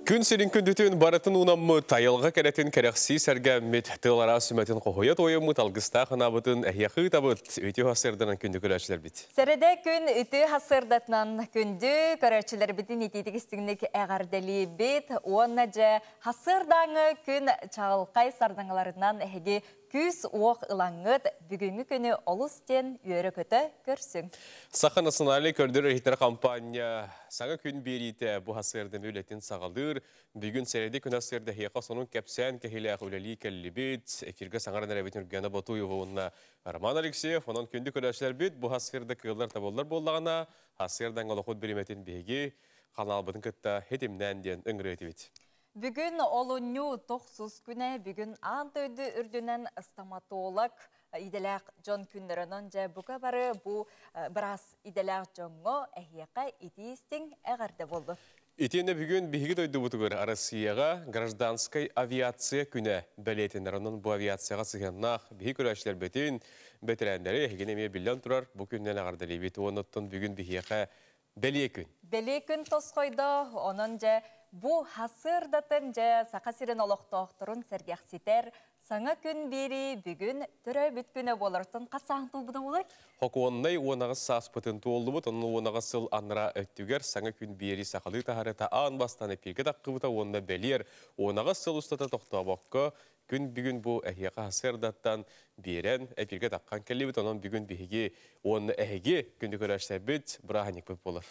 Күн сирин күндүтүн барытын уунаммыт, айылҕа кэрэтин кэрэхсии сэргээммит, тыал араас сүмэтин хоһуйа туойаммыт, алгыстаах анаабытын эһиэхэ ыытабыт, үтүө хассыарданан күндү көрөөччүлэрбит. Сэрэдэ күн үтүө хассыардатынан күндү көрөөччүлэрбитин итиитик истиҥник эҕэрдэлиибит уонна дьэ хассыардааҥы күн чаҕылхай сардаҥаларынан эһиги күүс-уох ылаҥҥыт бүгүҥҥү күнү олус диэн үөрэ-көтө көрсүҥ. Саха национальнай көрдөрөр-иһитэр компания саҥа күн биэриитэ бу хассыарданы үлэтин саҕалыыр. Бүгүн сэрэди күн хассыарда эһиэхэ сонун кэпсээн кэһиилээх үлэлии кэллибит. Эфиргэ саҥаран эрэбит Ньургуяна Ботуева уонна Роман Алексеев. Онон күндү көрөөччүлэрбит бу хассыарда кыаллар табыллар буоллаҕына, хассыардаҥ олохут биримэтин биһиги ханаалбытын кытта хитимнээн диэн ыҥырыа этибит. Бүгүн олунньу тохсус күнэ, бүгүн аан дойду үрдүнэн стоматолог идэлээх дьон күннэринэн дьэ бука бары бу быраас идэлээх дьоҥҥо эһиэхэ итии-истиҥ эҕэрдэ буоллун. Итиэннэ бүгүн биһиги дойдубутугар Россияҕа гражданскай авиация күнэ бэлиэтэнэр. Онон бу авиацияҕа сыһыаннаах биһи көрөөччүлэрбитин, бэтэрээннэри эһигини эмиэ биллэн турар бу күнүнэн эҕэрдэлиибит. Уонна оттон бүгүн биһиэхэ бэлиэ күн. Бэлиэ күн тосхойдо, онон дьэ бу хасыардатын дьэ Саха сирин олохтоохторун сэргэхситэр саҥа күн биэрии бүгүн төрөөбүт күнэ буолартан хас сааһын туолбута буолуой? Хокуоннай 18 сааспытын туоллубут, онон 18 сыл анараа өттүгэр саҥа күн биэрии сахалыы таһарыта аан бастаан эпииргэ таххыбыта уонна бэлиэр 18 сыл устата тохтообокко күн бүгүн бу эһиэхэ сырдаттан биэрэн эпииргэ таххан кэллибит, онон бүгүн биһиги уонна эһиги күндү көрөөччүлэрбит бырааһынньыкпыт буолар.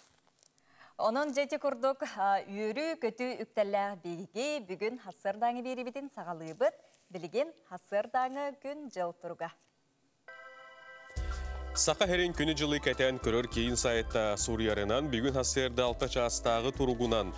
Онон дьэти курдук үөрүү көтүү үктэллээх биһиги бүгүн хассыардааҥы биэрибитин саҕалыыбыт. Билигин хассыардааҥы күн дьыл туруга. Саха сирин күнү-дьылы кэтээн көрөр киин сайта суруйарынан бүгүн хассыарда 6 чаастааҕы туругунан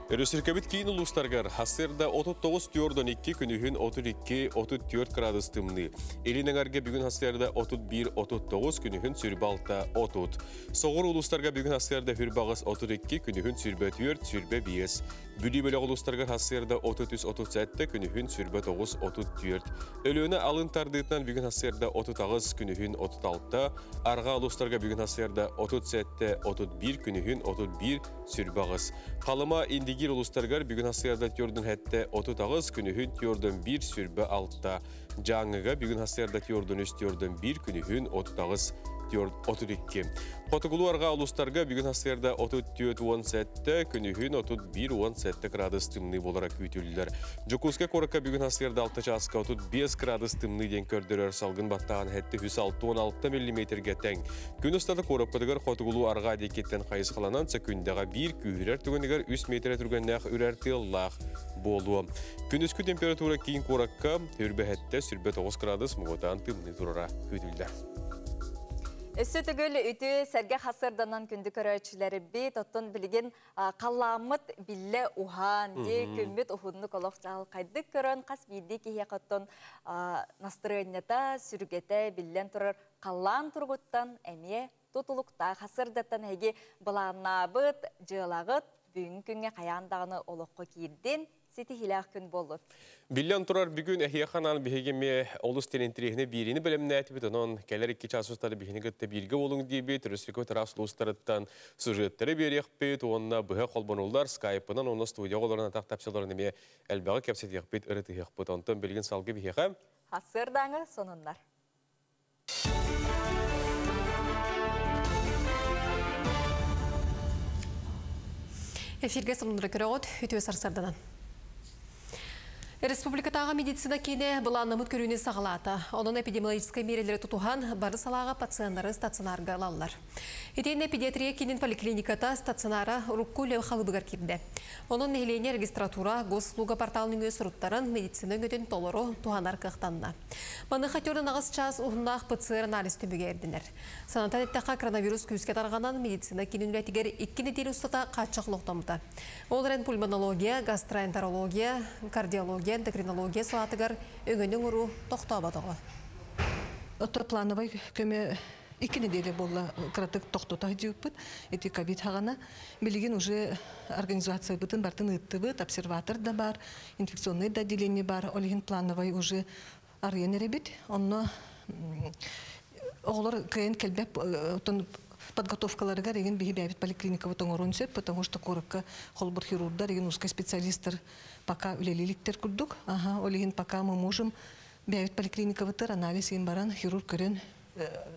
Өрөсүркэбит киин улуустарыгар хассыарда 39 түөрдөн 2 күнүһүн 32-34 градус тымныы. Илин эҥэргэ бүгүн хассыарда 31-39 күнүһүн сүрбэ 6-30. Соҕур улуустарга бүгүн хассыарда хүрбаҕыс 32 күнүһүн сүрбэ 4 сүрбэ 5. Бүлүү бөлөх улуустарыгар хассыарда 33-37 күнүһүн сүрбэ 9-34. Өлүөнэ алын тардыытынан бүгүн хассыарда 38 күнүһүн 36. Арҕаа улуустарга бүгүн хассыарда 37-31 күнүһүн 31 сүрбэ 8. Халыма Индигир улуустарыгар бүгүн хассыарда төрдүн хэтте 38 күнүһүн төрдүн 1 сүрбэ 6. Дьааҥыга бүгүн хассыарда төрдүн 3 төрдүн 1 күнүһүн 38 32. Хотугулуу арҕаа улуустарга бүгүн хассыарда 34-17, күнүһүн 31-17 градус тымныы буолара күүтүллэр. Дьокуускай куоракка бүгүн хассыарда 6 чааска 35 градус тымныы диэн көрдөрөр салгын баттаҕын 766 миллиметргэ тэҥ. Күн устата куораппытыгар хотугулуу арҕаа диэкиттэн хайысхаланан сөкүндэҕэ 1 күүһүрэр түгэнигэр 3 метрэ түргэннээх үрэр тыаллаах буолуо. Күнүскү температура киин куоракка үрбэһэттэ сүрбэ 9 градус муҥутаан тымныы турара күүтүллэр. Өссө төгүл үтүө сэргэ хасырданан күндү көрөөччүлэрбит, оттон билигин халлааммыт биллэ уһаан, дии күммүт уһуннук олох чаҕылхайдык көрөн, хас биирдии киһиэхэ оттон настырыанньата, сүргэтэ биллэн турар халлаан туругуттан эмиэ тутулуктаах. Хасырдаттан эһиги былааннаабыт дьыалаҕыт бүгүҥҥү күҥҥэ хайаан даҕаны олоххо киирдин, ситиһиилээх күн буоллун. Биллэн турар бүгүн эһиэхэ анаан биһиги эмиэ олус интэриэһинэй биэриини бэлэмнээтибит, онон кэлэр 2 час устата биһини кытта бииргэ буолуҥ диэбит, Өрөспүүбүлүкэ араас улуустарыттан сюжеттары биэриэхпит уонна быһа холбонуллар скайпынан уонна студияҕа олорон атах тапсаларын эмиэ элбэҕи кэпсэтиэхпит, ырытыһыахпыт. Онтон билигин салгы биһиэхэ Хассыардааҥы сонуннар. Эфирге сонуннары көрөҕүт, үтүө сарсарданан. Республикатааҕы медицина киинэ былааннамыт көрүүнү саҕалаата. Онон эпидемиологическай миэрэлэри тутуһан, бары салааҕа пациеннары стационарга ылаллар. Итиэннэ педиатрия киинин поликлиниката стационара урукку үлэ халыбыгар киирдэ. Онон нэһилиэнньэ регистратура, госуслуга порталын өҥө суруттаран медицина өҥөтүн толору туһанар кыахтанна. Маныаха төрдүн аҕыс час уһуннаах ПЦР анализ түмүгэ эрдинэр. Санатан эттэххэ, коронавирус күүскэ тарҕанан медицина киинин үлэтигэр 2 нэдиэлэ устата хааччах олохтоммута. Ол эрэн пульмонология, гастроэнтерология, кардиология, эндокринология салаатыгар өҥөнү оҥоруу тохтооботоҕо. Ото плановай көмө 2 неделя буолла кыратык тохтото сылдьыбыппыт. Ити ковид хаҕана. Билигин уже организациябытын бартын ыыттыбыт, обсерватор да бар, инфекционный да отделение бар, ол иһин плановай уже арыйан эрэбит. Онно оҕолор кыайан кэлбэт, оттон Подготовкаларыгар эгин биһи бэйэбит поликлиникабыт оҥоруон сөп, потому что куоракка холбор хирурдар эгин узкий специалисттар пока үлэлииликтэр курдук. Ага, ол иһин пока мы можем бэйэбит поликлиникабытыр анализ иһин баран хирург көрөн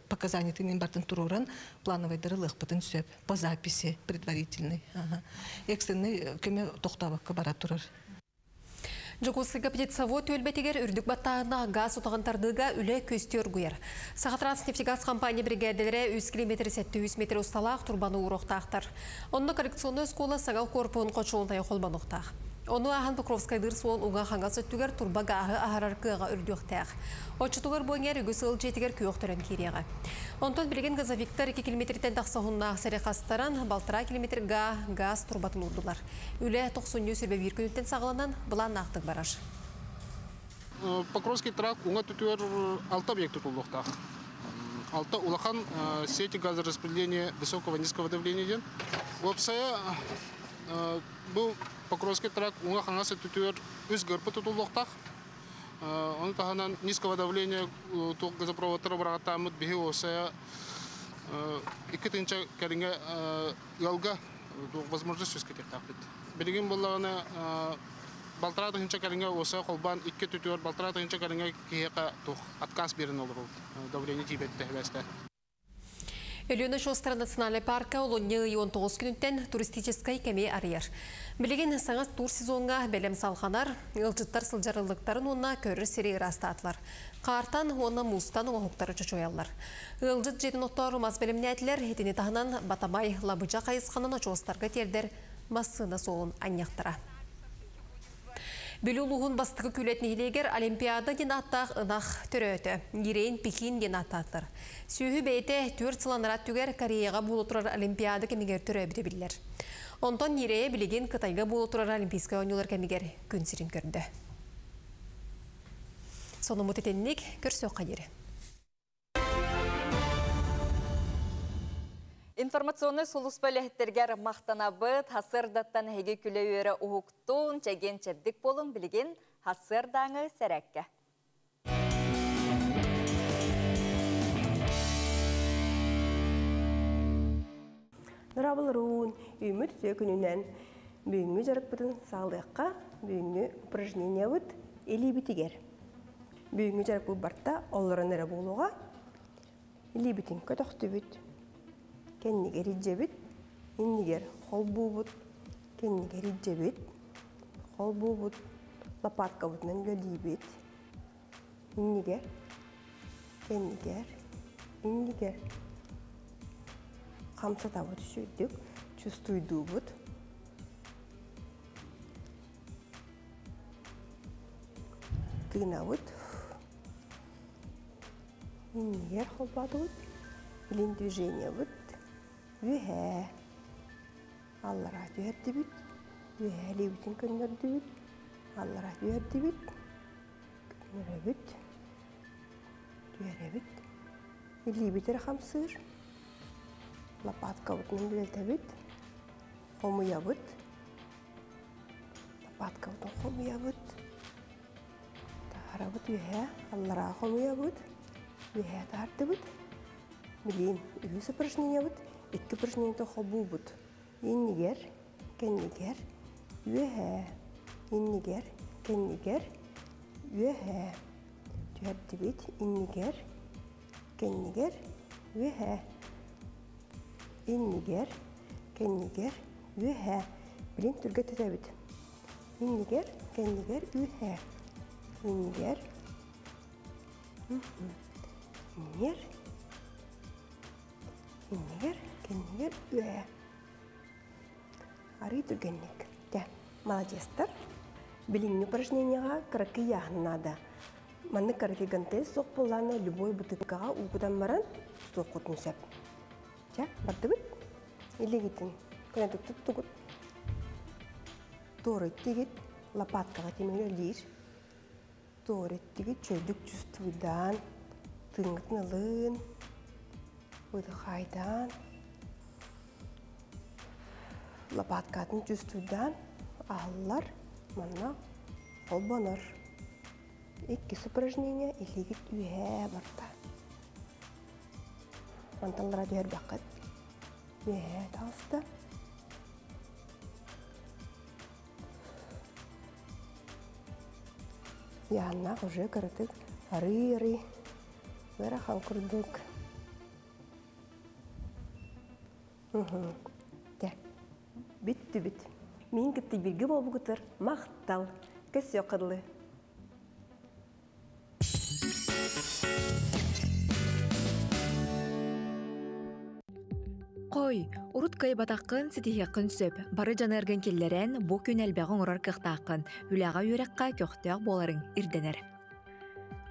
показаниятын иһин бартын туруоран плановайдары ылыахпытын сөп по записи предварительный. Ага. Экстренный көмө тохтообокко бара турар. Дьокуускайга Птицевод түөлбэтигэр үрдүк баттааһыннаах гаас утаҕын тардыыга үлэ күөстүү оргуйар. Сахатранснефтегаз компания биригээдэлэрэ 3 километр 700 метр усталаах турбаны ууруохтаахтар. Онно коррекционнай оскуола саҥа корпуһун хочуолунайа холбонуохтаах. Ону ааһан Покровскайдыыр суол уҥа-хаҥас өттүгэр турба гааһы аһарар кыаҕа үрдүөхтээх. Оччотугар бу эҥээр үгүс ыал дьиэтигэр күөх төлөн киириэҕэ. Онтон билигин газовиктар 2 километртэн тахса уһуннаах сири хастаран, балтараа километр гаа гаас турбатын уурдулар. Үлэ тохсунньу сүрбэ биир күнүттэн саҕаланан, былааннаахтык барар. Покровский тракт уҥа түтүгэр алта объект тутуллуохтаах. Алта улахан сети газораспределения высокого низкого давления диэн. Уопсайа бу Покровский тракт уҥа хаҥас өттүтүгэр үс ГРП тутуллуохтаах. Ону таһынан низкого давления туох газопроводтара быраҕаттааммыт биһи уопсайа 2 тыһыынча кэриҥэ ыалга возможность үөскэтиэхтээхпит. Билигин буоллаҕына 1,5 тыһыынча кэриҥэ уопсайа холбоон икки өттүтүгэр 1,5 тыһыынча кэриҥэ киһиэхэ туох отказ биэрэн олоробут. Давление тиийбэт сибээстээн. Өлүөнэ очуостара национальнай парка олунньу ый 19 күнүттэн туристическай кэми арыйар. Билигин саҥа тур сезоҥҥа бэлэм салҕанар, ыалдьыттар сылдьар ыллыктарын уонна көрөр сири ыраастаатылар. Хаартан уонна муустан оҥоһуктары чочуйаллар. Ыалдьыт дьиэтин оттоору мас бэлэмнээтилэр, итини таһынан Батамай Лабыдьа хайысханан очуостарга тиэрдэр массыына суолун анньыахтара. Бүлүү улууһун Бастакы Күүлэт нэһилиэгэр Олимпиада диэн ааттаах ынах төрөөтө. Ньирэйин Пекин диэн ааттаатылар. Сүөһү бэйэтэ 4 сыл анараа өттүгэр Кореяҕа буола турар Олимпиада кэмигэр төрөөбүтэ биллэр. Онтон ньирэйэ билигин Кытайга буола турар Олимпийскай оонньуулар кэмигэр күн сирин көрдө. Сонуммут итинник, көрсүөххэ диэри. Информационнай сулууспа үлэһиттэригэр махтанабыт, сарсыардаттан эһиги күлэ-үөрэ уһуктун, чэгиэн чэбдик буолуҥ, билигин сарсыардааҥы сэрээккэ. Дорооболоруҥ, үүммүт үтүө күнүнэн бүгүҥҥү дьарыкпытын саҕалыахха, бүгүҥҥү упражнениябыт илиибитигэр. Бүгүҥҥү дьарыкпыт барыта олорон эрэ буолуоҕа. Илиибитин көтөхтүбүт, кэннигэр илдьэбит, иннигэр холбуубут, кэннигэр илдьэбит, холбуубут, лопаткабытынан үлэлиибит, иннигэр, кэннигэр, иннигэр. Хамсатабыт үчүгэйдик, чувствуйдуубут. Тыынабыт. Иннигэр холбоотубут, илин движениябыт, үөһээ, аллараа түһэрдибит, үөһээ илиибитин көннөрдүбүт, аллараа түһэрдибит, көннөрөбүт, түһэрэбит, илиибит эрэ хамсыыр, лопаткабытынан үлэлэтэбит, хомуйабыт, лопаткабытын хомуйабыт, таһаарабыт үөһээ, аллараа хомуйабыт, үөһээ таһаардыбыт. Билигин үһүс упражнениябыт, икки упражнениета холбуубут. Иннигэр, кэннигэр, үөһээ, иннигэр, кэннигэр, үөһээ. Түһэрдибит, иннигэр, кэннигэр, үөһээ. Иннигэр, кэннигэр, үөһээ. Билигин түргэтэтэбит. Иннигэр, кэннигэр, үөһээ. Иннигэр, иннигэр, иннигэр, кэннигэр, үөһээ. Арыый түргэнник. Дьэ, молодецтар. Билиҥҥи упражнениеҕа кыракый ыйааһын наада. Маннык кыракый гантель суох буоллаҕына, любой бытыыккаҕа уу кутан баран тутуоххутун сөп. Чэ, бардыбыт. Илиигитин көнөтүк туттугут. Туора иттигит, лопаткаҕа тимир үлэлиир. Туора иттигит, үчүгэйдик чувствуйдаан, тыыҥҥытын ылын, выдыхайдаан, лопаткатын чувствуйдаан, аһыллар, манна холбонор. Иккис упражнение илиигит үөһээ барда. Мантан аллара түһэрбэххит. Үөһээ таҕыста. Яаннаах уже кыратык арый-арый ыарахан курдук. Дэ, бүттүбүт. Мин кытта бииргэ буолбукутар махтал. Көссө кырлы. Қой, урут кыайбатаххын ситиһиэххин сөп. Бары дьаныаргын киллэрэн, бу күн элбэҕи оҥорор кыахтааххын. Үлэҕэ үөрэххэ көхтөөх буоларыҥ ирдэнэр.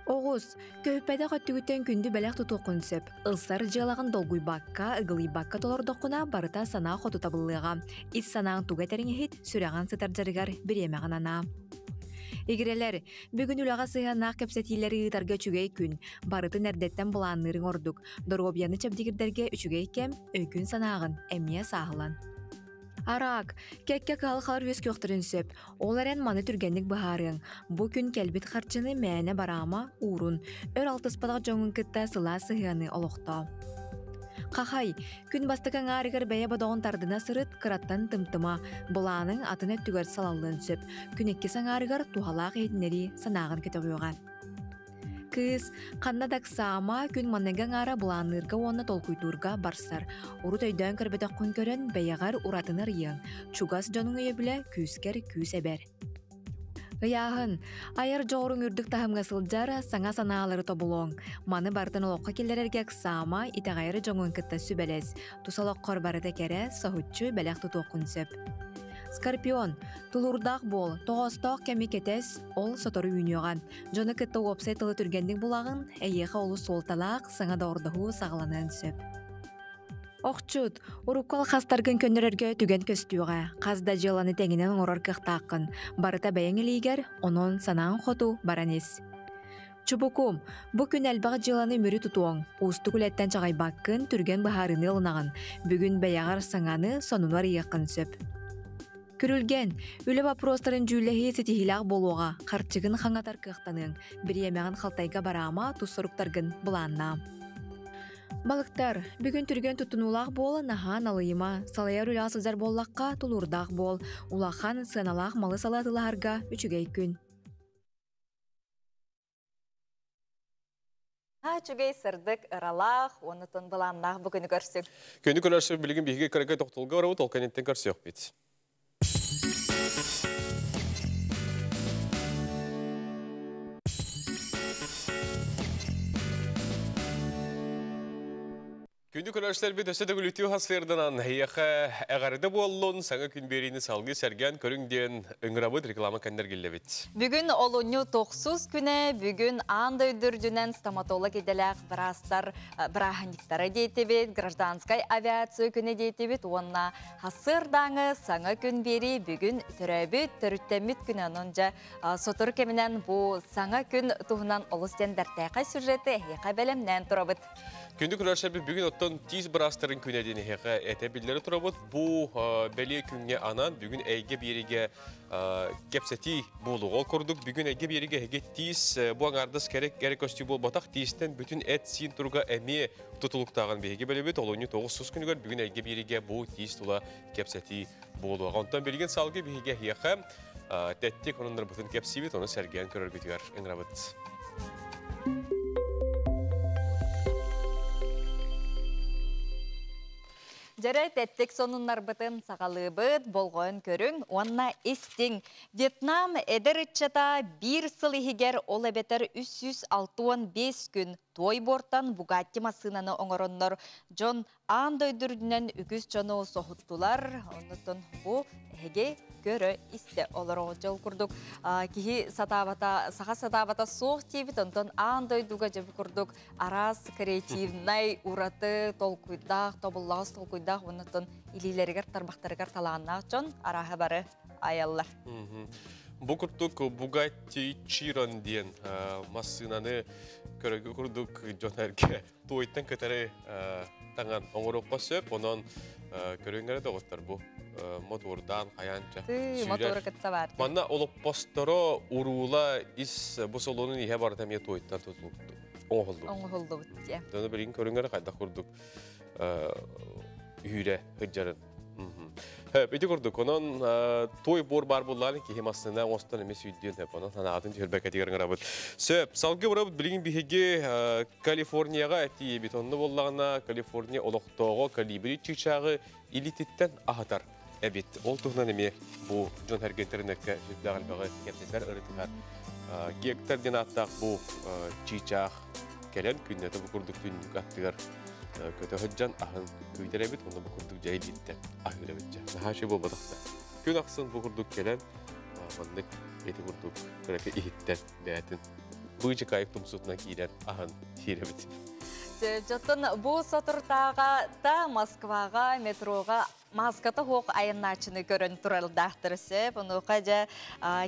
Оҕус, көһүппэтэх өттүгүттэн күндү бэлэх тутуоххун сөп. Ылсар дьыалаҕын долгуйбакка, ыгылыйбакка толордоххуна, барыта санаа хоту табыллыаҕа. Ис санааҥ тугу этэрин иһит, сүрэҕин сытар дьарыгар бириэмэҕин анаа. Игирэлэр, бүгүн үлэҕэ сыһыаннаах кэпсэтиилэри ыытарга үчүгэй күн. Барытын эрдэттэн былаанныырыҥ ордук. Доруобуйаны чэбдигирдэргэ үчүгэй кэм, өйгүн-санааҕын эмиэ сааһылан. Араак, кэккэ кыһалҕалар үөскүөхтэрин сөп. Ол эрэн маны түргэнник быһаарыаҥ. Бу күн кэлбит харчыны мээнэ бараама, уурун. Өр алтыспатах дьоҥҥун кытта сылаас сыһыаны олохтоо. Хахай, күн бастакы аҥаарыгар бэйэ бодоҕун тардына сырыт, кыраттан тымтыма, былааныҥ атын өттүгэр салаллыан сөп. Күн иккис аҥаарыгар туһалаах иһитиннэрии санааҕын көтөҕүөҕэ. Кыыс, ханна да ыксаама, күн маныга аҥаара былаанныырга уонна толкуйдуурга барсар. Урут өйдөөн көрбөтөххүн көрөн, бэйэҕэр уратыны арыйыаҥ. Чугас дьонуҥ өйөбүлэ күүскэр күүс эбэр. Ыйааһын. Айар дьоҕуруҥ үрдүк таһымҥа сылдьар, саҥа санаалары тобулуоҥ. Маны барытын олоххо киллэрэргэ ыксаама, итэҕэйэр дьоҥҥун кытта сүбэлэс. Тус олоххор барыта кэрэ, соһуччу бэлэх тутуоххун сөп. Скорпион. Тулуурдаах буол, тоҕоостоох кэми кэтэс, ол сотору үүнүөҕэ. Дьону кытта уопсай тылы түргэнник булаҕын, эйиэхэ олус суолталаах саҥа доҕордоһуу саҕаланыан сөп. Охчут, урукку алхастаргын көннөрөргө түгэн көстүөҕэ. Хас да дьыаланы тэҥинэн оҥорор кыахтааххын. Барыта бэйэҥ илиигэр, онон санааҥ хоту баран ис. Чубукум, бу күн элбэх дьыаланы мүрү тутуоҥ. Уустук үлэттэн чаҕыйбаккын, түргэн быһаарыныы ылынаҕын. Бүгүн бэйэҕэр саҥаны, сонуну арыйыаххын сөп. Күрүлгэн, үлэ боппуруостарын дьүүллэһии ситиһиилээх буолуоҕа, харчыгын хаҥатар кыахтаныаҥ, бириэмэҕин халтайга бараама, тус соруктаргын былааннаа. Балыктар, бүгүн түргэн туттунуулаах буол, наһаа налыйыма, салайар үлэҕэ сылдьар буоллахха, тулуурдаах буол, улахан, сыаналаах малы-салы атыылаһарга үчүгэй күн. Үчүгэй сырдык, ыралаах, уонна былааннаах бу күнү көрсүк. Күнү көрсүк билигин биһиги кыракый тохтолго барабыт, ол кэнниттэн көрсүөхпүт. Күндү көрөөччүлэрбит өссө да күлүтүү хасыырданан эһиэхэ эҕэрдэ буоллун, саҥа күн биэриини салгыы сэргээн көрүҥ диэн ыҥырабыт реклама кэннэр киллэбит. Бүгүн олунньу тохсус күнэ, бүгүн аан дойду үрдүнэн стоматолог идэлээх быраастар бырааһынньыктара диэтибит, гражданскай авиация күнэ диэтибит уонна хасыырдааҥы саҥа күн биэрии бүгүн төрөөбүт, төрүттэммит күнэ. Онон дьэ сотору кэминэн бу саҥа күн туһунан олус диэн бэртээхэй сюжеты эһиэхэ бэлэмнээн турабыт. Күндү көрөөччүлэрбит бүгүн оттон тиис быраастарын күнэ диэн эһиэхэ этэ биллэри турабыт. Бу бэлиэ күҥҥэ анаан бүгүн эйгэ биэригэ кэпсэтии буолуоҕа. Ол курдук бүгүн эйгэ биэригэ эһиги тиис бу аҥаардас кэрэ кэрэ көстүү буолбатах, тиистэн бүтүн эт-сиин туруга эмиэ тутулуктааҕын биһиги билэбит. Олунньу 9 күнүгэр бүгүн эйгэ биэригэ бу тиис тула кэпсэтии буолуоҕа. Онтон билигин салгыы биһиги эһиэхэ тэттик ононнорбутун кэпсиибит, ону сэргээн көрөргүтүгэр ыҥырабыт. Дьэрэ тэттик сонуннарбытын саҕалыыбыт, болҕойон көрүҥ уонна истиҥ. Вьетнам эдэр ыччата биир сыл иһигэр ол эбэтэр 365 күн туой буортан Бугатти массыынаны оҥороннор дьон аан дойду үрдүнэн үгүс дьону соһуттулар. Оннуттан бу эһиги көрө истэ олороо дьол курдук киһи сатаабата, саха сатаабата суох диэбит, онтон аан дойдуга дьэ бу курдук араас креативнай, ураты толкуйдаах, тобуллаҕас толкуйдаах, оннуттан илиилэригэр, тарбахтарыгар талааннаах дьон арааһы бары аяллар. Бу курдук Bugatti Chiron диэн массыынаны көрөгү курдук дьон эргэ туойтан кытары таҥан оҥоруохха сөп. Онон көрүҥнэрэ доҕоттор бу мотордаан хайаанча Мотору кытта бар. Манна олоппосторо уруула ис бу салонун иһэ барыта эмиэ туойтан оҥоһуллубут. Оҥоһуллубут дии. Дону билигин көрүҥнэрэ хайдах курдук. Үһүрэ сылдьарын. Ити курдук, онон той бор бар булларын киһи массына оҥостон эмиэ сүйдүөн сөп. Онон санаатын түһэрбэккэтигэр ыҥырабыт. Сөп, салгыы барабыт билигин биһиги Калифорнияҕа тиийэбит. Онно буоллаҕына Калифорния олохтооҕо колибри чыычааҕы илиититтэн аһатар эбит. Ол туһунан эмиэ бу дьон сэргэ интернеккэ сүрдээх элбэҕи кэпсэтэр, ырытыһар. Гектор диэн ааттаах бу чыычаах кэлэн күннэтэ бу курдук түннүк аттыгар көтө сылдьан аһын күүтэр эбит, онно бу курдук дьэ илииттэн аһыыр эбит дьэ. Наһаа үчүгэй буолбатах да. Күн ахсын бу курдук кэлэн маннык ити курдук кыракый иһиттэн бэйэтин быычыкаайык тумсутунан киирэн аһын сиир эбит. Дьоттон бу соторутааҕа да Москваҕа метроҕа мааската суох айаннааччыны көрөн турардаахтар сөп. Онуоха дьэ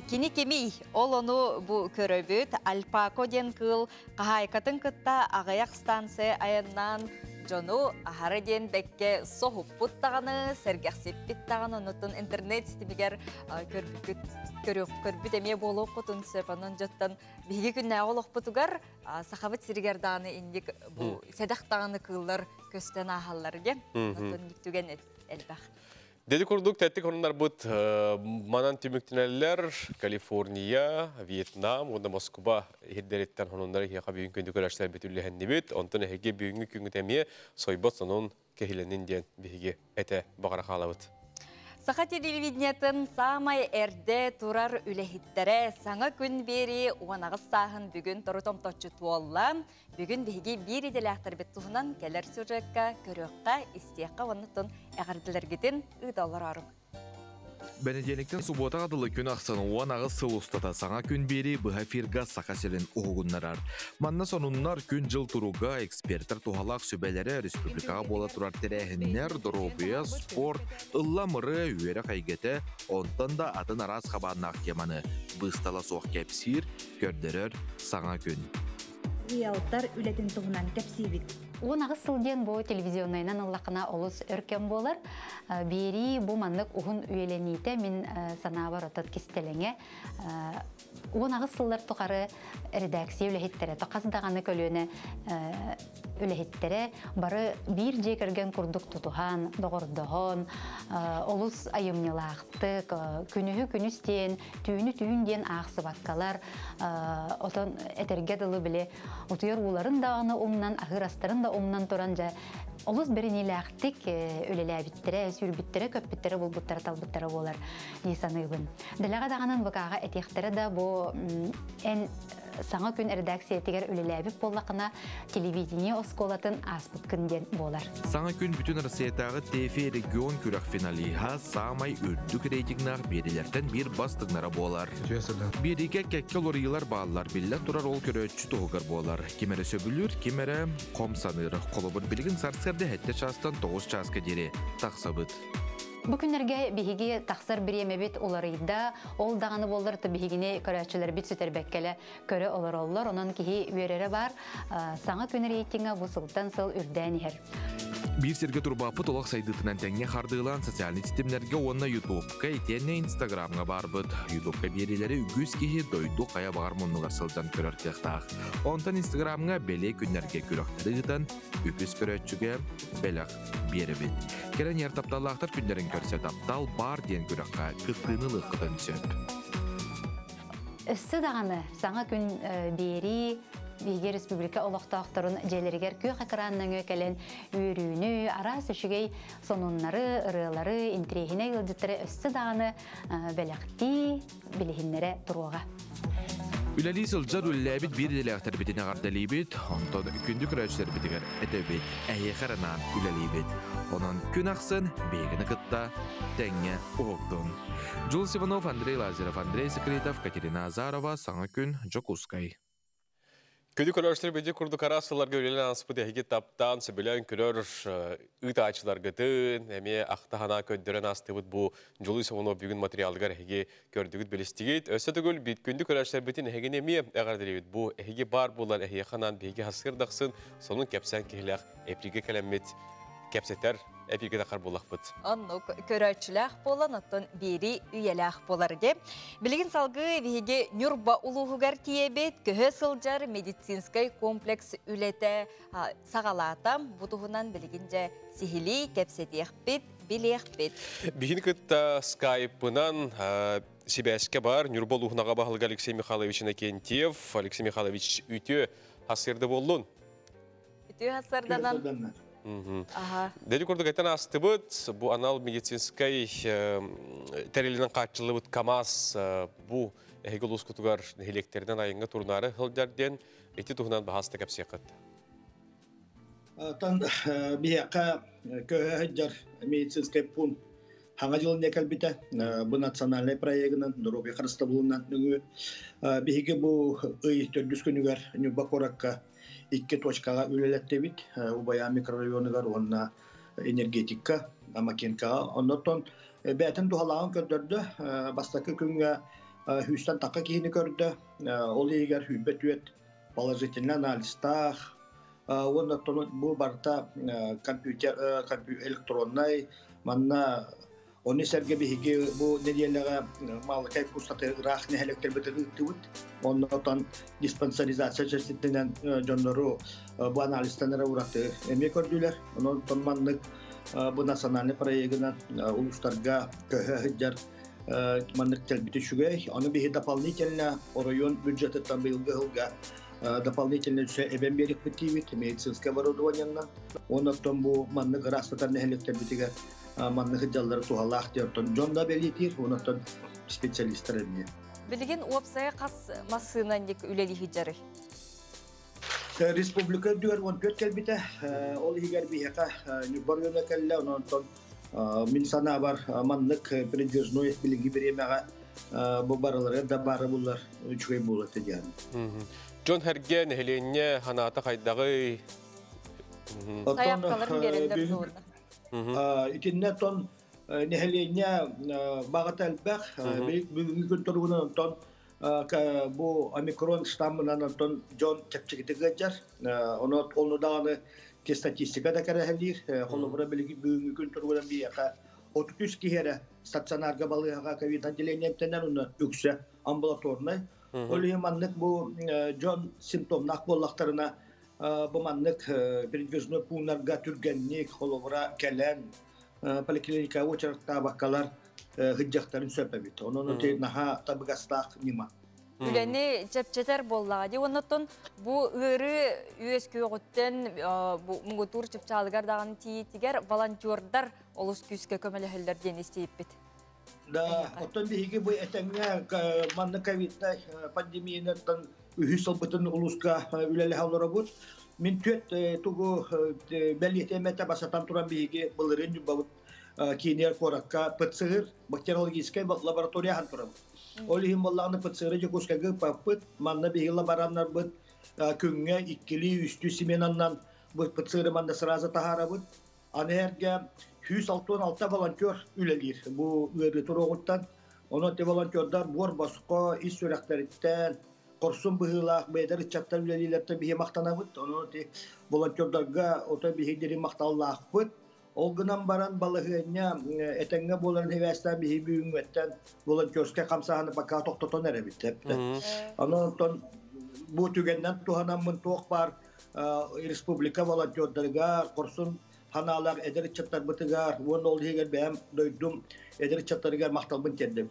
кини кимий? Ол ону бу көрөбүт. Альпако диэн кыыл хаһаайкатын кытта аҕыйах станция айаннаан дьону аһара диэн бэккэ соһуппут даҕаны, сэргэхсиппит даҕаны, онутун интернет ситимигэр көрбүккүт көрбүт эмиэ буолуоххутун сөп. Онон дьоттон биһиги күннээҕи олохпутугар Сахабыт сиригэр даҕаны инник бу сэдэх даҕаны кыыллар көстөн ааһаллар диэн. Онтон түгэн элбэх. Деди курдук тэттик хонуннарбыт манан түмүктэнэллэр Калифорния, Вьетнам уонна Москва иһирдэриттэн хонуннар иһиэхэ бүгүн күндү көрөөччүлэрбит үллэһиннибит. Онтон эһиги бүгүҥҥү күҥҥүт эмиэ сойбот сонун кэһиленин диэн биһиги этэ баҕара хаалабыт. Саха телевидениетын саамай эрдэ турар үлэһиттэрэ саҥа күн биэрии 18 сааһын бүгүн тору-томточчу туолла. Бүгүн биһиги биир идэлээхтэрбит туһунан кэлэр сюжекка көрүөххэ, истиэххэ уонна эҕэрдэлэргитин ыыта олорооруҥ. Бэнидиэнниктэн субуотаҕа дылы күн ахсын 18 сыл устата саҥа күн биэрии быһа эфирга Саха сирин уһугуннарар. Манна сонуннар, күн-дьыл туруга, экспертэр туһалаах сүбэлэрэ, республикаҕа буола турар тэрээһиннэр, доруобуйа, спорт, ыллам-ырыа, үөрэх эйгэтэ, онтон да атын араас хабааннаах теманы быыстала суох кэпсиир, көрдөрөр саҥа күн. Риэлтор үлэтин туһунан кэпсиибит. 18 сыл диэн бу телевизионнайынан ыллахына олус өр кэм буолар. Биэрии бу маннык уһун үйэлэниитэ мин санаабар отот кистэлэҥэ. 18 сыллар тухары редакция үлэһиттэрэ, хас даҕаны көлүөнэ үлэһиттэрэ бары биир дьиэ кэргэн курдук тутуһан, доҕордоһон, олус айымньылаахтык, күнүһү күнүс диэн, түүнү түүн диэн аахсыбаккалар, отон этэргэ дылы били утуйар ууларын даҕаны умнан, аһыыр астарын да умнан туран дьэ олус бэриниилээхтик үлэлээбиттэрэ, сүүрбүттэрэ, көппүттэрэ, булбуттара, талбыттара буолар дии саныыбын. Дэлэҕэ даҕанан ВК-ҕа этиэхтэрэ да бу эн саҥа күн редакциятыгар үлэлээбит буоллахына телевидение оскуолатын ааспыккын диэн буолар. Саҥа күн бүтүн Россиятааҕы ТФ регион күрэх финалиһа саамай үрдүк рейтингнаах биэриилэртэн биир бастыҥнара буолар. Биэриигэ кэккэ уларыйыылар бааллар, биллэн турар ол көрөөччү туһугар буолар. Ким эрэ сөбүлүүр, ким эрэ хом саныыр. Холобур, билигин сарсыарда 7 чаастан 9 чааска диэри тахсабыт. Бу күннэргэ биһиги тахсар бириэмэбит уларыйда, ол даҕаны буоллар биһигини көрөөччүлэрбит сүтэрбэккэлэ көрө олороллор, онон киһи үөрэрэ бар, саҥа күн рейтинга бу сылтан сыл үрдээн иһэр. Биир сиргэ турбаппыт олох сайдыытынан тэҥҥэ хардыылаан социальнай ситимнэргэ уонна Ютубка итиэннэ Инстаграмҥа баарбыт. Ютубка биэриилэри үгүс киһи дойду хайа баҕар муннугар сылдьан көрөр кыахтаах. Онтон Инстаграмҥа бэлиэ күннэргэ күрэхтэри ыытан үгүс көрөөччүгэ бэлэх биэрэбит. Кэлэн иһэр тапталлаахтар күннэрин көрсө таптал баар диэн күрэххэ кыттыыны ылыаххытын сөп. Өссө даҕаны саҥа күн биэрии биһиги республика олохтоохторун дьиэлэригэр күөх экран нөҥүө кэлэн үөрүүнү, араас үчүгэй сонуннары, ырыалары, интириэһинэй ыалдьыттары өссө даҕаны бэлэхтии, билиһиннэрэ туруоҕа. Үлэлии сылдьар үлэлээбит биир идэлээхтэрбитин эҕэрдэлиибит, онтон күндү көрөөччүлэрбитигэр этэбит, эһиэхэ эрэ анаан үлэлиибит. Онон күн ахсын биһигини кытта тэҥҥэ уһуктун. Джулс Иванов, Андрей Лазарев, Андрей Секретов, Катерина Азарова, Саҥа күн, Дьокуускай. Күнү көрөөччүлэр биди курдук араас сылларга үлэлээн ааспыт эһиги таптаан, сөбүлээн көрөр ыытааччыларгытын, эмиэ ахта-санаа көрдөрөн аастыбыт бу Дьулуй Сомонов бүгүн материалыгар эһиги көрдүгүт, билистигит. Өссө төгүл бит күндү көрөөччүлэрбитин эһигини эмиэ эҕэрдэлиибит. Бу эһиги баар буолан эһиэхэ анаан биһиги хасыыр дахсын сонун кэпсээн киһилээх эпригэ кэлэммит кэпсэтэр эпирге тахар буоллахпыт. Оннук көрөөччүлээх буолан, оттон биэри үйэлээх буолар де. Билигин салгыы биһиги Ньурба улууһугар тиийэбит, көһө сылдьар медицинскэй комплекс үлэтэ саҕалаата. Бу туһунан билигин дьэ сиһилии кэпсэтиэхпит, билиэхпит. Биһини кытта скайпынан сибээскэ бар Ньурба улууһун аҕа баһылыга Алексей Михайлович Иннокентьев. Алексей Михайлович, үтүө сарсыарда буоллун. Үтүө сарсыарданан. Дэди курдук этэн аастыбыт, бу анал медицинскэй тэрилинэн хааччыллыбыт КАМАЗ бу эһиги улуускутугар нэһилиэктэринэн айаҥҥа турунаары сылдьар диэн ити туһунан баһааста кэпсиэххит. Тан биһиэхэ көһө сылдьар медицинскэй пункт хаҥа дьылын кэлбитэ. Бу национальнай проегынан, доруобуйа харыстабылынан нөҥүө биһиги бу ый төрдүс күнүгэр Ньурба куоракка икки точкаҕа үлэлэттибит. Убайаан микрорайонугар уонна энергетикка, Амакинкаҕа. Оннотон бэйэтин туһалааҕын көрдөрдө. Бастакы күҥҥэ 100-тэн тахха киһини көрдө. Ол иһигэр 24 положительный анализтаах. Уонна бу барыта компьютер, электроннай, манна Оны сэргэ биһиги бу нэдиэлэҕэ Маалыкай курсаты ыраах нэһилиэктэрбитин ыыттыбыт. Оннотон диспансеризация чэрчитинэн дьоннору бу анализтан эрэ ураты эмиэ көрдүлэр. Онон маннык бу национальный проегынан улуустарга көһө сылдьар маннык кэлбит үчүгэй. Ону биһи дополнительно оройуон бюджетыттан быйылгы сылга дополнительно өссө эбэн биэрикпит диибит медицинское оборудованиеннан. Оннотон бу маннык ыраастатар нэһилиэктэрбитигэр маннык сылдьаллара туһалаах диэн дьон да бэлиэтиир, онтон специалистар эмиэ. Билигин уопсайа хас массыынанник үлэлии сылдьарый? Республика үрдүгэр 14 кэлбитэ. Ол иһигэр биһиэхэ Ньурба оройуона кэллэ. Онтон мин санаабар маннык передвижной билиҥҥи бириэмэҕэ бу барыларыгар да баара буллар үчүгэй буолуо этэ диэн. Дьон сэргэ нэһилиэнньэ ханаата хайдаҕый? Сайаапкаларын биэрэллэр дуо? Итиннэ тон нэһилиэнньэ баҕата элбэх. Бүгүҥҥү күн туругунан онтон бу омикрон штаммынан онтон дьон чэпчэкитик ыалдьар. Ону ону даҕаны статистика да кэрэһэлиир. Холобура билигин бүгүҥҥү күн туругунан биһиэхэ 33 киһи эрэ стационарга балыыһаҕа ковид отделение эмтэнэр, уонна үксэ амбулаторнай. Ол иһин маннык бу дьон симптомнаах буоллахтарына бу маннык передвижной пууннарга түргэнник холобура кэлэн поликлиникаҕа уочараттаабаккалар сылдьыахтарын сөп эбит. Онон ити наһаа табыгастаах ньыма. Үлэни чэпчэтэр буоллаҕа дии. Оннуттан бу ыарыы үөскүөҕүттэн бу муҥутуур чыпчаалыгар даҕаны тиийиитигэр волонтердар олус күүскэ көмөлөһөллөр диэн истибиппит. Да, оттон биһиги бу этэҥҥэ маннык ковиднай пандемиянан үһүс сылбытын улууска үлэлэһэ олоробут. Мин түөрт тугу бэлиэтиэм этэ бастатан туран биһиги былырыын Ньурбабыт киинигэр куоракка ПЦР бактериологическай лаборатория аһан турабыт. Ол иһин буоллаҕына ПЦР Дьокуускайга ыппаппыт. Манна биһиги лабораннарбыт күҥҥэ иккилии, үстүү сменаннан бу ПЦР манна сразу таһаарабыт. Аны эргэ 166 волонтер үлэлиир бу ыарыы туруоҕуттан. Онон те волонтердар буор босхо ис сүрэхтэриттэн хорсун быһыылаах бэйдэр ыччаттар үлэлиилэртэн биһи махтанабыт. Онон ти волонтердарга ото биһи махталлаахпыт. Ол гынан баран балаһыанньа этэҥҥэ буоларын сибээстээн биһи бүгүҥҥүттэн волонтерскай хамсааһыны пока тохтотон эрэбит. Онон бу түгэннэн туһанаммын туох баар республика волонтердарыгар, хорсун ханаалаах эдэр ыччаттарбытыгар, уонна ол иһигэр бэйэм дойдум эдэр ыччаттарыгар махталбын тиэрдэбин.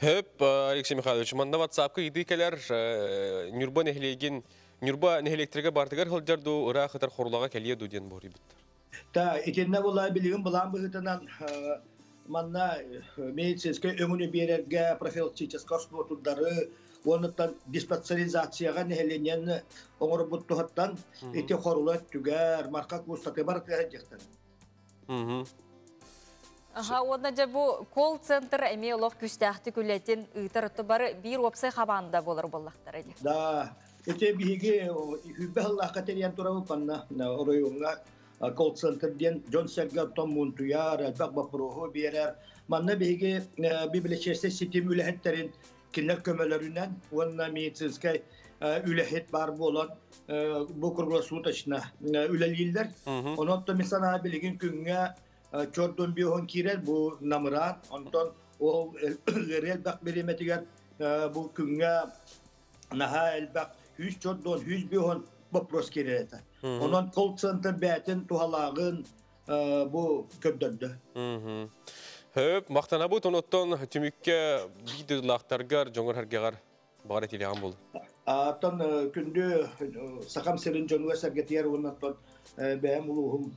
Хөп, Алексей Михайлович, манна WhatsApp-ка ыйытыы кэлэр Ньурба нэһилиэгин Ньурба нэһилиэктэргэ бартыгар сылдьар дуу, ыраах ытар Хорулаҕа кэлиэ дуу диэн буоруйбуттар. Та итиннэ була билигин былаан быһыытынан манна медицинскэй өҥөнү биэрэргэ профилактическай осмотрдары уонуттан диспансеризацияҕа нэһилиэнньэни оҥорбут туһаттан ити Хорула өттүгэр, Марха куустаты бар диэхтэр. Аха, уонна дьэ бу колл-центр эмиэ олох күүстээхтик үлэтин ыытар отто бары биир уопсай хамаанда буолар буоллахтара дии. Да, ити биһиги 120 сыллаахха тэрийэн турабыт манна оройуоҥҥа колл-центр диэн дьон сэргэ оттон муунтуйар, элбэх боппуруоһу биэрэр. Манна биһиги библиотечнай ситим үлэһиттерин Кинилэр көмөлөрүнэн уонна медицинскэй үлэһит баар буолан бу круглосуточно үлэлииллэр. Онон мин санаа билигин күҥҥэ чордун биоһон киирэр бу намыраан, онтон ол ыарыы элбэх бириэмэтигэр бу күҥҥэ наһаа элбэх 100 чордон 100 биоһон вопрос киирэр этэ. Онон колл-центр бээтин туһалааҕын бу көрдөрдө. Хөп, мақтанабыт оноттон түмүккэ биир жоңор харгагар баҕар этилэҕин болу. Аттан күндү сахам сирин дьонугар сэргэтигэр уоннаттан бэйэм улууһум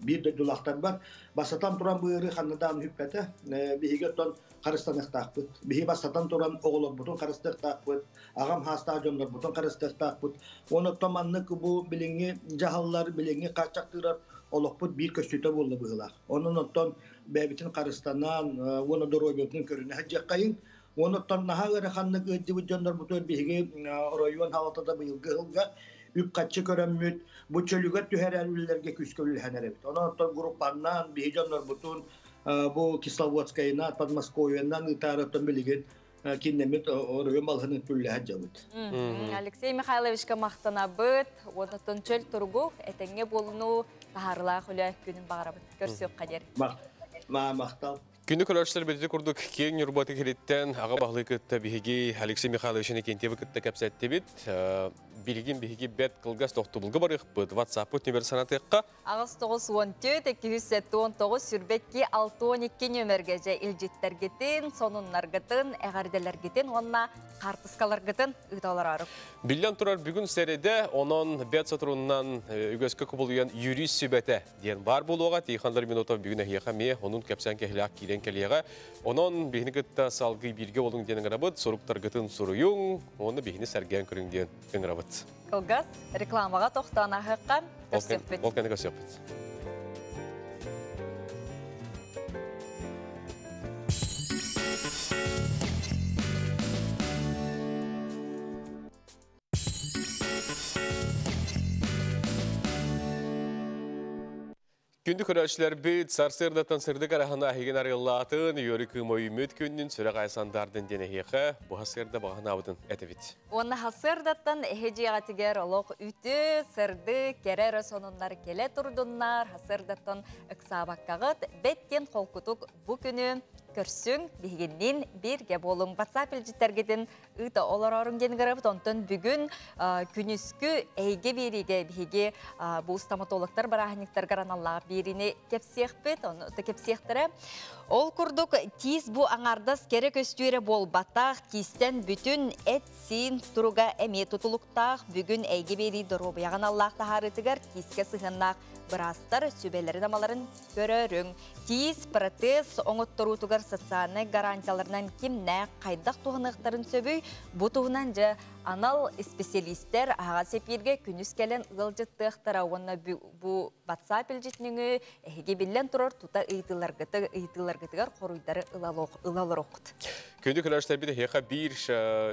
биир дойдулаахтар бар. Басатан туран быыры ханнадаан хүппэтэ. Биһиги оттон харыстаныахтаахпыт. Биһи басатан туран оҕолорбутун харыстыахтаахпыт. Аҕам хаастаах дьоннорбутун харыстыахтаахпыт. Оноттон маннык бу билиҥҥи дьаһаллар, билиҥҥи хааччахтыырар олохпут биир көстүүтэ буолла быһыылаах. Онон оттон бэйэбитин харыстанан, уонна доруобуйабытын көрүнэ сылдьыаххайыҥ. Онуттан наһаа ыараханнык ыалдьыбыт дьоннорбутугар биһиги оройуон халатата быйылгы сылга үп-харчы көрөммүт, бу чөлүгэр түһэрэр үлэлэргэ күүскэ үлэлэһэн эрэбит. Онон оттон группаннан биһи дьоннорбутун бу Кисловодскайынан, Подмосковьенан ыытаары оттон билигин киннэммит оройуон балыһын үллэһэн дьабыт. Алексей Михайловичка махтанабыт, онуттан чөл туругу, этэҥҥэ буолуну таһаарылаах үлэ күнүн баҕарабыт. Көрсүөххэ диэри. Ма махтал. Күндү көрөөччүлэр билди курдук киэҥ Ньурбаты кириттэн аҕа баһылык кытта биһиги Алексей Михайлович Иннокентьевы кытта кэпсэттибит. Билигин биһиги бэт кылгас тохтобулга барыахпыт. WhatsApp-пыт нөмер санатыахха. Аҕыс 94 279 сүрбэкки 62 нөмерге же илдьиттэргитин, сонуннаргытын, эҕэрдэлэргитин уонна хаартыскаларгытын ыыталарарык. Биллэн турар бүгүн сэрэдэ, онон бэт соторуннан үгэскэ кубулуйан юрист сүбэтэ диэн бар буолуоҕа. Тихондар Минутов бүгүн эһиэхэ эмиэ онун кэпсээн кэһилээх киирэн кэлиэҕэ. Онон биһини кытта салгыы бииргэ болуҥ диэн ыҥырабыт, суруктаргытын суруйуҥ, уонна биһини сэргээн көрүҥ диэн ыҥырабыт. Кылгас рекламаҕа тохтоон аһыахха көрсүөхпүт. Ол кэннэ көрсүөхпүт. Күндү көрөөччүлэрбит сарсыардаттан сырдык араһына аһыгын арыаллаатын, үөрү кыымойуммут күннүн сүрэх айсандардын диэн эһиэхэ бу хасыарда бағанаабытын этебит. Уонна хасыардаттан эһи дьиэҕитигэр олох үтүө, сырдык, кэрэ эрэ сонуннар кэлэ турдуннар, хасыардаттан ыксаабаккаҕыт бэттиэн холкутук бу күнү көрсүҥ, биһигинниин бииргэ буолуҥ. WhatsApp илдьиттэргитин ыыта олорорун диэн ыҥырабыт. Онтон бүгүн күнүскү эйгэ биэриигэ биһиги бу стоматологтар бырааһынньыктаргар аналлаах биэриини кэпсиэхпит, ону кэпсиэхтэрэ. Ол курдук тиис бу аҥаардас кэрэ көстүүрэ буолбатах, тиистэн бүтүн эт-сиин туруга эмиэ тутулуктаах. Бүгүн эйгэ биэрии доруобуйаҕын аллаах таһаарыытыгар тиискэ сыһыаннаах быраастар сүбэлэрин амаларын көрөрүҥ. Тиис протез оҥотторуутугар социальнай гарантияларынан кимнээх хайдах туһаныахтарын сөбүй, бу туһунан дьэ анал специалисттэр аһаҕас эпииргэ күнүс кэлэн ыалдьыттыахтара уонна бу WhatsApp илдьитинүҥү эһиги биллэн турар тута ыйытыыларгытыгар хоруйдары ылалороххут. Күндү көрөөччүлэрбит эһиэхэ биир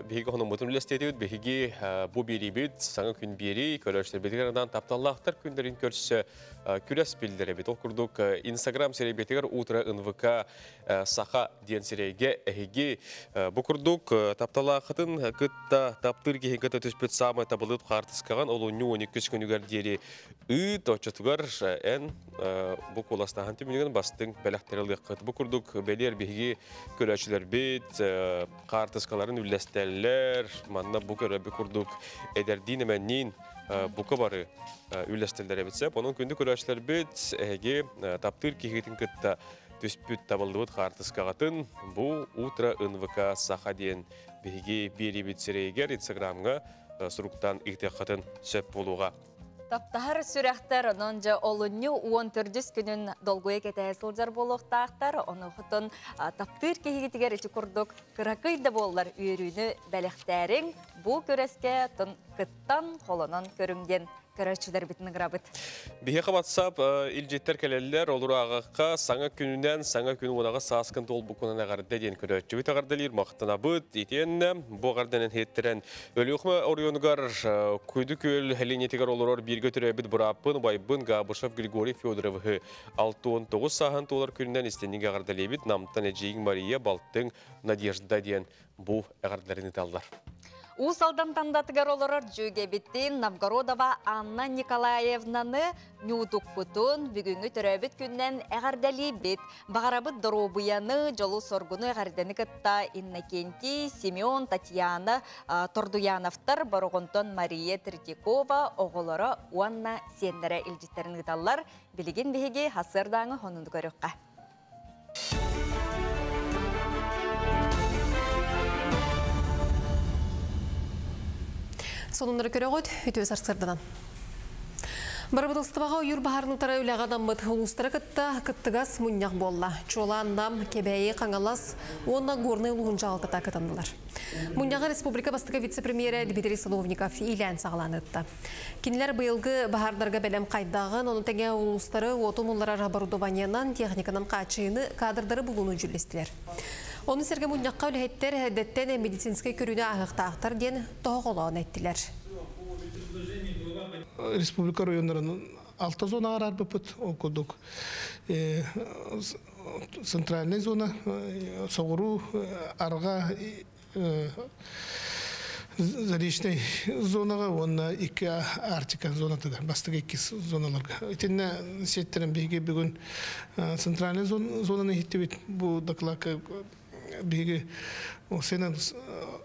биһиги хономмутун үллэстиэтибит, биһиги бу биэриибит саҥа күн биэрии көрөөччүлэрбитигэр анаан тапталлаахтар күннэрин көрсө күрэс биллэрэбит. Ол курдук Инстаграм сирэйбитигэр утро НВК Саха диэн сирэйгэ эһиги бу курдук тапталаахытын кытта таптыыр киһин кытта түспүт саамай табылыт хаартыскаҕын олунньу 12 күнүгэр диэри ыыт оччотугар эн бу куоластааһын түмүгүн бастыҥ бэлэхтэри ылыаххыт. Бу курдук бэлиэр биһиги көрөөччүлэрбит хаартыскаларын үллэстэллэр. Манна бу көрөбү курдук эдэрдиин эмэнниин бука бары үллэстэллэр эбит сөп. Онон күндү көрөөччүлэрбит эһиги таптыыр киһитин кытта түспүт табыллыбыт хаартыскаҕытын бу утро НВК Саха диэн биһиги биэриибит сирэйигэр Инстаграмҥа суруктаан ыытыаххытын сөп буолуоҕа. Таптаһар сүрэхтэр онон дьэ олунньу 14 күнүн долгуйа кэтэһэ сылдьар буолуохтаахтар. Ону хотон таптыыр киһигитигэр ити курдук кыракый да буоллар үөрүүнү бэлэхтээриҥ бу күрэскэ кыттан холонон көрүҥ диэн Көрөөччүлэрбитин ыҥырабыт. Биһиэхэ WhatsApp илдьиттэр кэлэллэр, олору ааҕыахха. Саҥа күнүнэн, саҥа күн уонаҕа сааскын туолбуккунан эҕэрдэ диэн көрөөччүбүт эҕэрдэлиир, махтанабыт. Итиэннэ бу эҕэрдэнэн иһиттэрэн Өлүөхүмэ оройуонугар Куйду күөл линиятыгар олорор бииргэ төрөөбүт бырааппын, убайбын Габышев Григорий Федоровиһы 69 сааһын туолар күнүнэн истинник эҕэрдэлиибит. Намтан эдьиийиҥ Мария, балтыҥ Надежда диэн бу эҕэрдэлэрин ыыталлар. Уус Алдан Тандатыгар олорор дьүөгэбитин Новгородова Анна Николаевнаны ньуудукпутун бүгүҥҥү төрөөбүт күнүнэн эҕэрдэлиибит. Баҕарабыт доруобуйаны, дьолу-соргуну эҕэрдэни кытта Иннокентий, Семен, Татьяна Тордуяновтар, Бороҕонтон Мария Третьякова оҕолоро уонна сиэннэрэ илдьиттэрин ыыталлар. Билигин биһиги сарсыардааҥы сонуну көрүөххэ. Сонуннары көрөҕүт, үтүө сарсыарданан. Бырабыыталыстыбаҕа ойуур баһаарын утары үлэҕэ анаммыт улуустары кытта кыттыгас мунньах буолла. Чуолаан Нам, Кэбээйи, Хаҥалас уонна Горнай улууһун дьаһалтата кытыннылар. Мунньаҕы республика бастакы вице-премьерэ Дмитрий Садовников иилээн саҕалаан ыытта. Кинилэр быйылгы баһаардарга бэлэм хайдаҕын, ону тэҥэ улуустары уоту умулларар оборудованиенан, техниканан хааччыйыыны, кадрдары булууну дьүүллэстилэр. Ону сэргэ мунньахха үлэһиттэр эрдэттэн медицинскэй көрүүнү ааһыахтаахтар диэн тоһоҕолоон эттилэр. Республика районнарын алта зонаҕа араарбыппыт. Ол курдук центральная зона, соҕуруу, арҕаа Заречнай зонаҕа уонна икки Арктика зонатыгар, бастакы икки зоналарга. Итиннэ сиэттэрэн биһиги бүгүн центральная зонаны иһиттибит. Бу докладка биһиги Сенат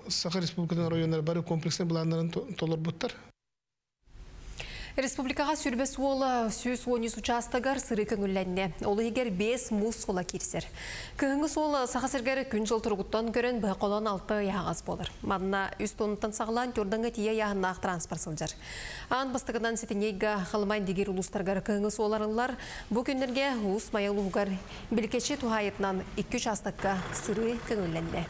Саха Республикатын районнары бары комплекснай былааннарын толорбуттар. Республикаҕа сүрбэ суола 113 учаастагар сырыы көҥүллэннэ. Ол иһигэр 5 муус суола киирсэр. Кыһыҥҥы суол Саха сиригэр күн-дьыл туругуттан көрөн быһа холоон алта ыйааҕас буолар. Манна үс тоннуттан саҕалаан Тюрдаҥҥа тиийэ ыйааһыннаах транспорт сылдьар. Аан бастакынан сэтинньигэ Халымай Дигир улуустарыгар кыһыҥҥы суол арыллар. Бу күннэргэ Уус Майа улууһугар Билкэчи туһаайытынан икки учаастакка сырыы көҥүллэннэ.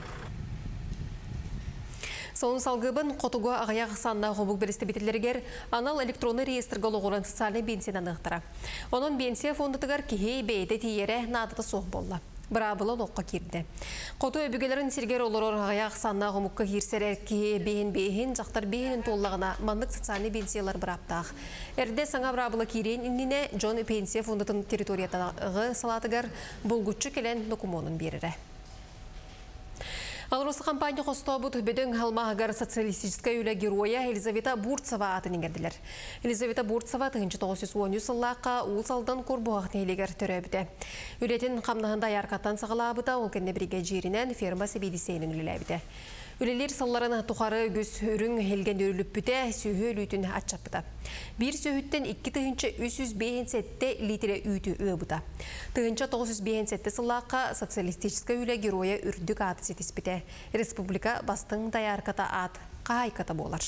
Сонун салгыбын хотугу аҕыйах ахсааннаах омук бэрэстэбиитэллэригэр анал электроннай реестргэ олоҕуран социальнай биэнсийэнэн аныахтара. Онон биэнсийэ фондатыгар киһи бэйэтэ тиийэрэ наадата суох буолла. Быраабыла олоххо киирдэ. Хоту өбүгэлэрин сиригэр олорор аҕыйах ахсааннаах омукка киирсэр киһи биэһин биэһин, дьахтар биэһинин туоллаҕына маннык социальнай биэнсийэлэр бырааптаах. Эрдэ саҥа быраабыла киириэн иннинэ дьон пенсия фондатын территориятааҕы салаатыгар булгуччу кэлэн докумуонун биэрэрэ. АЛРОСА компания хостообут бөдөҥ алмааһыгар социалистическай үлэ геройа Елизавета Бурцева аатын иҥэрдилэр. Елизавета Бурцева 1913 сыллаахха Уус Алдан Курбуһах нэһилиэгэр төрөөбүтэ. Үлэтин хамнаһын дояркаттан саҕалаабыта, ол кэннэ биригэдьииринэн ферма сэбиэдиссэйинэн үлэлээбитэ. Үлэлиир сылларын тухары үгүс үрүҥ илгэн үрүлүппүтэ, сүөһү өлүүтүн аччаппыта. Биир сүөһүттэн 2357 литрэ үүтү ыабыта. 1957 сыллаахха социалистическай үлэ геройа үрдүк ааты ситиспитэ. Республика бастыҥ доярката аат хаһаайката буолар.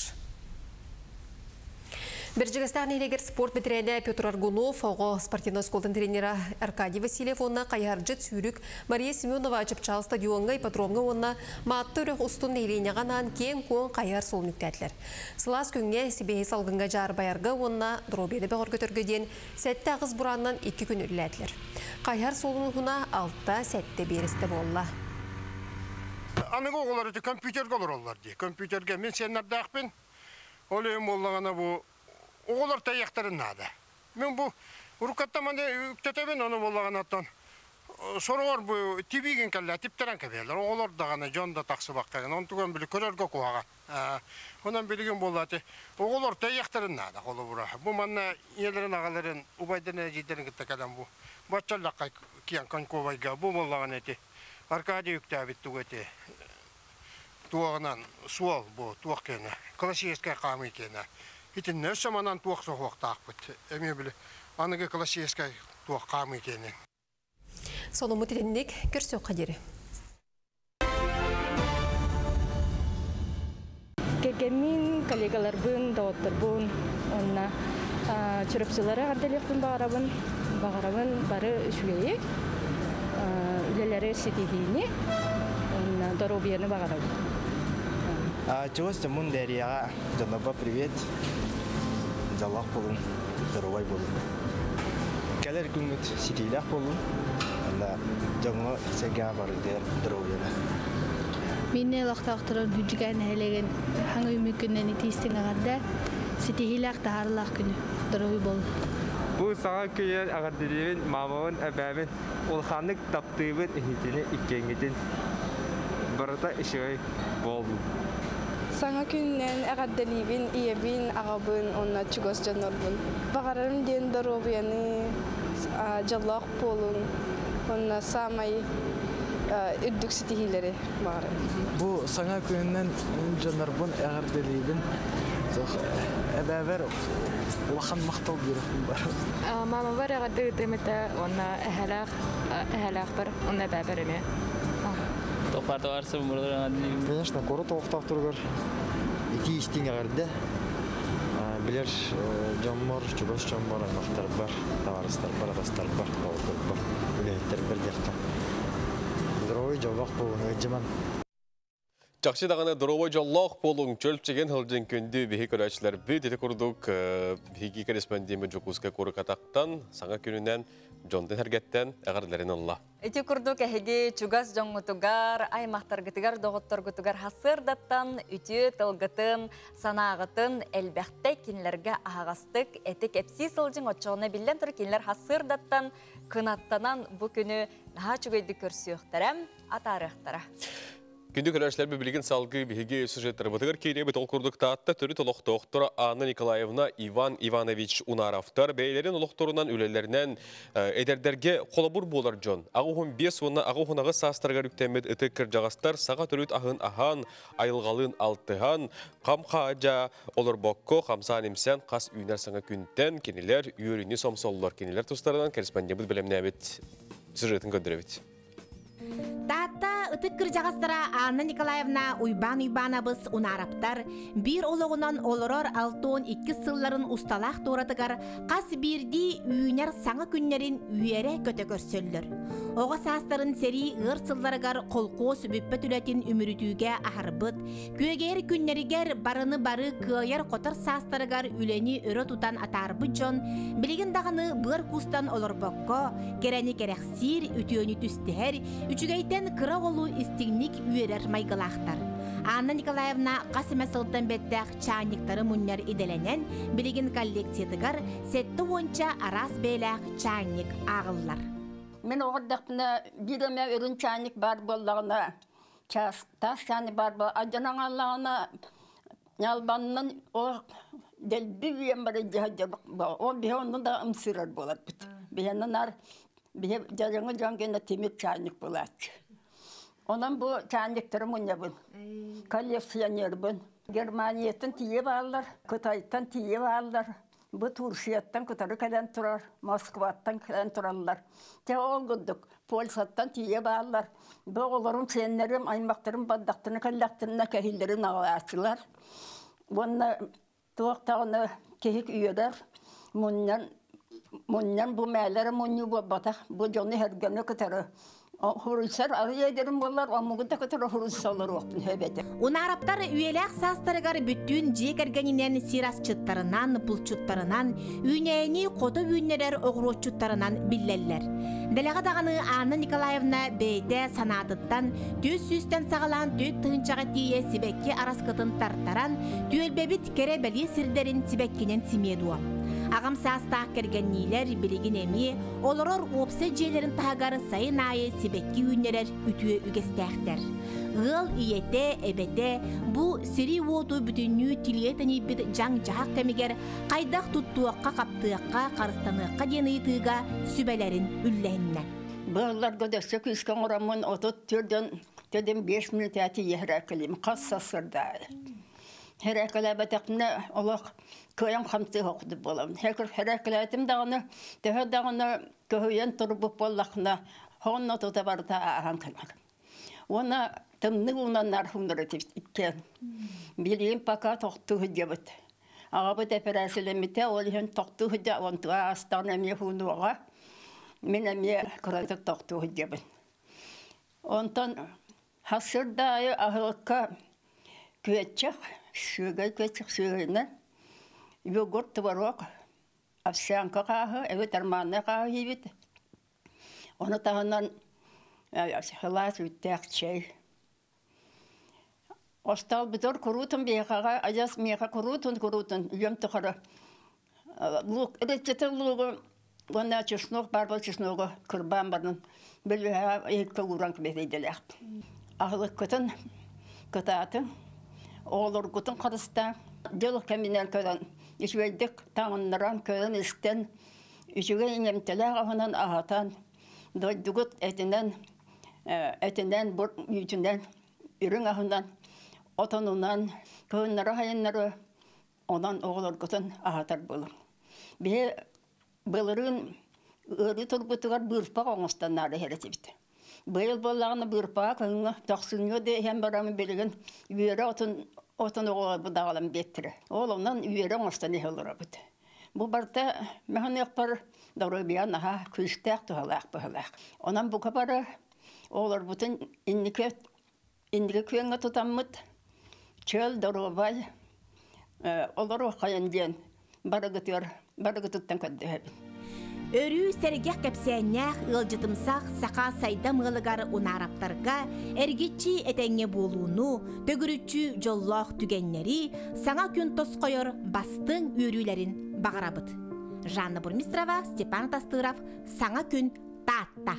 Бэрдьигэстээх нэһилиэгэр спорт бэтэрээнэ Петр Аргунов, оҕо спортивнай оскуолатын тренера Аркадий Васильев уонна хайыһардьыт сүүрүк Мария Семенова Чыпчаал стадиоҥҥа, ипподромҥа уонна Маатта үрэх устун нэһилиэнньэҕэ анаан киэҥ-куоҥ хайыһар суолун үктээтилэр. Сылаас күҥҥэ сибиэһэй салгыҥҥа дьаарбайарга уонна доруобуйаны бөҕөргөтөргө диэн 7-8 бураанынан икки күн үлэлээтилэр. Хайыһар суолун уһуна 6-7 биэрэстэ буолла. Аныгы оҕолор ити компьютерга олороллор дии. Компьютерга мин сиэннэрдээхпин. Ол иһин буоллаҕына бу оҕолор тэйиэхтэрин наада. Мин бу уруккаттан маны үктэтэбин, ону буоллаҕына оттон сороҕор бу тибиигин кэллэ типтэрэн кэбиһэллэр. Оҕолор даҕаны, дьон да тахсыбакка, онтуган били көрөргө куһаҕан. Онон билигин буоллаати оҕолор тэйиэхтэрин наада холобура. Бу манна ийэлэрин, аҕаларын, убайдарын, эдьиийдэрин кытта кэлэн бу баччаллахха киэн коньковайга бу буоллаҕына ити Аркадий үктээбит тугу эти туоҕунан суол бу туох киэнэ классическай хаамыы киэнэ итиннэ өссө манан туох соһуохтаахпыт эмиэ били аныгы классическай туох хаамыы киэнэ. Соломмут итинник көрсүөххэ диэри. Кэргэммин, коллегаларбын, доҕотторбун уонна чурапчылары эҕэрдэлиэхпин баҕарабын. Баҕарабын бары үчүгэйи, үлэлэри ситиһиини уонна доруобуйаны баҕарабын. Чугас дьоммун Дээрийэҕэ дьоннорбор привет. Дьоллоох буолуҥ, доруобай буолуҥ. Кэлэр күҥҥүт ситиилээх буоллун. Онно дьоҥҥо-сэргэҕэ барыытыгар доруобуйаны. Мин олохтоохторун Хүдьүкээн нэһилиэгин хаҥ үймүт күннэн итиистиҥ эҕэрдэ, ситиһиилээх таһаарылаах күнү, доруобуй буолун. Бу саҥа күнүн эҕэрдэлиибин маамабын, эбээбин улаханнык таптыыбын иһитини иккиэҥҥитин барыта үчүгэй буоллун. Саҥа күнүнэн эҕэрдэлиибин ийэбин, аҕабын уонна чугас дьоннорбун. Баҕарарым диэн доруобуйаны, дьоллоох буолуҥ уонна саамай үрдүк ситиһиилэри баҕарабын. Бу саҥа күнүнэн дьоннорбун эҕэрдэлиибин. Эбээбэр улахан махтал биэрэхпин барабын. Мамабар эҕэрдэ ыытыам этэ уонна эһэлээх эһэлээхпэр уонна эбээбэр эмиэ. Конечно, куорат олохтоохторугар итии истиҥ эҕэрдэ. Билэр дьоммор, чугас дьоммор, аймахтарбар, табаарыстарбар, атастарбар, доҕотторбор, үлэһиттэрбэр диэххэ. Здоровый дьоллоох буолуҥ, ыалдьымаҥ. Чахчы даҕаны доруобай дьоллоох буолуҥ, чөл-чэгиэн сылдьыҥ күндү биһи көрөөччүлэрбит. Ити курдук биһиги корреспондеммит Дьокуускай куоракатактан саҥа күнүнэн дьонтон эргэттэн эҕэрдэлэрин ылла. Ити курдук эһиги чугас дьоҥҥутугар, аймахтаргытыгар, доҕотторгутугар сарсыардаттан үтүө тылгытын, санааҕытын элбэхтэ кинилэргэ аһаҕастык эти кэпсии сылдьыҥ оччоҕуна биллэн турар кинилэр сарсыардаттан кынаттанан бу күнү наһаа үчүгэйдик көрсүөхтэрэ, атаарыахтара. Күндү көрөөччүлэр билигин салгыы биһиги сюжеттарбытыгар киириэбит. Ол курдук Таатта төрүт олохтоохторо Анна Николаевна, Иван Иванович Унаровтар бэйэлэрин олохторунан үлэлэринэн эдэрдэргэ холобур буолар дьон. Аҕыс биэс уонна аҕыс саастарыгар үктэммит ытык кырдьаҕастар саха төрүт аһын аһаан, айылҕалыын алтыһан, хам-хаадьа олорбокко хамсаан-имсээн хас үүнэр саҥа күнтэн кинилэр үөрүүнү сомсоллор. Кинилэр тустарынан корреспондеммыт бэлэмнээбит сюжетын көрдөрөбүт. Таатта ытык кырдьаҕастара Анна Николаевна Уйбаан Уйбаанабыс Унаараптар биир олоҕунан олорор 62 сылларын усталаах туоратыгар хас биирдии үүнэр саҥа күннэрин үөрэ-көтө көрсөллөр. Оҕо саастарын сэрии ыар сылларыгар холкуос бүппэт үлэтин үмүрүтүүгэ аһарбыт, күөгэйэр күннэригэр барыны бары кыайар-хотор саастарыгар үлэни өрө тутан атаарбыт дьон билигин даҕаны быар куустан олорбокко, кэрэни кэрэхсиир, үтүөнү түстэһэр, үчүгэйтэн кыра оҕолуу истиҥник үөрэр майгылаахтар. Анна Николаевна хас эмэ сылтан бэттэх чаанньыктары мунньар идэлэнэн, билигин коллекциятыгар 70 араас бэйэлээх чаанньык ааҕыллар. Мин оҕо эрдэхпинэ биир эмэ үрүҥ чаанньык баар буоллаҕына, чаас таас чаанньык баар буол алдьанан хааллаҕына, ньалбаннан ол дэлби үүйэн баран дьэ ол биһи онно да ымсыырар буоларбыт. Биһиэнэ наар биһи дьарыҥы дьон гэнэ тимир чаанньык буолааччы. Онон бу чаанньыктары мунньабын. Коллекционербын. Германияттан тиийэ бааллар, Кытайтан тиийэ бааллар, бу Турцияттан кытары кэлэн турар, Москваттан кэлэн тураллар. Те ол курдук Польшаттан тиийэ бааллар. Бу оҕолорум, сиэннэрим, аймахтарым бардахтарына кэллэхтэринэ кэһиилэрин аҕалааччылар. Уонна туох даҕаны киһи үөрэр, мунньан мунньан бу мээлэрэ мунньуу буолбатах, бу дьону сэргэни кытары хуруйсар арыйа эдэрим буоллар, омугу да кытары хуруйса олоруохпун сөп этэ. Унаараптар үйэлээх саастарыгар бүттүүн дьиэ кэргэнинэн сир асчыттарынан, булчуттарынан, үүнээйини хото үүннэрэр оҕуруотчуттарынан биллэллэр. Дэлэҕэ даҕаны Анна Николаевна бэйэтэ санаатыттан түөрт сүүстэн саҕалаан түөрт тыһыынчаҕа тиийэ сибэкки араскытын тартаран, түөлбэбит кэрэ бэлиэ сирдэрин сибэккинэн симиэ дуо. Аҕам саастаах кэргэнниилэр билигин эмиэ олорор уопсай дьиэлэрин таһыгар сайын аайы сибэкки үүннэрэр үтүө үгэстээхтэр. Ыал ийэтэ, эбэтэ бу сири-уоту бүтүннүү тилийэ тэнийбит дьаҥ-дьаһах кэмигэр хайдах туттуохха-хаптыахха, харыстаныахха диэн ыйытыыга сүбэлэрин үллэһиннэ. Быалларга дөссө күүскэ оҥороммун отут төрдөн төдөн биэс мүнүүтэ тиийэ хирээккэлиим хас сарсыарда Хирээккэлээбэтэхпинэ олох кыайан хамсыы охтубут буолабын. Хирээккэлээтим даҕаны төһө даҕаны көһүйэн турбут буоллаххына сонно тута барыта ааһан кэлэр. Уонна тымныы уунан нархуннар иккиэн. Билигин пока тохтуу сылдьабыт. Аҕабыт эпэрээсилэммитэ, ол иһин тохтуу сылдьа, онтуга аастаҕына эмиэ хуунуоҕа. Мин эмиэ кыратык тохтуу сылдьабын. Онтон сарсыарда аайы аһылыкка күөччэх, сүөгэй күөччэх сүөгэйинэн Йогурт, творог, овсянка хааһы, эбэтэр манна хааһы иибит. Ону таһынан сылаас үүттээх чэй. Остуолбутугар куруутун биһиэхэҕэ адьас миэхэ куруутун куруутун үйэм тухары лук итиччэтэ лугу уонна чеснок баар буол чесногу кырбаан баран бөлүһэҕэ иһиккэ ууран кэбиһэрдэлээхпин. Аһылыккытын кытаатыҥ, оҕолоргутун харыстааҥ. Дьыл кэминэн көрөн, үчүгэйдик таҥыннаран, көрөн-истэн, үчүгэй иҥэмтэлээх аһынан аһатан, дойдугут этинэн, этинэн, үүтүнэн, үрүҥ аһынан, отонунан, кыһыннары-сайыннары онон оҕолоргутун аһатар буолуҥ. Биһи былырыын ыарыы турбутугар быырпах оҥостон наада иһэр этибит. Быйыл буоллаҕына быырпаҕа кыһыҥҥы тохсунньу да иһэн бараммын билигин үөрэ отун отун оҕолорбут даҕалан биэттэрэ. Ол онон үөрэ оҥостон иһэ олоробут. Бу барыта мөһыныахпар доруобуйа наһаа күүстээх туһалаах быһылаах. Онон бука бары оҕолорбутун инники инники күөҥҥэ тутаммыт чөл доруобай олоруоххайын диэн барыгытыгар барыгытыттан көрдөһөбүн. Өрүү сэргэх кэпсээннээх ыалдьытымсах саха сайдам ыалыгар унаараптарга эргиччи этэҥҥэ буолууну, төгүрүччү дьоллоох түгэннэри, саҥа күн тосхойор бастыҥ үөрүүлэрин баҕарабыт. Жанна Бурмистрова, Степан Тастыров, Саҥа күн, Таатта.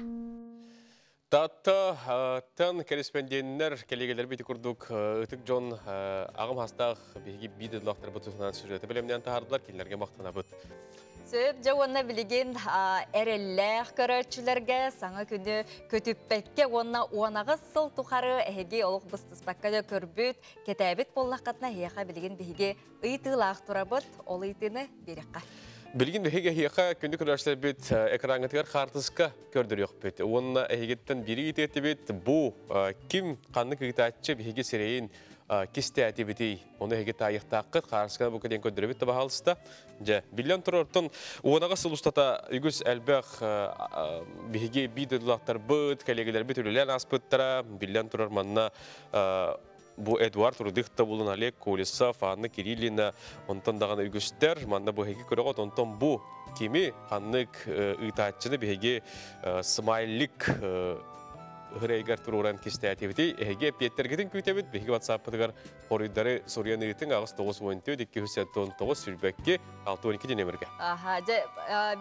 Таатта кэриспэндиэннэр кэлигэлэрбит курдук ытык дьон аҕам хастаах биһиги биир дойдулаахтарбыт туһунан сюжеты бэлэмнээн таһаардылар, кинилэргэ махтанабыт. Сөп дьэ уонна билигин эрэллээх көрөөччүлэргэ саҥа күнү көтүппэккэ уонна уонаҕыс сыл тухары эһиги олох быстыспакка да көрбүт, кэтээбит буоллаххытына эһиэхэ билигин биһиги ыйытыылаах турабыт, ол ыйытыыны биэриэххэ. Билигин биһиги эһиэхэ күндү көрөөччүлэрбит экраҥҥытыгар хаартыска көрдөрүөхпүт. Уонна эһигиттэн биири ыйытыатыбыт бу ким ханнык ыытааччы биһиги сирэйин кистээтибитий? Ону эһиги таайыахтааххыт, хаарысканы бу кэлэн көрдөрөбүт да баһаалыста. Дьэ, биллэн турар, уонаҕа сыл устата үгүс элбэх биһиги биир дойдулаахтарбыт, кэлиэгэлэрбит үлэлээн ааспыттара, биллэн турар манна бу Эдуард Рудых булун Олег Колесов, Анна Кириллина, онтон даҕаны үгүстэр, манна бу эһиги көрөҕөт, онтон бу кими ханнык ыытааччыны биһиги смайлик ырайгар туруоран кистээтибити, эһиги эппиэттэргитин күүтэбит, биһиги WhatsApp-пытыгар хоруйдары суруйан ыытыҥ 8 9 14 279 22 62 нөмірге. Аха, дьэ,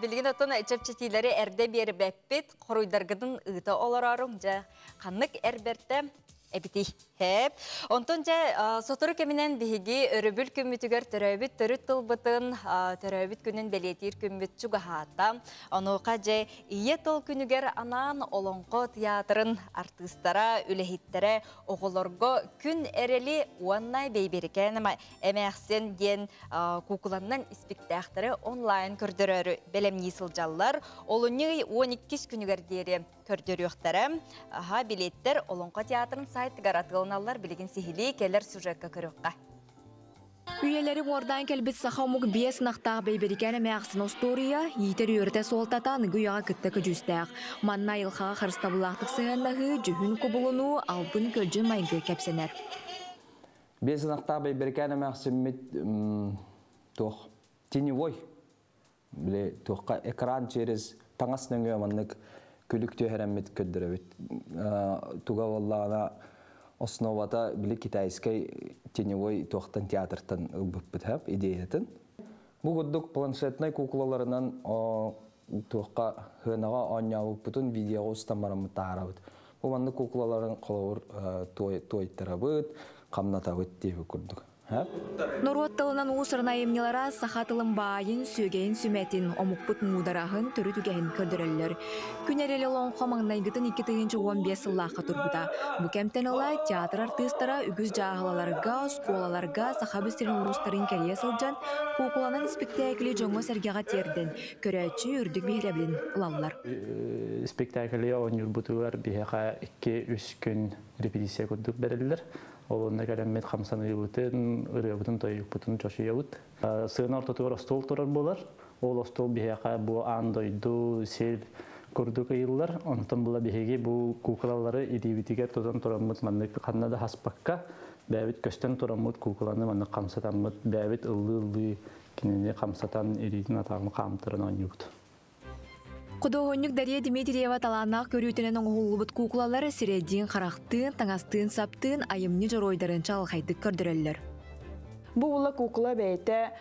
билигин оттон чэпчэтиилэри эрдэ биэрбэппит, хоруйдаргытын ыыта олорорум, дьэ, ханнык эрбэртэ эбитий. Хэп. Онтон дьэ сотору кэминэн биһиги өрөбүл күммүтүгэр төрөөбүт төрүт тылбытын, төрөөбүт күнүн бэлиэтиир күммүт чугаһаата. Онуоха дьэ ийэ тыл күнүгэр анаан Олоҥхо театрын артыыстара, үлэһиттэрэ оҕолорго күн эрэли уонна бэйбэрикээн эмээхсин диэн куукуланнан испиктээхтэри онлайн көрдөрөөрү бэлэмнии сылдьаллар. Олунньу ый 12 күнүгэр диэри көрдөрүөхтэрэ. Аха, билеттер Олоҥхо театрын сайтыгар атыыланаллар билигин сиһилии кэлэр сюжекка көрүөххэ. Үйэлэри уордаан кэлбит саха омук биэс ынахтаах бэйбэрикээн эмээхсин остуоруйа иитэр үөрэтэ суолтата аныгы үйэҕэ кытта көдьүүстээх. Манна айылҕаҕа харыстабыллаахтык сыһыаннаһыы, дьүһүн кубулунуу, албын-көлдьүн майгы кэпсэнэр. Биэс ынахтаах бэйбэрикээн эмээхсиммит туох теневой били туохха экран через таҥас нөҥүө маннык күлүк түһэрэммит көрдөрөбүт. Туга буоллаҕына основата били китайскай теневой туохтан театртан ылбыппыт хэп идеятын. Бу курдук планшетнай куклаларынан туохха хыанаҕа оонньообуппутун видеоҕа устан бараммыт таһаарабыт. Бу маннык куклаларын холобур туойтарабыт, хамнатабыт диэби курдук. Норуот тылынан уус-уран айымньылара саха тылын баайын, сүөгэйин сүмэтин, омукпут муудараһын, төрүт үгэһин көрдөрөллөр. Күн эрэл олоҥхо маҥнайгытын 2015 сыллаахха турбута. Бу кэмтэн ыла театр артыыстара үгүс дьааһылаларга, оскуолаларга саха сирин улуустарын кэрийэ сылдьан, куукуланан испиктээкили дьоҥҥо-сэргэҕэ тиэрдэн, көрөөччү үрдүк биһирэбилин ылаллар. Спектакльи оонньуурбутугар биһиэхэ 2-3 күн репетиция курдук бэриллэр. Ол онно кэлэммит хамсаныыбытын, ырыабытын, тойукпутун чочуйабыт. Сыана ортотугар остуол турар буолар. Ол остуол биһиэхэ бу аан дойду, сир курдук ыйыллар. Онтон була биһиги бу куукулалары илиибитигэр тутан тураммыт маннык ханна да хаспакка Бэйэбит көстөн тураммыт куукуланы маннык хамсатаммыт, бэйэбит ыллыы-ыллыы кинини хамсатан илиитин атаҕын хаамтаран оонньуубут. Худуоһунньук Дария Дмитриева талааннаах көрүүтүнэн оҥоһуллубут куукулалар сирэйдиин-харахтыын, таҥастыын-саптыын айымньы дьоруойдарын чаҕылхайдык көрдөрөллөр. Бу була куукула бэйэтэ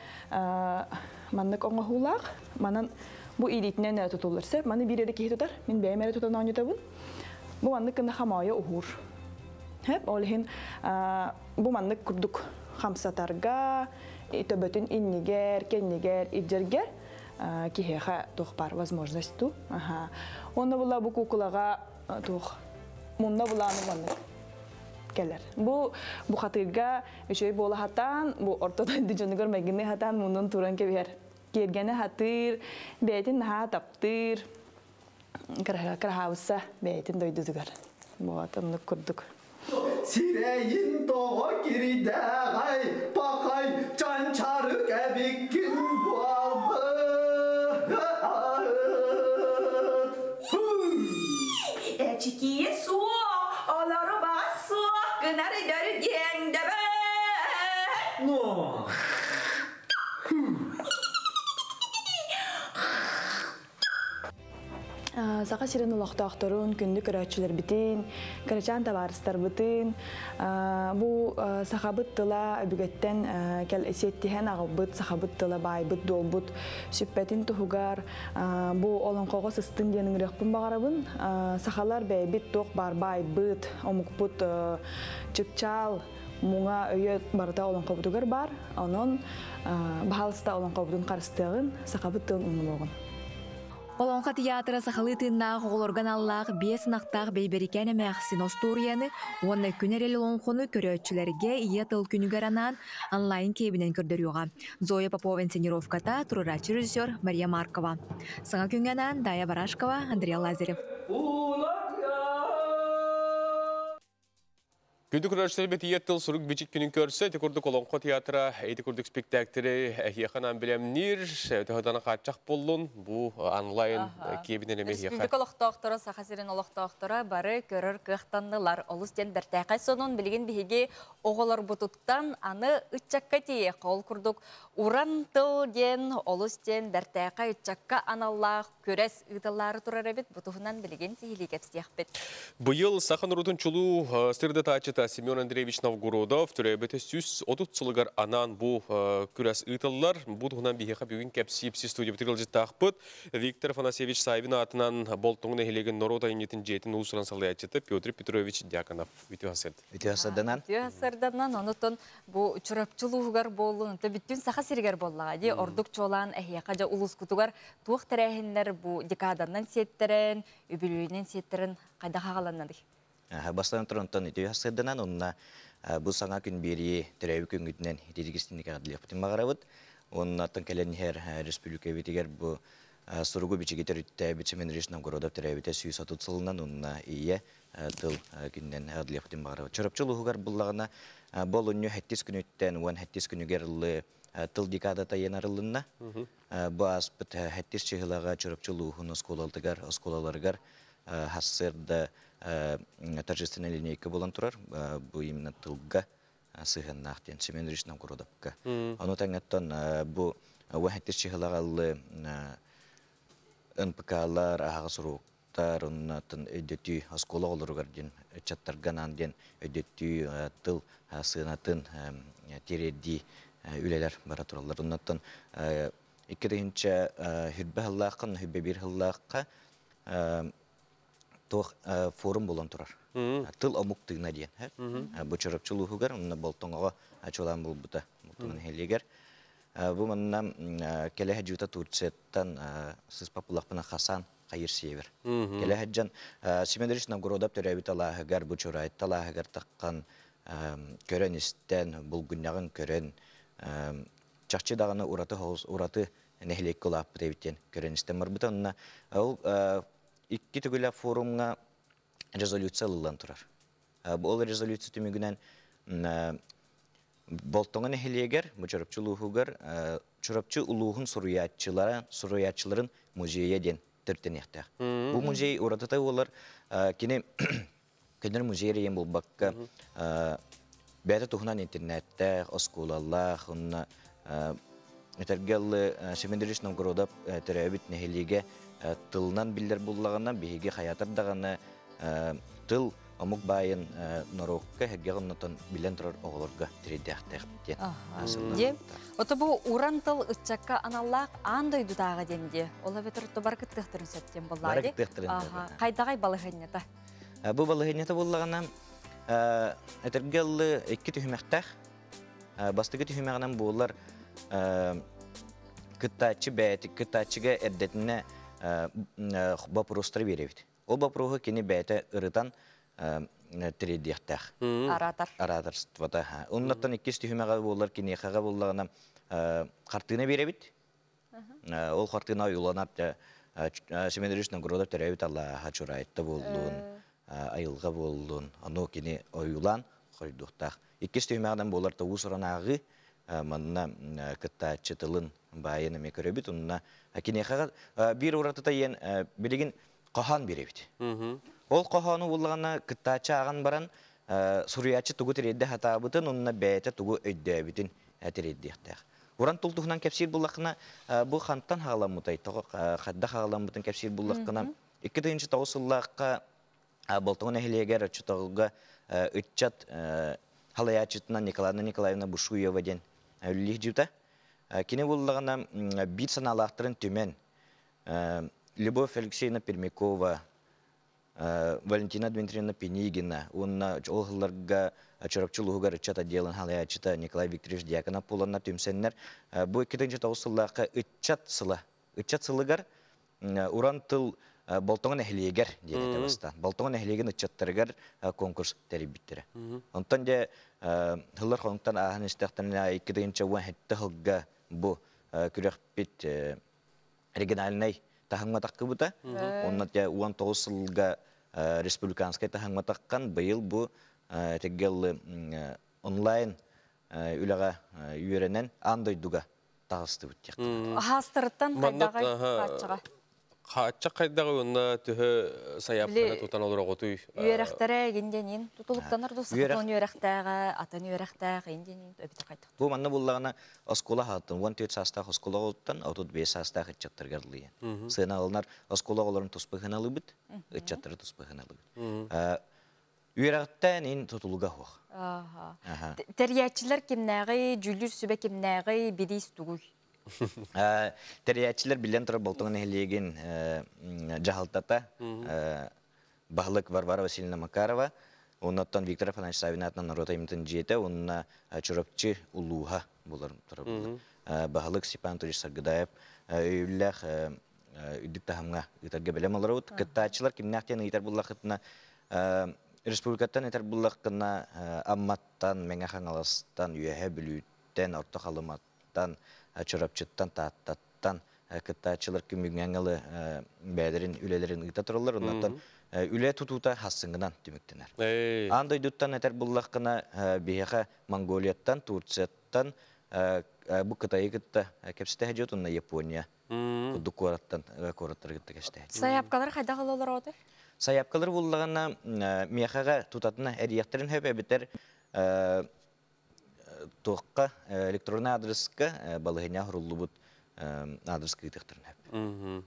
маннык оҥоһуулаах. Манан бу илиитинэн тутуллар сөп. Маны биир эрэ киһи тутар. Мин бэйэм эрэ тутан оонньотобун. Бу маннык гына хамаайа уһуур. Хөп, ол иһин бу маннык курдук хамсатарга, төбөтүн иннигэр, кэннигэр, илдьэргэ киһиэхэ туох баар возможность ту. Онно була бу куукулаҕа туох мунна булааны маннык кэлэр. Бу бухатыырга үчүгэй буола хатаан, бу орто дойду дьонугар майгыныы хатаан муннун туран кэбиһэр. Киэргэнэ хатыыр, бэйэтин наһаа таптыыр, кыраһаабысса бэйэтин дойдутугар. Вот оннук курдук. Сирэйин тоҕо киридээҕэй, пахай, чанчарык эбиккин буолбут. Эчикийэ суох, олору баас суох гынар дөрүдиэҥ дөбө. Но. Саха сирин олохтоохторун, күндү көрөөччүлэрбитин, кырачаан табаарыстарбытын, бу сахабыт тыла өбүгэттэн кэл сиэттиһэн аҕалбыт сахабыт тыла баайбыт дуолбут сүппэтин туһугар бу олоҥхоҕо сыстын диэн ыҥырыахпын баҕарабын. Сахалар бэйэбит туох баар баайбыт, омукпут чыпчаал муҥа өйө барыта олоҥхобутугар баар. Онон баһаалыста олоҥхобутун харыстыаҕын, сахабыт тылын умнумуоҕун. Олоҥхо театра сахалыы тыыннаах оҕолорго аналлаах биэс ынахтаах Бэйбэрикээн эмээхсин остуоруйаны уонна Күн эрэл олоҥхону көрөөччүлэргэ Ийэ тыл күнүгэр анаан онлайн киэбинэн көрдөрүөҕэ. Зоя Попова инсценировката, туруорааччы режиссер Мария Маркова. Саҥа күҥҥэ анаан Дая Барашкова, Андрей Лазарев. Күндү көрөөччүлэрбит ийэ тыл сурук бичик күнүн көрсө ити курдук Олоҥхо театра ити курдук спектакльтэри эһиэхэ анаан билэмниир төһөтөн хааччах буоллун бу онлайн киэбинэн эмиэ эһиэхэ Республика олохтоохторо, Саха сирин олохтоохторо бары көрөр кыахтаннылар. Олус диэн бэртээхэй сонун билигин биһиги оҕолорбутуттан аны ыччакка тиийиэххэ. Ол курдук уран тыл диэн олус диэн бэртээхэй ыччакка аналлаах күрэс ыытыллаары турар эбит. Бу туһунан билигин сиһилии кэпсиэхпит. Быйыл саха норуотун чулуу сырдатааччыта Семен Андреевич Новгородов төрөөбүтэ 130 сылыгар анаан бу күрэс ыытыллар. Бу туһунан биһиэхэ бүгүн кэпсиир студиябытыгар ыалдьыттаахпыт Виктор Афанасьевич Савин аатынан Болтоҥо нэһилиэгин норуот айымньытын дьиэтин уус-уран салайааччыта Петр Петрович Дьяконов. Үтүө сырд. Үтүө сырданан. Үтүө сырданан, онутун бу Чурапчы улууһугар буоллун, бүтүн Саха сиригэр буоллаҕа дии, ордук чуолаан эһиэхэ дьэ улуускутугар туох тэрээһиннэр бу декаданан сиэттэрэн, үбүлүөйүнэн сиэттэрэн хайдах аҕаланнадый? Бастан турантан үтүө сырданан, онна бу саҥа күн биэрии төрөөбүт күҥҥүтүнэн итиргистинник эҕэрдэлиэхпитин баҕарабыт. Оннаттан кэлэн иһэр республикабытыгар бу суругу бичиги төрүттээбит Семен Ильич Новгородов төрөөбүтэ 130 сылынан онна ийэ тыл күнүнэн эҕэрдэлиэхпитин баҕарабыт. Чурапчы улууһугар буллаҕына бу олунньу 7 күнүттэн 17 күнүгэр ыллы тыл декадата иэн арыллынна. Бу ааспыт 7 чыһылаҕа Чурапчы улууһун оскуолатыгар, оскуолаларыгар хассыарда торжественная линейка буолан турар. Бу именно тылга сыһыаннаах диэн Семен Ильич Новгородовка. Ону тэҥҥэттэн бу 17 чыһылаҕа ыллы НПК-лар, аһаҕас уруоктар, оннуттан өйдөтүү оскуола оҕолоругар диэн ыччаттарга анаан диэн өйдөтүү тыл сыанатын тириэрдии үлэлэр бара тураллар. Оннуттан 2 тыһыынча хүрбэ сыллаахха, 21 сыллаахха туох форум буолан турар. Тыл омук тыына диэн. Бу Чурапчы улууһугар, онно Болтоҥоҕо чуолаан буолбута. Болтоҥо нэһилиэгэр. Бу манна кэлэ сылдьыбыта Турцияттан сыспап булахпына Хасан Хайыр Север. Кэлэ сылдьан Семен Ильич Новгородов төрөөбүт алааһыгар, бу Чурайт алааһыгар таххан көрөн истэн, булгунньаҕын көрөн, чахчы даҕаны ураты ураты нэһилиэккэ улааппыт эбит диэн көрөн истэн барбыта. Онно ол икки төгүлэ форумҥа резолюция ылыллан турар. Ол резолюция түмүгүнэн Болтоҥо нэһилиэгэр, бу Чурапчы улууһугар Чурапчы улууһун суруйааччылара, суруйааччыларын музейа диэн төрүттэниэхтээх. Бу музей уратыта буолар, кини көнөр музей эрийэн буолбакка, Бэйэтэ туһунан интернеттээх, оскуолалаах, онно этэргэ Семен Ильич Новгородов төрөөбүт нэһилиэгэ тылынан биллэр буллаҕына, биһиги хайатар даҕаны тыл омук баайын норуокка эһэргэ оннотон билэн турар оҕолорго тириэрдээхтээх диэн Дьэ, ото бу уран тыл ыччакка аналлаах аан дойдутааҕы диэн дии. Ол эбэтэр ото бары кыттыахтарын сөп диэн буоллаа Бары дии. кыттыахтарын сөп. Хайдаҕай балаһыанньата? Бу балаһыанньата буоллаҕына, этэргэ ыллы икки түһүмэхтээх. Бастакы түһүмэҕинэн буолар кыттааччы бэйэти кыттааччыга эрдэтинэ боппуруостары биэрэбит. Ол боппуруоһу кини бэйэтэ ырытан тириэрдиэхтээх. Араатар. Араатарствота. Оннуттан иккис түһүмэҕэ буолар киниэхэҕэ буоллаҕына хартыына биэрэбит. Ол хартыына ойууланар Семен Ильич Новгородов төрөөбүт алааһа Чурайтта буоллун, айылҕа буоллун, ону кини ойуулаан хойдуохтаах. Иккис түһүмэҕинэн буолар уус-уран ааҕыы, манна кыттааччы тылын баайын эмиэ көрөбүт. Онно киниэхэҕэ биир уратыта иэн билигин хоһоон биэрэбит. Ол хоһоону буллаҕына кыттааччы ааҕан баран суруйааччы тугу тириэрдэ сатаабытын уонна бэйэтэ тугу өйдөөбүтүн тириэрдиэхтээх. Уран тыл туһунан кэпсиир буллаххына, бу хантан хаҕаламмытай, тоҕо хайдах хаҕаламмытын кэпсиир буллаххына, 2009 сыллаахха Болтоҥо нэһилиэгэр оччотооҕуга ыччат халайааччытынан Николаевна Николаевна Бушуева диэн үлэлиир дьиэбитэ. Кини буллаҕына биир санаалаахтарын түмэн Любовь Алексеевна Пермякова, Валентина Дмитриевна Пинигина уонна ол сылларга Чурапчы улууһугар ыччат отделын халайааччыта Николай Викторович Дьяконов буоланнар түмсэннэр бу 2009 сыллаахха ыччат сыла ыччат сылыгар уран тыл Болтоҥо нэһилиэгэр диэн этэ бастаан. Болтоҥо нэһилиэгин ыччаттарыгар конкурс тэрийбиттэрэ. Онтон дьэ сыллар хонуктан ааһан истэхтэринэ 2017 сылга бу күрэхпит региональнай таһымҥа таххыбыта. Онно дьэ 19 сылга республиканскай таһымҥа таххан быйыл бу теггел онлайн үлэҕэ үөрэнэн аан дойдуга таҕыстыбыт диэхтэрэ. Хаастарыттан хайдаҕай хааччаҕа? Хааччах хайдаҕы уонна төһө сайаапканы тутан олороҕутуй? Үөрэхтэрэ индианин тутулуктанар дуу сахатон үөрэхтээҕэ, атын үөрэхтээх индианин эбитэ хайдах? Бу манна буллаҕына оскуола хааттын 14 саастаах оскуола оҕолуттан 35 саастаах ыччаттарга ыллыйан. Сыана ылынар оскуола оҕолорун туспа ыһыналыбыт, ыччаттары туспа ыһыналыбыт. Үөрэҕиттэн ин тутулуга суох. Тэрийээччилэр кимнээҕий, дьүүллүүр сүбэ кимнээҕий, бириис тугуй? Тэрийээччилэр биллэн турар Болтоҥо нэһилиэгин дьаһалтата, баһылык Варвара Васильевна Макарова, оннуттан Виктор Афанасьевич Саввин аатынан норуот айымньытын дьиэтэ уонна Чурапчы улууһа буолар турар. Баһылык Степан Анатольевич Саргыдаев өйөбүллээх үрдүк таһымҥа ыытарга бэлэм олоробут. Кыттааччылар кимнээх диэн ыйытар буллаххытына, республикаттан этэр буллаххына, Амматтан, Мэҥэ Хаҥаластан, Үөһээ Бүлүүттэн, Орто Халыматтан, Чурапчыттан, Тааттаттан кыттааччылар күн бүгүҥҥэ бэйэлэрин үлэлэрин ыыта тураллар. Оннуттан үлэ тутуута хассыҥынан түмүктэнэр. Аан дойдуттан этэр буллаххына, биһиэхэ Монголияттан, Турцияттан, бу Кытайы кытта кэпсэтэ дьиэт уонна Япония курдук куораттан куораттары кытта кэпсэтэ. Сайаапкалар хайдах ылалар отой? Сайаапкалар буллаҕына миэхэҕэ тутатына эрийэхтэрин сөп эбэтэр туохха электронный адреска балаһыанньа оһоруллубут адреска ыытыахтарын сөп.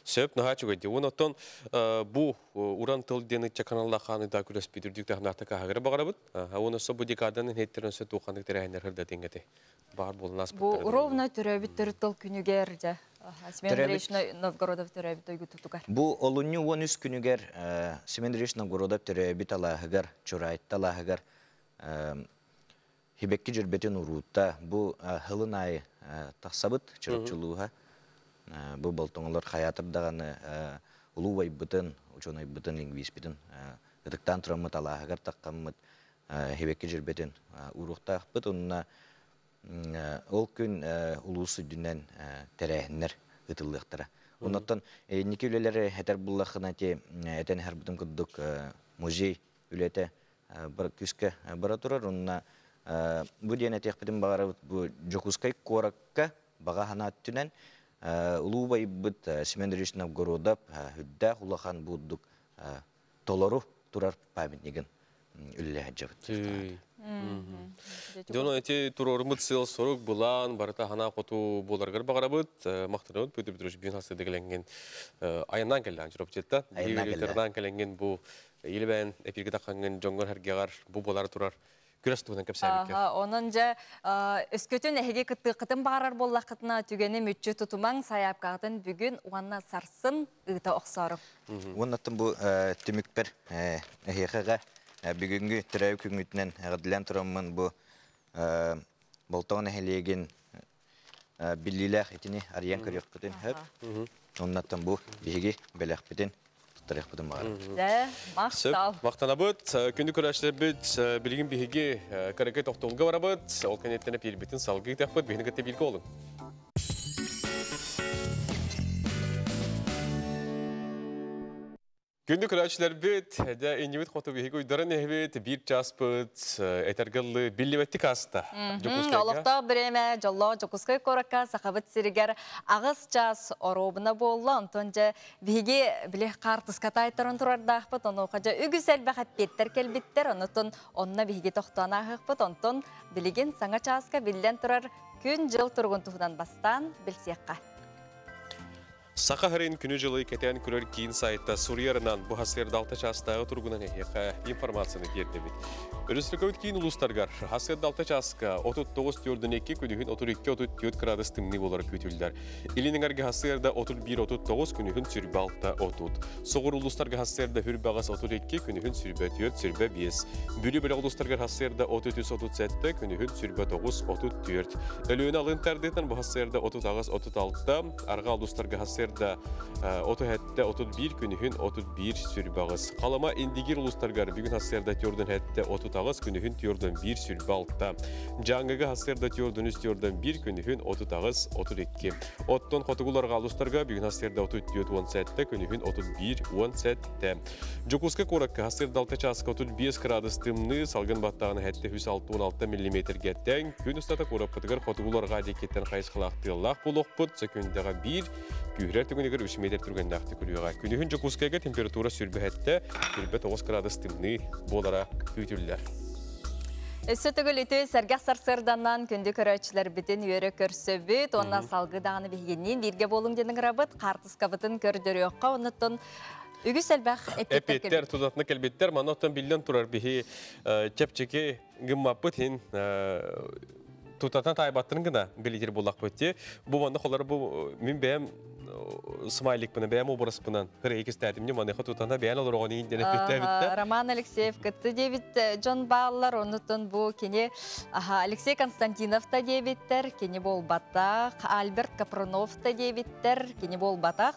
Сөп, наһаа үчүгэй. Онон бу уран тыл диэн ычча каналлаах да күрэспит үрдүк таһымнаахтык ааһыгар баҕарабыт. Уонна бу декаданын хеттерин өссө туохханнык тэрээһиннэр хырдатыҥ бар буолан Бу ровно төрөөбүт төрүт тыл күнүгэр дьэ Семен Андреевич Новгородов төрөөбүт дойгутутугар. Бу олунньу 13 күнүгэр Семен Андреевич Новгородов төрөөбүт алааһыгар, Чурайтта алааһыгар Хибекки дьөрбөтүн уруутта бу хылын аайы тахсабыт Чурапчылууһа. Бу болтоҥолор хайаатыр даҕаны улуу убайбытын, учуонайбытын, лингвиспитин ытыктаан тураммыт алааһыгар таххаммыт Хибекки дьөрбөтүн ууруохтаахпыт. Онно ол күн улуус үрдүнэн тэрээһиннэр ыытыллыахтара. Оннуттан инники үлэлэри этэр буллаххына ти этэн иһэрбитим курдук музей үлэтэ күүскэ бара турар. Онно бу диэн этиэхпитин баҕарабыт бу Дьокуускай куоракка баҕа санаа өттүнэн улуу убайбыт Семен Андреевич Новгородов үрдээх улахан бурдук толору турар памятнигын үлэлэһэ сылдьабыт. Дьоно эти туруоруммут сыал-сорук былаан барыта санаа хоту буоларыгар баҕарабыт. Махтанабыт Петр Петрович биин хасыда кэлэҥҥин айаннаан кэллээн Чурапчыттан. Айаннаан кэллэ. Кэлэҥҥин бу илибэн эпиргэ таххаҥҥын дьоҥҥор сэргэҕэр бу буолар турар күрэс туһунан кэпсээбиккэ. Онон дьэ өскөтүн эһиги кыттыаххытын баҕарар буоллаххытына түгэни мүччү тутумаҥ сайаапкаҕытын бүгүн уонна сарсын ыыта охсоору. Уоннаттан бу түмүкпэр эһиэхэҕэ бүгүҥҥү төрөөбүт күҥҥүтүнэн эҕэрдэлээн тураммын бу Болтоҕо нэһилиэгин биллиилээх итини арыйан көрүөхпүтүн сөп. Оннаттан бу биһиги бэлэхпитин туттарыахпытын баҕарабыт. Дьэ, махтал. Махтанабыт. Күндү көрөөччүлэрбит, билигин биһиги кыракый тохтобулга барабыт. Ол кэнниттэн эпиирбитин салгыы ыытыахпыт. Биһини кытта бииргэ олуҥ. Күндү көрөөччүлэрбит, дьэ иннибит хоту биһиги уйдаран иһэбит, биир чааспыт этэргэ биллибэттик ааста. Олохтоох бириэмэ дьоллоох Дьокуускай куоракка Сахабыт сиригэр аҕыс чаас оруобуна буолла. Онтон дьэ биһиги били хаартыска таайтаран турардаахпыт. Онуоха дьэ үгүс элбэх эппиэттэр кэлбиттэр. Онотон онно биһиги тохтоон ааһыахпыт. Онтон билигин саҥа чааска биллэн турар күн-дьыл туругун туһунан бастаан билсиэххэ. Саха сирин күнү-дьылы кэтээн көрөр киин сайта суруйарынан бу хасыарда алта чаастааҕы туругунан эһиэхэ информацияны тиэрдэбит. Өрөспүүбүлүкэбит киин улуустарыгар хасыарда алта чааска 39 4 2 күнүһүн 32-34 градус тымныы буолара күүтүллэр. Илин эҥэргэ хасыарда 31-39 күнүһүн сүрбэ 6-30. Соҕуруу улуустарга хасыарда хүрбэҕэс 32 күнүһүн сүрбэ 4 сүрбэ 5. Бүлүү бөлөх улуустарыгар хасыарда 33-37 күнүһүн сүрбэ 9-34. Өлүөнэ алын тардыытынан бу хасыарда 38-36 Арҕаа улуустарга сарсыарда 37-31 күнүһүн 31 сүрбэ аҕыс. Халыма Индигир улуустарыгар бүгүн сарсыарда төрдөн 7 38 күнүһүн төрдөн 1 сүрбэ 6. Дьааҥыга сарсыарда төрдөн 3 төрдөн 1 күнүһүн 38 32. Оттон хотугул арҕаа улуустарга бүгүн сарсыарда 34 17 күнүһүн 31 17. Дьокуускай куоракка сарсыарда 6 чааска 35 градус тымныы, салгын баттааҕына 766 миллиметргэ тэҥ. Күн устата куораппытыгар хотугуларга диэкиттэн хайысхалаах тыаллаах буолуохпут. Сөкүндэҕэ биир, күүһүрэр түгэнигэр 3 метр түргэннээхтик күрүөҕэ. Күнүһүн Дьокуускайга температура сүрбэһэттэ, 29 градус тымныы буолара күүтүллэр. Өссө төгүл үтүө сэргэх сарсыарданан күндү көрөөччүлэрбитин үөрэ көрсөбүт. Уонна салгыы даҕаны биһигинниин бииргэ буолуҥ диэн ыҥырабыт. Хаартыскабытын көрдөрүөххэ, оннуттан үгүс элбэх эппиэттэр тутатына кэлбиттэр. Манна оттон биллэн турар биһи чэпчэки гыммаппыт иһин тутатына таайбаттарын гына билигир буллахпыт ти. Бу манна холор бу мин бэйэм смайликпына бэйэм образпынан хыры икистээтим маныха тутана бэйэн олороҕон иин диэн эппиттээбиттэ. Роман Алексеев кытты диэбит дьон бааллар, оннуттан бу кини Алексей Константинов та диэбиттэр, кини буолбатах, Альберт Капронов та диэбиттэр, кини буолбатах.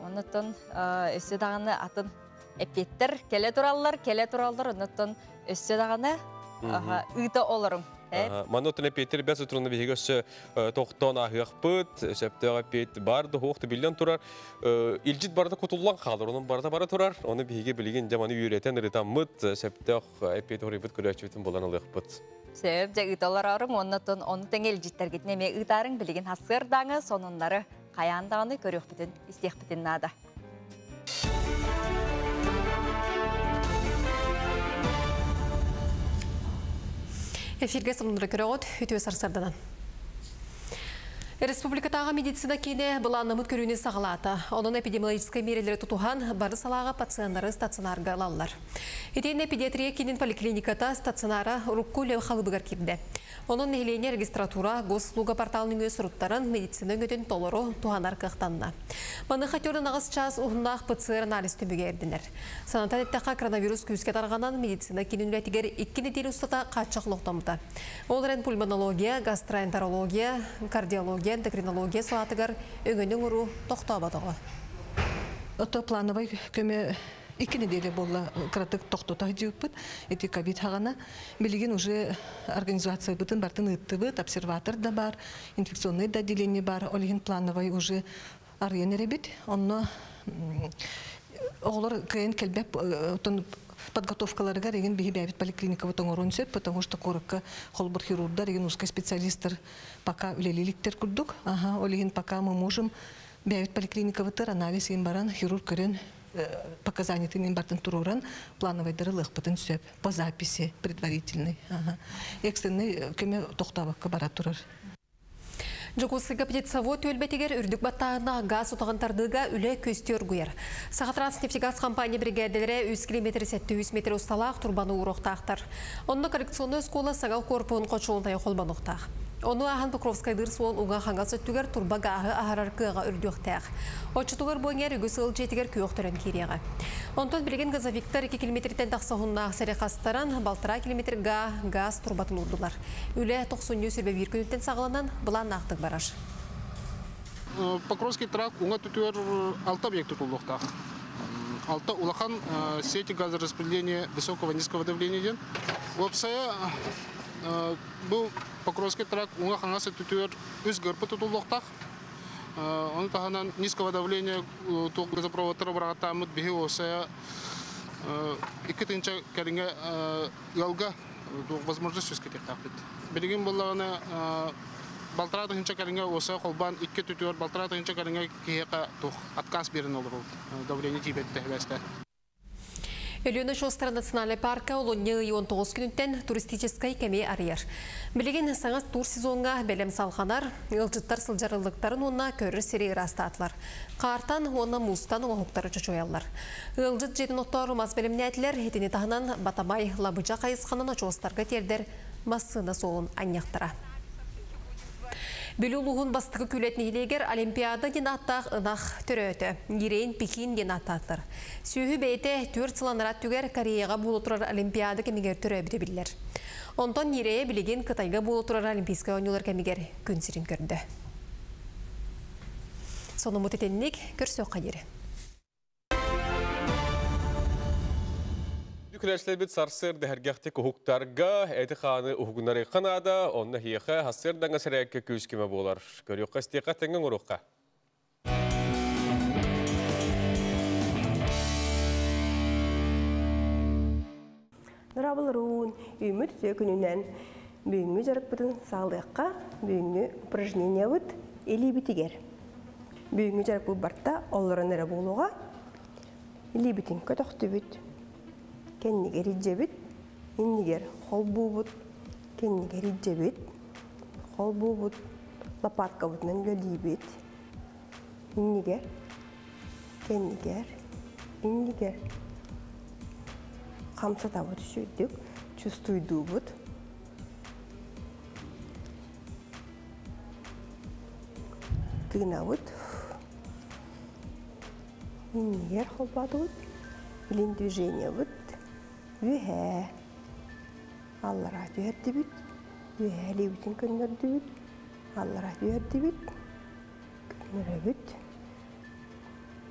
Оннуттан өссө даҕаны атын эппиэттэр кэлэ тураллар, кэлэ тураллар, оннуттан өссө даҕаны ыыта олоруҥ. Манна оттон эппиэттэр бэс утурунна биһиги өссө тохтоон аһыахпыт, сөптөөх эппиэт бар да хуох биллэн турар. Илдьит барыта кутуллан хаалар, онон барыта бара турар. Ону биһиги билигин дьэ маны үөрэтэн ырытаммыт, сөптөөх эппиэт хоруйбут көрөөччүбүтүн булан ылыахпыт. Сөп, дьэ ыыталар оннотон ону тэҥэ илдьиттэргитин эмиэ ыытаарыҥ билигин хассыардааҥы сонуннары хайаан даҕаны көрүөхпүтүн, истиэхпитин наада. Эфирге сонуннары көрөҕүт, үтүө сарсарданан. Республикатааҕы медицина киинэ былааннамыт көрүүнү саҕалаата. Онон эпидемиологическай миэрэлэри тутуһан, бары салааҕа пациеннары стационарга ылаллар. Итиэннэ педиатрия киинин поликлиниката стационара урукку үлэ халыбыгар киирдэ. Онон нэһилиэнньэ регистратура госуслуга порталын нөҥүө суруттаран медицина өҥөтүн толору туһанар кыахтанна. Маныаха төрүн аҕыс чаас уһуннаах ПЦР анализ түмүгэ ирдэнэр. Санатан эттэххэ, коронавирус күүскэ тарҕанан медицина киинин үлэтигэр икки нэдиэлэ устата хааччах олохтоммута. Ол эрэн пульмонология, гастроэнтерология, кардиология, эндокринология салаатыгар өҥөнү оҥоруу тохтооботоҕо. Ото плановай көмө икки неделя буолла кыратык тохтото сылдьыбыппыт. Ити ковид хаҕана. Билигин уже организациябытын бартын ыыттыбыт, обсерватор да бар, инфекционный да отделение бар. Ол иһин плановай уже арыйан эрэбит. Онно оҕолор кыайан кэлбэт оттон подготовкаларыгар эгин биһи бэйэбит поликлиникабыт оҥоруон сөп, потому что куоракка холбор хирурдар, эгин узкий специалисттар пока үлэлииликтэр курдук. Ага, ол иһин пока мы можем бэйэбит поликлиникабытыр анализ ин баран хирург көрөн Показаниятын бартын туруран плановайдары лыхпытын сөп по записи предварительный. Экстренный көмө тоқтабакка бара турар. Жокускайга птицевод өлбетигер үрдүк баттағына газ утағын тардыға үлі көсті өргүйер. Сахатранснефтегаз компания бригадалары 3 километр 700 метр ұсталақ турбаны уроқтақтар. Онны коррекционный школа саңал корпуын қочуынтай қолбан ұқтақ. Оны ахан Покровскайдыр суол уға хаңа сөттүгер турба гааһы аһарар кыаға үрдүөхтээх. Оччутугар буоҥэр үгүс ыл дьиэтигэр күөх төрөн киириэҕэ. Онтон билигин газовиктар 2 километртэн тахса уһуннаах сири хастаран, балтараа километр гаа газ турбатын уурдулар. Үлэ тохсунньу сүрбэ биир күнүттэн саҕаланан былааннаахтык барар. Покровский тракт уҥа түтүөр алта объект тутуллуохтаах. Алта улахан сети газораспределения высокого низкого давления диэн. Уопсайа бу Покровский тракт уҥа хаҥас өттүтүгэр үс ГРП тутуллуохтаах. Ону таһынан низкого давления туох газопроводтара быраҕаттааммыт биһи уопсайа 2 тыһыынча кэриҥэ ыалга возможность үөскэтиэхтээхпит. Билигин буоллаҕына 1,5 тыһыынча кэриҥэ уопсайа холбоон икки өттүтүгэр 1,5 тыһыынча кэриҥэ киһиэхэ туох отказ биэрэн олоробут. Давление тиийбэт сибээстээн. Өлүөнэ очуостара национальнай парка олунньу ый 19 күнүттэн туристическай кэми арыйар. Билигин саҥа тур сезоҥҥа бэлэм салҕанар, ыалдьыттар сылдьар ыллыктарын уонна көрөр сири ыраастаатылар. Хаартан уонна муустан оҥоһуктары чочуйаллар. Ыалдьыт дьиэтин оттоору мас бэлэмнээтилэр, итини таһынан Батамай Лабыдьа хайысханан очуостарга тиэрдэр массыына суолун анньыахтара. Бүлүү улууһун Бастакы Күүлэт нэһилиэгэр Олимпиада диэн ааттаах ынах төрөөтө. Ньирэйин Пекин диэн ааттаатылар. Сүөһү бэйэтэ 4 сыл анараа өттүгэр Кореяҕа буола турар Олимпиада кэмигэр төрөөбүтэ биллэр. Онтон ньирэйэ билигин Кытайга буола турар Олимпийскай оонньуулар кэмигэр күн сирин көрдө. Сонуммут итинник, көрсүөххэ диэри. Күләшләбит сарсыарда сэргэхтик уһуктарга, эти-хааны уһугуннарыахха наада, онно эһиэхэ сарсыардааҥҥы сэрээккэ күүс-көмө буолар. Көрүөххэ, истиэххэ, тэҥҥэ оҥоруохха. Дорооболоруҥ, үүммүт үтүө күнүнэн бүгүҥҥү дьарыкпытын саҕалыахха, бүгүҥҥү упражнениябыт илиибитигэр. Бүгүҥҥү дьарыкпыт барта олорон эрэ буолуоҕа. Илиибитин көтөхтүбүт, кэннигэр илдьэбит, иннигэр холбуубут, кэннигэр илдьэбит, холбуубут, лопаткабытынан үлэлиибит, иннигэр, кэннигэр, иннигэр. Хамсатабыт үчүгэйдик, чувствуйдуубут. Тыынабыт. Иннигэр холбоотубут. Илин движениебыт. Үөһээ. Аллараа түһэрдибит. Үөһээ илиибитин көннөрдүбүт. Аллараа түһэрдибит. Көннөрөбүт.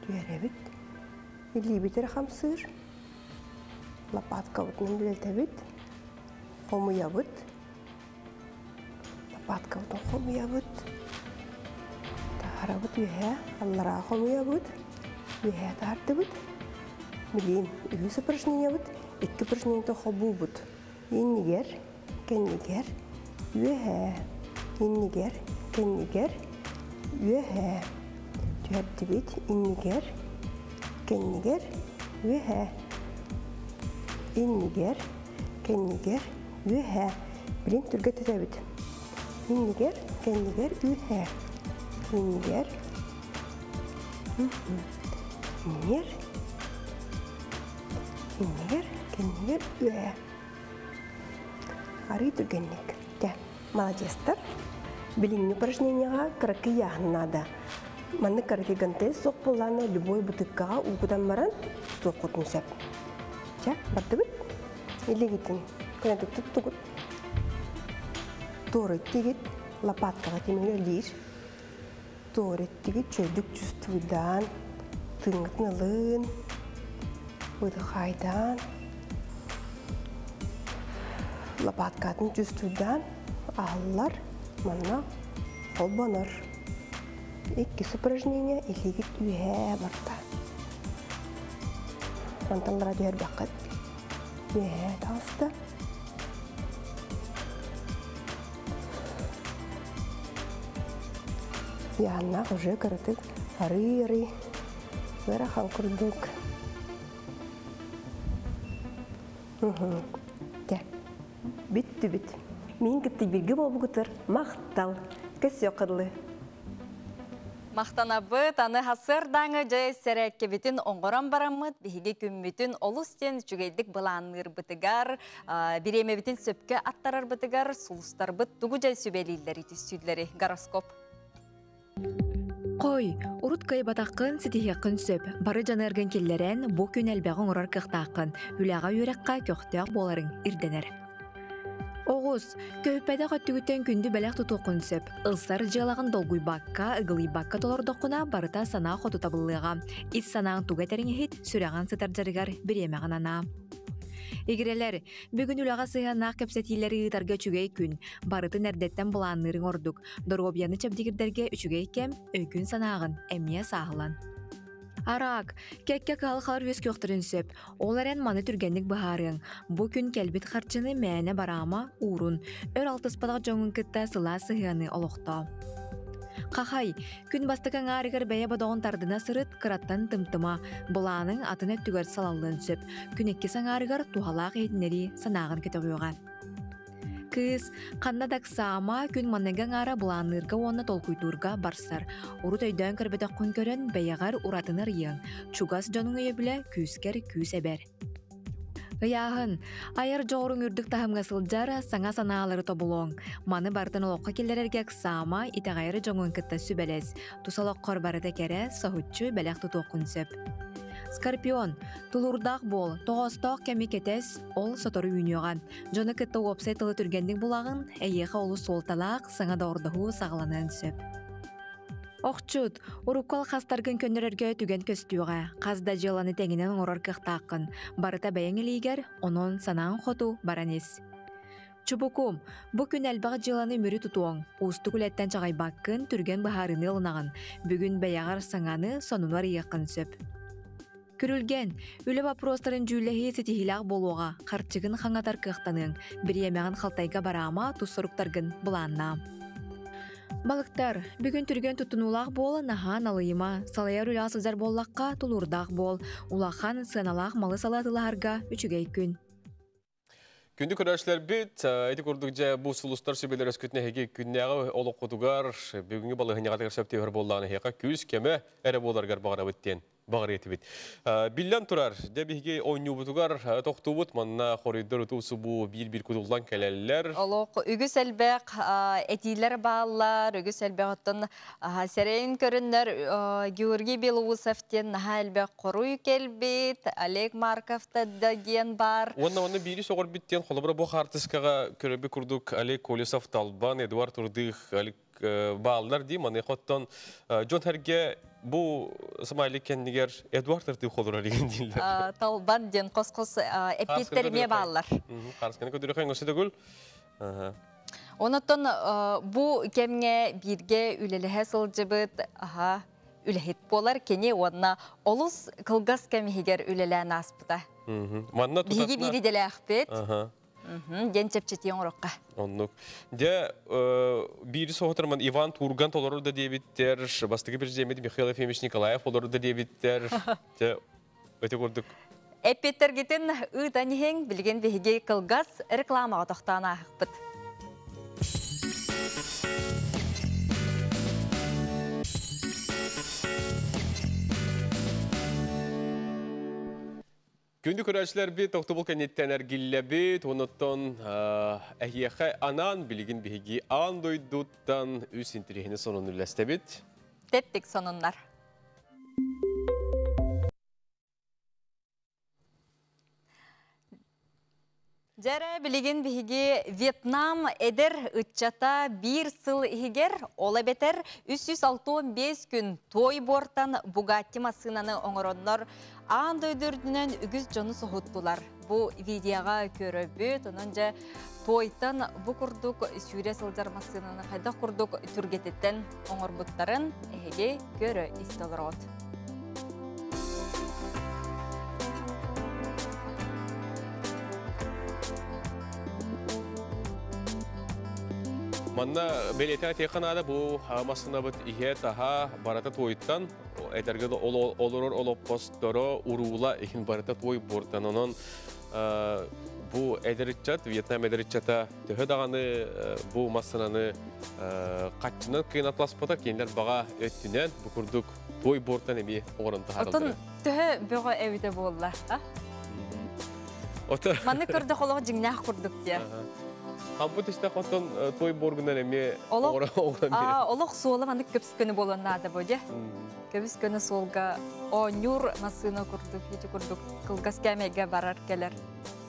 Түһэрэбит. Илиибит эрэ хамсыыр. Лопаткабытынан үлэлэтэбит. Хомуйабыт. Лопаткабытын хомуйабыт. Таһаарабыт үөһээ, аллараа хомуйабыт. Үөһээ таһаардыбыт. Билигин үһүс упражнениябыт, икки упражнениета холбуубут. Иннигэр, кэннигэр, үөһээ, иннигэр, кэннигэр, үөһээ. Түһэрдибит, иннигэр, кэннигэр, үөһээ. Иннигэр, кэннигэр, үөһээ. Билигин түргэтэтэбит. Иннигэр, кэннигэр, үөһээ. Иннигэр, иннигэр, иннигэр, кэннигэр, үөһээ. Арыый түргэнник. Дьэ, молодецтар. Билиҥҥи упражнениеҕа кыракый ыйааһын наада. Маннык кыракый гантель суох буоллаҕына, любой бытыыккаҕа уу кутан баран тутуоххутун сөп. Чэ, бардыбыт. Илиигитин көнөтүк туттугут. Туора иттигит, лопаткаҕа тимир үлэлиир. Туора иттигит, үчүгэйдик чувствуйдаан, тыыҥҥытын ылын, выдыхайдаан, лопаткатын чувствуйдаан, аһыллар, манна холбонор. Иккис упражнение илиигит үөһээ барда. Мантан аллара түһэрбэххит. Үөһээ таҕыста. Ыйааһыннаах уже кыратык арый-арый ыарахан курдук. Те. Бүттүбүт. Мин кытты бирге болбугутыр мактал. Көсө кырлы. Мақтанабыт, аны хасырдаңы жай сәрәккебитин оңғоран бараммыт, биһиги күммүтүн олус тен үчүгэйдик былаанныырбытыгар, биремебитин сөпкө аттарарбытыгар, сулустарбыт тугу жай сүбелииллери түстүүллери гороскоп. Қой, урут кыайбатаххын ситиһиэххин сөп. Бары дьаныаргын киллэрэн, бу күн элбэҕи оҥорор кыахтааххын. Үлэҕэ үөрэххэ көхтөөх буоларыҥ ирдэнэр. Оҕус, көһүппэтэх өттүгүттэн күндү бэлэх тутуоххун сөп. Ылсар дьыалаҕын долгуйбакка, ыгылыйбакка толордоххуна барыта санаа хоту табыллыаҕа. Ис санааҥ тугу этэрин иһит, сүрэҕин сытар дьарыгар бириэмэҕин анаа. Игирэлэр, бүгүн үлэҕэ сыһыаннаах кэпсэтиилэри ыытарга үчүгэй күн. Барытын эрдэттэн былаанныырыҥ ордук. Доруобуйаны чэбдигирдэргэ үчүгэй кэм, өйгүн-санааҕын эмиэ сааһылан. Араак, кэккэ кыһалҕалар үөскүөхтэрин сөп. Ол эрэн маны түргэнник быһаарыаҥ. Бу күн кэлбит харчыны мээнэ бараама, уурун. Өр алтыспатах дьоҥҥун кытта сылаас сыһыаны олохтоо. Хахай, күн бастакы аҥаарыгар бэйэ бодоҕун тардына сырыт, кыраттан тымтыма. Былааныҥ атын өттүгэр салаллыан сөп. Күн иккис аҥаарыгар туһалаах иһитиннэрии санааҕын көтөҕүөҕэ. Кыыс, ханна да ыксаама, күн маныга аҥаара былаанныырга уонна толкуйдуурга барсар. Урут өйдөөн көрбөтөххүн көрөн, бэйэҕэр уратыны арыйыаҥ. Чугас дьонуҥ өйөбүлэ күүскэр күүс эбэр. Ыйааһын. Айар дьоҕуруҥ үрдүк таһымҥа сылдьар, саҥа санаалары тобулуоҥ. Маны барытын олоххо киллэрэргэ ыксаама, итэҕэйэр дьоҥҥун кытта сүбэлэс. Тус олоххор барыта кэрэ, соһуччу бэлэх тутуоххун сөп. Скорпион. Тулуурдаах буол, тоҕоостоох кэми кэтэс, ол сотору үүнүөҕэ. Дьону кытта уопсай тылы түргэнник булаҕын, эйиэхэ олус суолталаах саҥа доҕордоһуу саҕаланыан сөп. Охчут, урукку алхастаргын көннөрөргө түгэн көстүөҕэ. Хас да дьыаланы тэҥинэн оҥорор кыахтааххын. Барыта бэйэҥ илиигэр, онон санааҥ хоту баран ис. Чубуку, бу күн элбэх дьыаланы мүрү тутуоҥ. Уустук үлэттэн чаҕыйбаккын, түргэн быһаарыныы ылынаҕын. Бүгүн бэйэҕэр саҥаны, сонуну арыйыаххын сөп. Күрүлгэн, үлэ боппуруостарын дьүүллэһии ситиһиилээх буолуоҕа, харчыгын хаҥатар кыахтаныаҥ, бириэмэҕин халтайга бараама, тус соруктаргын былааннаа. Балыктар, бүгүн түргэн туттунуулаах буол, наһаа налыйыма, салайар үлэҕэ сылдьар буоллахха, тулуурдаах буол, улахан, сыаналаах малы-салы атыылаһарга үчүгэй күн. Күндү көрөөччүлэрбит, ити курдук дьэ бу сулустар сүбэлэр өскүтүн эһиги күннээҕи олоххутугар, бүгүҥҥү балаһыанньаҕытыгар сөп түбэһэр буоллаҕына эһиэхэ күүс-көмө эрэ буоларыгар баҕарабыт диэн баҕарыа этибит. Биллэн турар, дьэ биһиги оонньуубутугар тохтуубут, манна хоруйдар утуу-субуу биир-биир кутуллан кэлэллэр. Олох үгүс элбэх этиилэр бааллар, үгүс элбэх оттон Сэрэйин көрүннэр Георгий Белоусов диэн наһаа элбэх хоруй кэлбит, Олег Марков да диэн бар. Уонна онно биири сөҕөрбүт диэн холобура бу хаартыскаҕа көрөбү курдук Олег Колесов Талбан, Эдуард Турдых бааллар дии. Маныаха оттон дьон сэргэ бу смайлик кэннигэр Эдуард Турдых холорор деген дииллэр. Талбан диэн хос-хос эппиэттэр эмиэ бааллар. Хаартысканы көрдөрөхө өҥөсө төгүл. Онотон бу кэмҥэ бииргэ үлэлэһэ сылдьыбыт аха үлэһит буолар кини уонна олус кылгас кэм иһигэр үлэлээн ааспыта. Манна Биһиги биир идэлээхпит. Диэн чэпчэтии оҥорохха. Оннук. Дьэ, биири соһутарман Иван Турган толорор да диэбиттэр, бастакы президеммит Михаил Ефимович Николаев олорор да диэбиттэр. Дьэ, өтө курдук. Эппиэттэргитин ыытан иһиҥ, билигин биһиги кылгас рекламаҕа тохтоон ааһыкпыт. Күндү көрөөччүлэрбит, тохтобул кэнниттэн эргиллэбит, онуттан эһиэхэ анаан билигин биһиги аан дойдуттан үс интириэһини сонун үллэстэбит. Тэттик сонуннар. Дьэрэ билигин биһиги Вьетнам эдэр ыччата биир сыл иһигэр, ол эбэтэр 365 күн туой буортан Бугатти массыынаны оҥороннор аан дойду үрдүнэн үгүс дьону соһуттулар. Бу видеоҕа көрөбүт, онон дьэ туойтан бу курдук сүүрэ сылдьар массыынаны хайдах курдук түргэтиттэн оҥорбуттарын эһиги көрө истэ олороҕут. Манна бэлиэтээн этиэххэ наада бу массыынабыт иһэ-таһа барыта туойуттан этэргэ олорор олоппосторо уруула иһин барыта туой буортан онон Бу эдэр ыччат, Вьетнам эдэр ыччата төһө даҕаны бу массыынаны хаччынан кыйнатласпата, кинилэр баҕа өттүнэн бу курдук той бортан эмиэ оҥорон Отон таһаараллар. төһө бөҕө эбитэ буолла, а? Ото Маннык көрдөх олох дьиҥнээх курдук диэ. Хампыт истэ хотон той боргунан эмиэ Олох оҥорон биэрэр. Олох суола маннык көпс көнө буолуон наада бу дьэ. Көбүс көнө суолга оонньуур массыына курдук, ити курдук кылгас кээмэйгэ барар келер.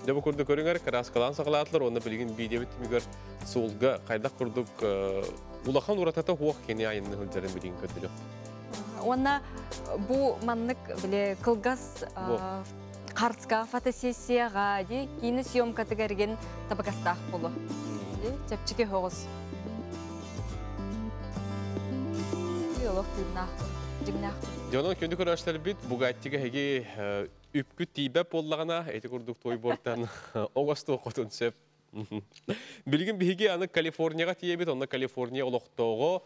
Дьэ бу курдук көрүҥэр кырааскалаан саҕалаатылар, уонна билигин видеобит түмүгэр суолга хайдах курдук улахан уратата хуох кини айанны сылдьарын билигин көрдүлүк. Уонна бу маннык биле кылгас картска фотосессияға ди киини съемкатыгар табакастаах болу. Чэпчэки хоҕус. Олох тыыннаах, дьиҥнээх. Дьонон күндү көрөөччүлэрбит, Бугаттига эһиги үпкүт тиийбэт буоллаҕына, ити курдук той бортан оҕостуоххутун сөп. Билигин биһиги аны Калифорнияҕа тиийэбит, онно Калифорния олохтооҕо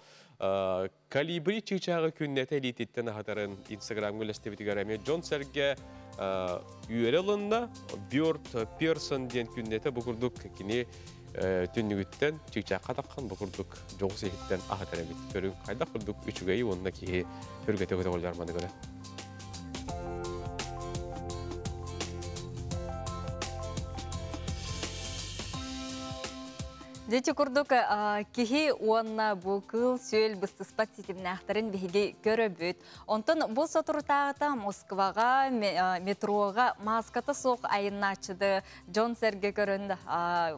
Калибри чыычааҕы күннэтэ илиититтэн аһатарын Инстаграмҥа үллэстибитигэр эмиэ дьон-сэргэ үөрэ ылынна. Бьорд Персон диэн күннэтэ бу курдук кини түннүгүттэн чыычаахха таххан бу курдук дьоҕус иһиттэн аһатар эбит. Көрүҥ, хайдах курдук үчүгэйи уонна киһи сүргэтэ көтөҕүллэр маны көрө. Дьэ курдук киһи уонна бу кыыл сүөл быстыспат ситимнээхтэрин биһиги көрөбүт. Онтон бу соторутааҕыта Москваҕа метроҕа мааската суох айаннааччыды дьон сэргэ көрөн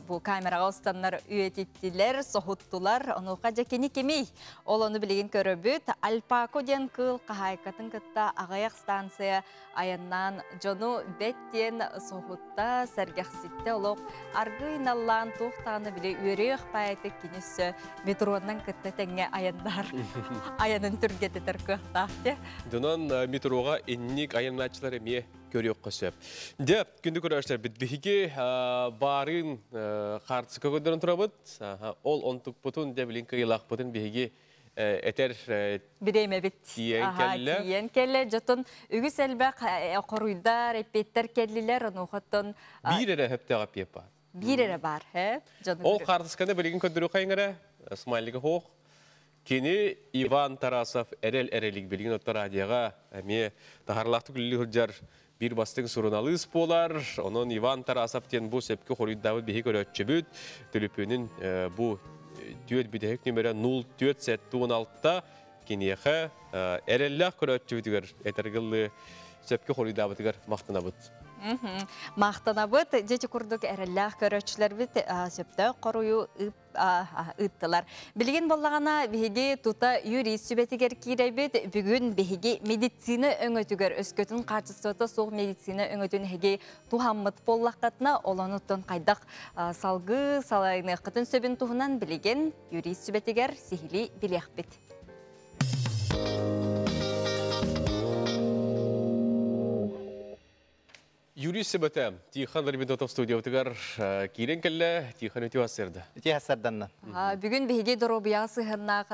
бу камераҕа устаннар үйэтиттилэр, соһуттулар. Онуоха дьэ кини кимий? Ол ону билигин көрөбүт. Альпако диэн кыыл хаһаайкатын кытта аҕыйах станция айаннаан дьону бэт диэн соһутта, сэргэхситтэ. Олох аргыый наллаан туох даҕаны били үөрүөх паайты кини өссө метронан кытта тэҥҥэ айаннаар айанын түргэтитэр кыахтаах те. Донон метроға инник айаннааччылар эмиэ көрүөххэ сөп. Дьэ, күндү көрөөччүлэрбит, биһиги баарын хаартыска көрдөрөн турабыт. Ол онтукпутун дьэ билин кыйылаахпытын биһиги этэр Бириэмэбит тиийэн кэллэ. Тиийэн кэллэ. Дьотун үгүс элбэх хоруйдар, эппиэттэр кэллилэр. Онуохаттан Биир эрэ сөптөөх эппиэт баар. Биир эрэ баар, хэ? Дьону Ол хаартысканы билигин көрдөрүү хайыңара смайлига хоох. Кини Иван Тарасов эрэл эрэлик билигин оттор радиоға эмиэ таһарлаахтык үлэлии сылдьар биир бастыҥ суруналыыс буолар. Онон Иван Тарасов диэн бу сөпкө хоруйдаабыт биһи көрөөччүбүт. Төлөпүөнүн бу түөрт бүтэһик нүмерэ 0476 киниэхэ эрэллээх көрөөччүбүтүгэр этэргыллы сөпкө хоруйдаабытыгар махтанабыт. Махтанабыт, дьэ курдук эрэллээх көрөөччүлэрбит сөптөөх хоруйу ыыттылар. Билигин боллаҕына биһиги тута юрист сүбэтигэр киирэбит. Бүгүн биһиги медицина өҥөтүгэр өскөтүн хаачыстыбата суох медицина өҥөтүн эһиги туһаммыт буоллаххытына, олонуттан хайдах салгыы салайыныаххытын сөбүн туһунан билигин юрист сүбэтигэр сиһилии билиэхпит. Юрист сүбэтэ Тихон Ларбидотов студиябытыгар киирэн кэллэ. Тихон, үтүө сарсыарда. Үтүө сарсыарданна. Бүгүн биһиги доруобуйаҕа сыһыаннаах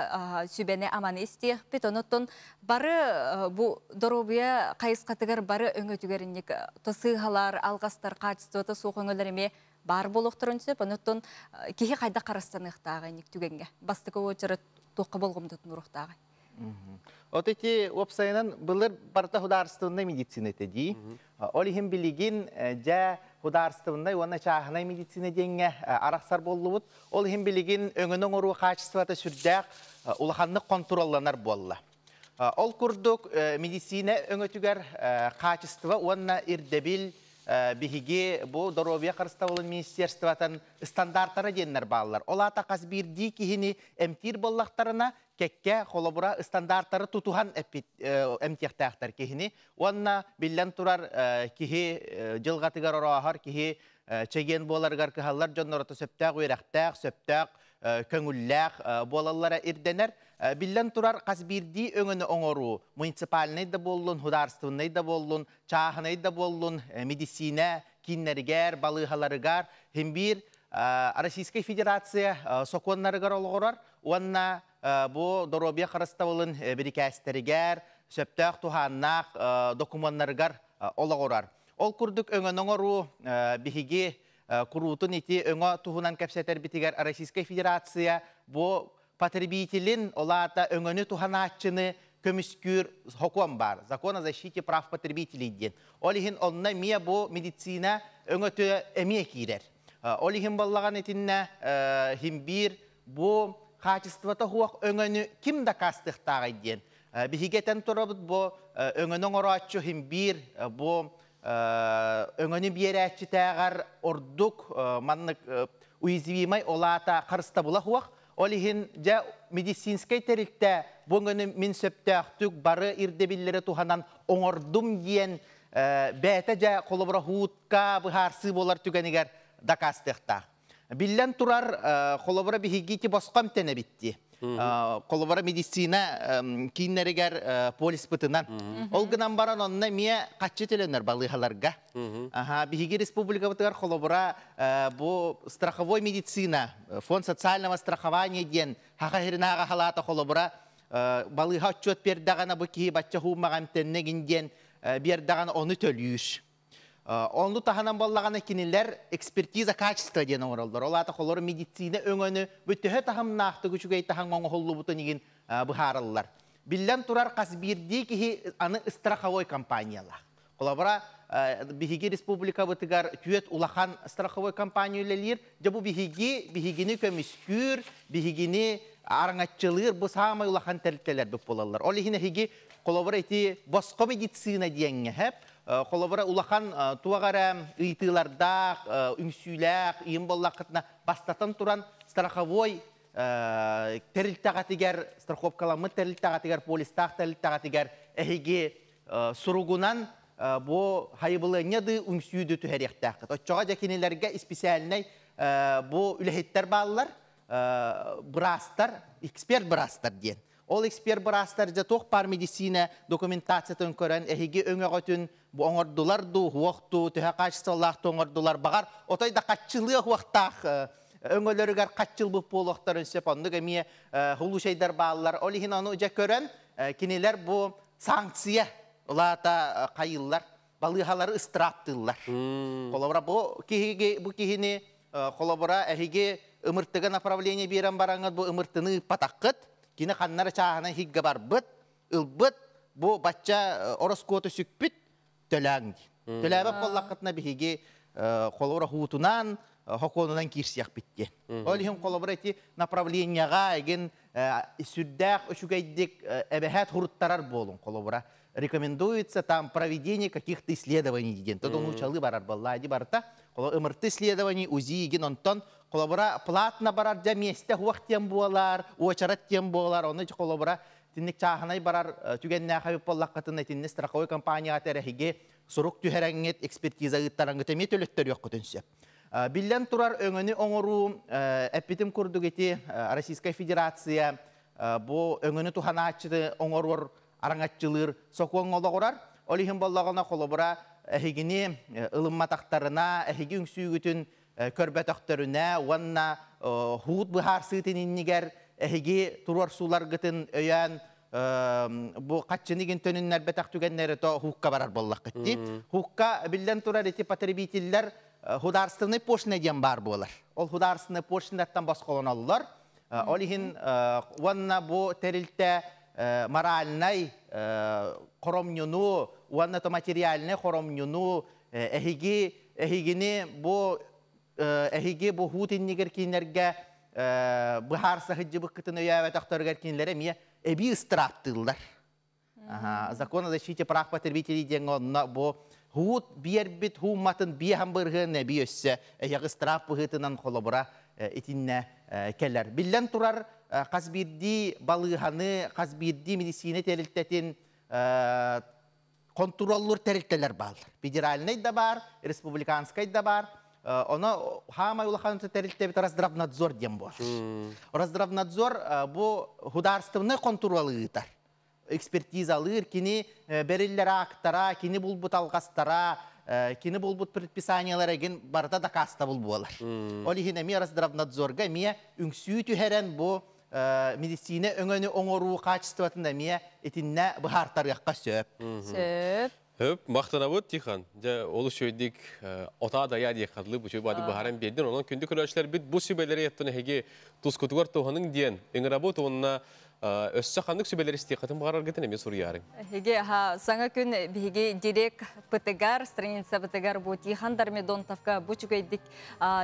сүбэни аманы истиэхпит. Онуттан бары бу доруобуйа хайысхатыгар бары өҥөтүгэр инник тосыыһалар, алҕастар, хаачыстыбата суох өҥөлөр эмиэ баар буолуохтарын сөп. Онуттан киһи хайдах харыстаныахтааҕый инник түгэҥҥэ? Бастакы уочарат туохха болҕомтотун уруохтааҕый? От ити уопсайынан былыр барыта худаарыстыбыннай медицина этэ дии. Ол иһин билигин дьэ худаарыстыбыннай уонна чааһынай медицина диэҥҥэ арахсар буоллубут. Ол иһин билигин өҥөнү оҥоруу хаачыстыбата сүрдээх улаханнык хонтуруолланар буолла. Ол курдук медицина өҥөтүгэр хаачыстыба уонна ирдэбил биһиги бу доруобуйа харыстабылын министерствотын стандартара диэннэр бааллар. Ол аата хас биирдии киһини эмтиир буоллахтарына кэккэ холобура стандартары тутуһан эмтиэхтээхтэр киһини. Уонна биллэн турар киһи дьылҕатыгар орооһор, киһи чэгиэн буоларыгар кыһаллар дьоннорото сөптөөх үөрэхтээх, сөптөөх көҥүллээх буолаллара ирдэнэр. Биллэн турар хас биирдии өҥөнү оҥоруу муниципальнай да буоллун, худаарственнай да буоллун, чааһынай да буоллун, медицина кииннэригэр, балыыһаларыгар хин биир Российскай Федерация сокуоннарыгар олоҕурар уонна бу доруобуйа харыстабылын бирикээстэригэр, сөптөөх туһааннаах докумуоннарыгар олоҕурар. Ол курдук өҥөнү оҥоруу биһиги куруутун ити өҥө туһунан кэпсэтэрбитигэр Российскай Федерация бу потребителин, ол аата өҥөнү туһанааччыны көмүскүүр сокуон баар. Закон о защите прав потребителей диэн. Ол иһин онно эмиэ бу медицина өҥөтө эмиэ киирэр. Ол иһин баллаҕан итиннэ химбиир бу хаачыстыбата суох өҥөнү ким дакаастыахтааҕый диэн. Биһиги этэн турабыт бу өҥөнү оҥорооччу химбиир бу өҥөнү биэрээччитээҕэр ордук маннык уязвимай ол аата харыстабыла суох. Ол иһин дьэ медицинскэй тэрилтэ бу өҥөнү мин сөптөөхтүк бары ирдэбиллэри туһанан оҥордум диэн бэйэтэ дьэ холобура һуутка быһаарсыы буолар түгэнигэр дакаастыахтаах. Биллэн турар, холобура биһиги ити босхо эмтэнэбит дии. Холобура медицина кииннэригэр полиспытынан. Ол гынан баран онно эмиэ хаччы төлөнөр балыыһаларга. Аха, биһиги республикабытыгар холобура бу страховой медицина, фонд социального страхования диэн хаха хиринааҕа халаата холобура балыыһа отчуот биэрдэҕинэ бу киһи бачча хуумаҕа эмтэннэгин диэн биэрдэҕинэ ону төлүүр. Ону таһынан буоллаҕына кинилэр экспертиза качества диэн оҥороллор. Ол аата холоро медицина өҥөнү бу төһө таһымнаахтык үчүгэй таһымҥа оҥоһуллубутун игин быһаараллар. Биллэн турар хас биирдии киһи аны страховой компаниялаах. Холобура, биһиги республикабытыгар түөт улахан страховой компания үлэлиир. Дьэ бу биһиги биһигини көмүскүүр, биһигини араҥаччылыыр бу саамай улахан тэрилтэлэрбит буолаллар. Ол иһин эһиги холобура ити босхо медицина диэҥҥэ хэп холобура улахан туох эрэ ыйытыылардаах, үҥсүүлээх ыйым буоллаххытына бастатан туран страховой тэрилтэҕэтигэр, страховкаламмыт тэрилтэҕэтигэр, полистаах тэрилтэҕэтигэр эһиги суругунан бу хайыбылыанньа ды үҥсүүдү түһэриэхтээххит. Оччоҕо дьэ кинилэргэ исписээлинэй бу үлэһиттэр бааллар, быраастар, эксперт быраастар диэн. Ол эксперт быраастар дьэ туох баар медицина документациятын көрөн эһиги өҥөҕөтүн бу оҥордулар дуу, хуох дуу, төһө качестволаах оҥордулар, баҕар отой да хаччылыа хуохтаах өҥөлөрүгэр хаччылбыт буолуохтарын сөп, оннук эмиэ хулуучайдар бааллар. Ол иһин ону дьэ көрөн кинилэр бу санкция улаата хайыллар, балыыһалары ыстырааптыыллар. Холобура бу киһиги бу киһини холобура эһиги ымыртыга направление биэрэн бараҥҥыт бу ымыртыны ыыппатаххыт, кини ханнара чааһынан хиггэ барбыт, ылбыт, бу бачча ороскуоту сүкпүт, төлөөҥ дии. Төлөөбөт буоллаххытына биһиги холобура хуутунан, хокуонунан киирсиэхпит диэн. Ол иһин холобура ити направлениеҕа эгин сүрдээх үчүгэйдик эбэһээт хуруттарар буолуҥ холобура. Рекомендуется там проведение каких-то исследований диэн. Тодон учалы барар балла ди барта. Холо ымырты исследований УЗИ ген онтон холобура платно барар дьа миэстэ хуах тиэн буолар, уочарат тиэн буолар, оны холобура тинник чааһынай барар түгэннээх эбит буоллаххытына итинни страховой компанияҕа тэрэһиги сурук түһэрэҥҥит, экспертиза ыыттараңҥыт эмиэ төлөттөрүөххүтүн сөп. Биллэн турар өҥөнү оҥоруу эппитим курдук ити Российскай Федерация бу өҥөнү туһанааччыны оҥорор араҥаччылыыр сокуоҥҥа олоҕурар. Ол иһин буоллаҕына холобура эһигини ылымматахтарына, эһиги үҥсүүгүтүн көрбөтөхтөрүнэ уонна хуут быһаарсыытын иннигэр эһиги туруорсууларгытын өйөөн бу хаччыны гин төнүннэрбэтэх түгэннэри то хуукка барар буоллаххыт дии. Хуукка биллэн турар ити потребителлэр художественный пошлина диэн баар буолар. Ол художественный пошлинаттан босхолоноллор. Ол иһин уонна бу тэрилтэ моральнай хоромньуну уонна то материальнай хоромньуну эһиги эһигини бу эһиги бу хуут иннигэр кинилэргэ быһаарса сылдьыбыккытын өйөөбөтөхтөрүгэр кинилэр эмиэ эбии ыстырааптыыллар. Закон о защите прав потребителей диэҥҥэ онно бу хуут биэрбит хуумматын биэһэн бырыһыан эбии өссө эһиэхэ ыстыраап быһыытынан холобура итиннэ кэлэр. Биллэн турар, хас биирдии балыыһаны, хас биирдии медицина тэрилтэтин контроллуур тэрилтэлэр бааллар. Федеральнай да баар, республиканскай да баар. Оно хаамай улахан тэрилтэбит Росздравнадзор диэн буолар. Росздравнадзор бу художественный контролы ыытар. Экспертизалыыр, кини бериллер актара, кини булбут алҕастара, кини булбут предписаниялара эгин барыта дакаастабыл буолар. Ол иһин эмиэ Росздравнадзорга эмиэ үҥсүү түһэрэн бу медицина өҥөнү оҥоруу качествотын эмиэ итиннэ быһаартарыахха сөп. Сөп. Хөп, мақтанабыт Тихан. Жа олус шөйдик ота дая дии хадлы бу бады баһаран бердин. Онон күндү көрөчлөр бит бу сүбелери еттон эһиги тускутугар туһаның диэн. Ыҥырабыт онна өссө ханнык сүбелери истиэххитин баҕараргытын эмиэ суруйаарыҥ. Эһиги ха саҥа күн биһиги директ пытыгар, страница пытыгар бу Тихан Дармедонтовка бу чүгэйдик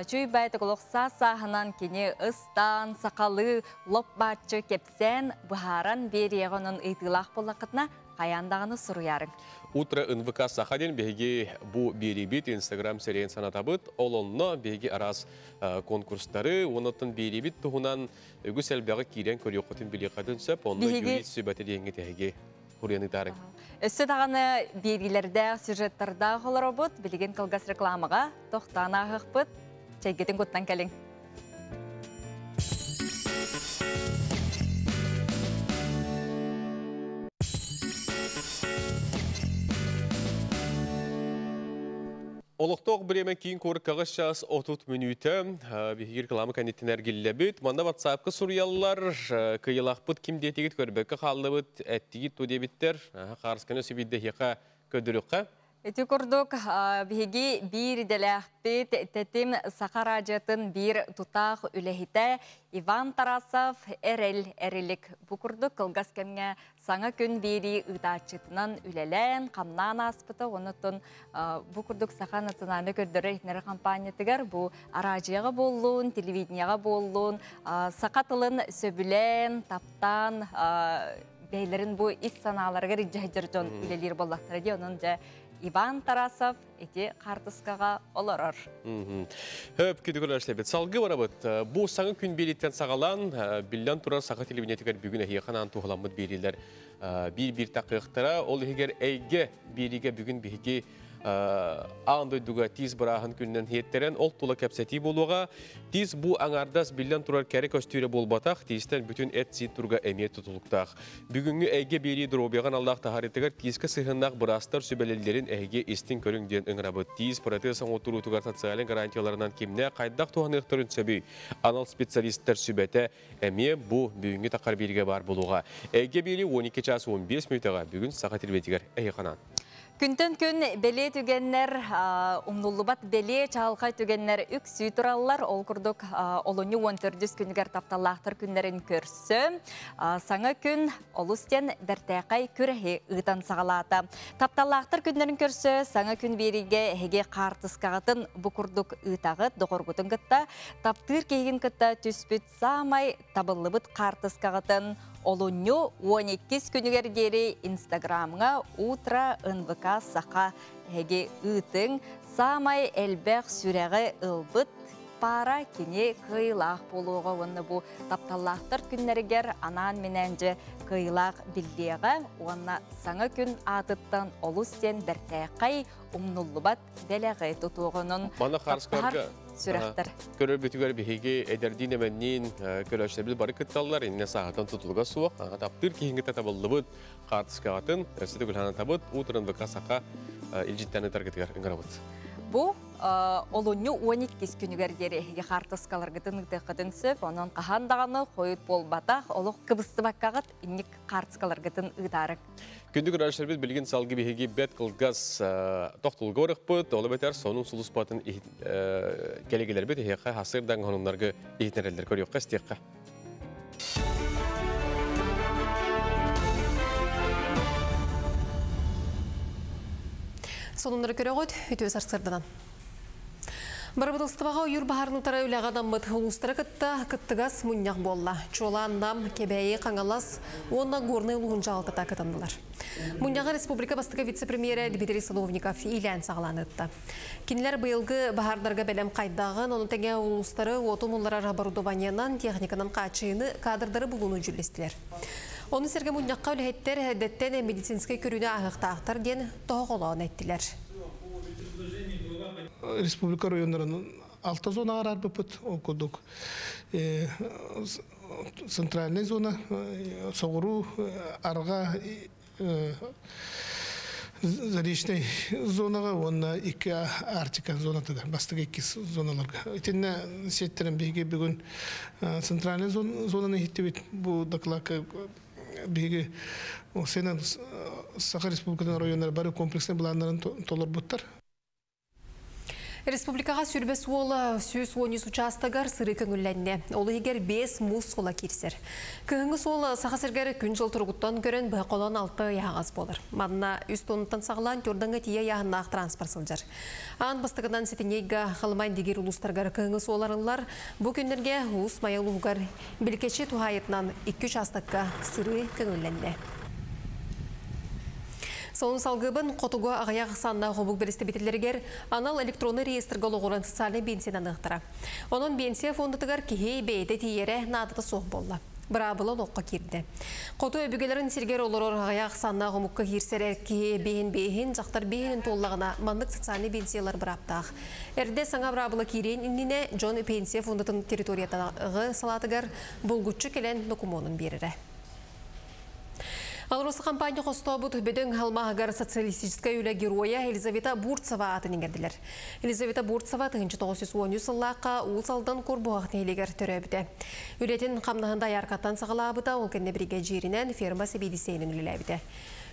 чүй байтык олох саа-сааһынан кини ыстаан, сақалы, лоп бааччы кепсээн, быһааран биэриэҕэ онон ыйтыылаах буоллаххытына хайаан даҕаны суруйаарыҥ. Утро НВК Саха диэн биһиги бу биэрибит Инстаграм сирэйин санатабыт. Ол онно биһиги араас конкурстары, оннуттан биэрибит туһунан үгүс элбэҕи киирэн көрүөххүтүн билиэххитин сөп. Онно юрист сүбэтэ диэҥҥит эһиги хуруйан ыытаарыҥ. Өссө даҕаны биэриилэрдээх, сюжеттардаах олоробут. Билигин кылгас рекламаҕа тохтоон ааһыахпыт. Чэйгитин куттан кэлиҥ. Олохтоох бириэмэ киин куоракка час 30 мүнүүтэ биһиги реклама кэнниттэн эргиллэбит. Манна WhatsApp-ка суруйаллар, кыйылахпыт ким диэтигит көрбөккө хааллыбыт, эттигит ту диэбиттэр. Хаарысканы сүбидде хиэхэ көрдөрүөххэ. Ити курдук биһиги биир идэлээхпит Тэтим Саха радиотын биир тутаах үлэһитэ Иван Тарасов Эрэл Эрилик бу курдук кылгас кэмҥэ саҥа күн биэрии ыытааччытынан үлэлээн, хамнаан ааспыта. Оннуттан бу курдук Саха национальнай көрдөрөр-иһитиннэрэр хампаанньатыгар бу араадьыйаҕа буоллун, телевидениеҕа буоллун, саха тылын сөбүлээн, таптаан, бэйэлэрин бу ис санааларыгар илдьэ сылдьар дьон үлэлиир буоллахтара дии. Онон дьэ Иван Тарасов ити хаартыскаҕа олорор. Хөп күдүгүлэр Салгы барабыт. Бу саҥа күн биэрииттэн саҕалаан, биллэн турар саха телевидениетигэр бүгүн эһиэхэ анаан туһаламмыт биэриилэр биир-биир тахыахтара. Ол иһигэр эйгэ биэриигэ бүгүн биһиги аан дойдуга тиис бырааһын күнүнэн иһиттэрэн ол тула кэпсэтии буолуоҕа. Тиис бу аҥаардас биллэн турар кэрэ көстүүрэ буолбатах, тиистэн бүтүн эт-сиин туруга эмиэ тутулуктаах. Бүгүҥҥү эйгэ биэрии доруобуйаҕа аналлаах таһаарыытыгар тиискэ сыһыаннаах быраастар сүбэлэллэрин эһиги истиҥ көрүҥ диэн ыҥырабыт. Тиис протез оҥотуруутугар социальнай гарантияларынан кимнээх хайдах туһаныахтарын сөбүй? Анал специалистар сүбэтэ эмиэ бу бүгүҥҥү таххар биэриигэ баар буолуоҕа. Эйгэ биэрии 12 чаас 15 мүнүүтэҕэ бүгүн Саха телевидениетигэр эһиэхэ анаан. Күнтэн күн бэлиэ түгэннэр, умнуллубат бэлиэ чаҕылхай түгэннэр үксүү тураллар. Ол курдук олунньу 14 күнүгэр тапталлаахтар күннэрин көрсө, саҥа күн олус диэн бэртээхэй күрэһи ыытан саҕалаата. Тапталлаахтар күннэрин көрсө, саҥа күн биэриигэ эһиги хаартыскаҕытын бу курдук ыытаҕыт, доҕоргутун кытта, таптыыр киһигин кытта түспүт саамай табыллыбыт хаартыскаҕытын олунньу 12 күнүгэр диэри Инстаграмҥа Утро НВК Саха эһиги ыытыҥ. Саамай элбэх сүрэҕи ылбыт паара кини кыайыылаах буолуоҕа уонна бу тапталлаахтар күннэригэр анаан-минээн дьэ кыайыылаах биллиэҕэ уонна саҥа күн аатыттан олус диэн бэртээхэй умнуллубат бэлэҕи тутуоҕунун Маны хаартыскаларга сүрэхтэр. Көрөрбүтүгэр биһиги эдэрдиин эмэнниин көрөөччүлэрбит бары кытталлар, иннэ сааһытан тутулуга суох. Таптыыр киһиҥҥитэ табыллыбыт хаартыскаҕытын өссө төгүл санатабыт, уутуран ВК Саха илдьиттэн ытаргытыгар ыҥырабыт. Бу олунньу 12 күнүгэр диэри эһиги хаартыскаларгытын ыытыаххытын сөп, онон хаһан даҕаны хойут буолбатах, олох кыбыстыбаккаҕыт инник хаартыскаларгытын ыытаарыҥ. Күндү көрөөччүлэрбит билигин салгыы биһиги бэт кылгас тохтулга барыахпыт, ол эбэтэр сонун сулуспатын кэлигилэрбит эһиэхэ хасырдан хонуннаргы иһитинэрэллэр көрүөххэ истиэххэ. Сонуннары көрөҕүт, үтүө сарсыарданан. Бырабыыталыстыбаҕа ойуур баһаарын утары үлэҕэ анаммыт улуустары кытта кыттыгас мунньах буолла. Чуолаан Нам, Кэбээйи, Хаҥалас уонна Горнай улууһун дьаһалтата кытыннылар. Мунньаҕы республика бастакы вице-премьерэ Дмитрий Садовников иилээн саҕалаан ыытта. Кинилэр быйылгы баһаардарга бэлэм хайдаҕын, ону тэҥэ улуустары уоту умулларар оборудованиенан, техниканан хааччыйыыны, кадрдары булууну дьүүллэстилэр. Ону сэргэ мунньахха үлэһиттэр эрдэттэн медицинскэй көрүүнү ааһыахтаахтар диэн тоһоҕолоон эттилэр. Республика районнарын алта зонаҕа араарбыппыт. Ол курдук центральная зона, соҕуруу, арҕаа Заречнай зонаҕа уонна икки Арктика зонатыгар, бастакы иккис зоналарга. Итиннэ сиэттэрэн биһиги бүгүн центральная зонаны иһиттибит. Бу докладка биһиги сенан Саха Республикатын оройуоннара бары комплекснай былааннарын толорбуттар. Республикаҕа сүрбэ суола 113 учаастагар сырыы көҥүллэннэ. Ол иһигэр 5 муус суола киирсэр. Кыһыҥҥы суол Саха сиригэр күн-дьыл туругуттан көрөн быһа холоон 6 ыйааҕас буолар. Манна 3 тоннаттан саҕалаан Тюрдаҥҥа тиийэ ыйааһыннаах транспорт сылдьар. Аан бастакынан сэтинньигэ Халыма Индигир улуустарыгар кыһыҥҥы суол арыллар. Бу күннэргэ Уус Майа улууһугар Билкэчи туһаайытынан 2 учаастакка сырыы көҥүллэннэ. Сонун салгыбын хотугу аҕыйах ахсааннаах омук бэрэстэбиитэллэригэр анал электроннай реестргэ олоҕуран социальнай биэнсийэни аныахтара. Онон биэнсийэ фондатыгар киһи бэйэтэ тиийэрэ наадата суох буолла. Быраабыла олоххо киирдэ. Хоту өбүгэлэрин сиргэр олорор аҕыйах ахсааннаах омукка киирсэр киһи биэһин биэһин, дьахтар биэһинин туоллаҕына маннык социальнай биэнсийэлэр бырааптаах. Эрдэ саҥа быраабыла киириэн иннинэ дьон пенсия фондатын территориятааҕы салаатыгар булгуччу кэлэн докумуонун биэрэрэ. АЛРОСА компания хостообут бөдөҥ алмааһыгар социалистическай үлэ геройа Елизавета Бурцева аатын иҥэрдилэр. Елизавета Бурцева 1913 сыллаахха Уус Алдан Курбуһах нэһилиэгэр төрөөбүтэ. Үлэтин хамнаһын дояркаттан саҕалаабыта, ол кэннэ биригэдьииринэн ферма сэбиэдиссэйинэн үлэлээбитэ.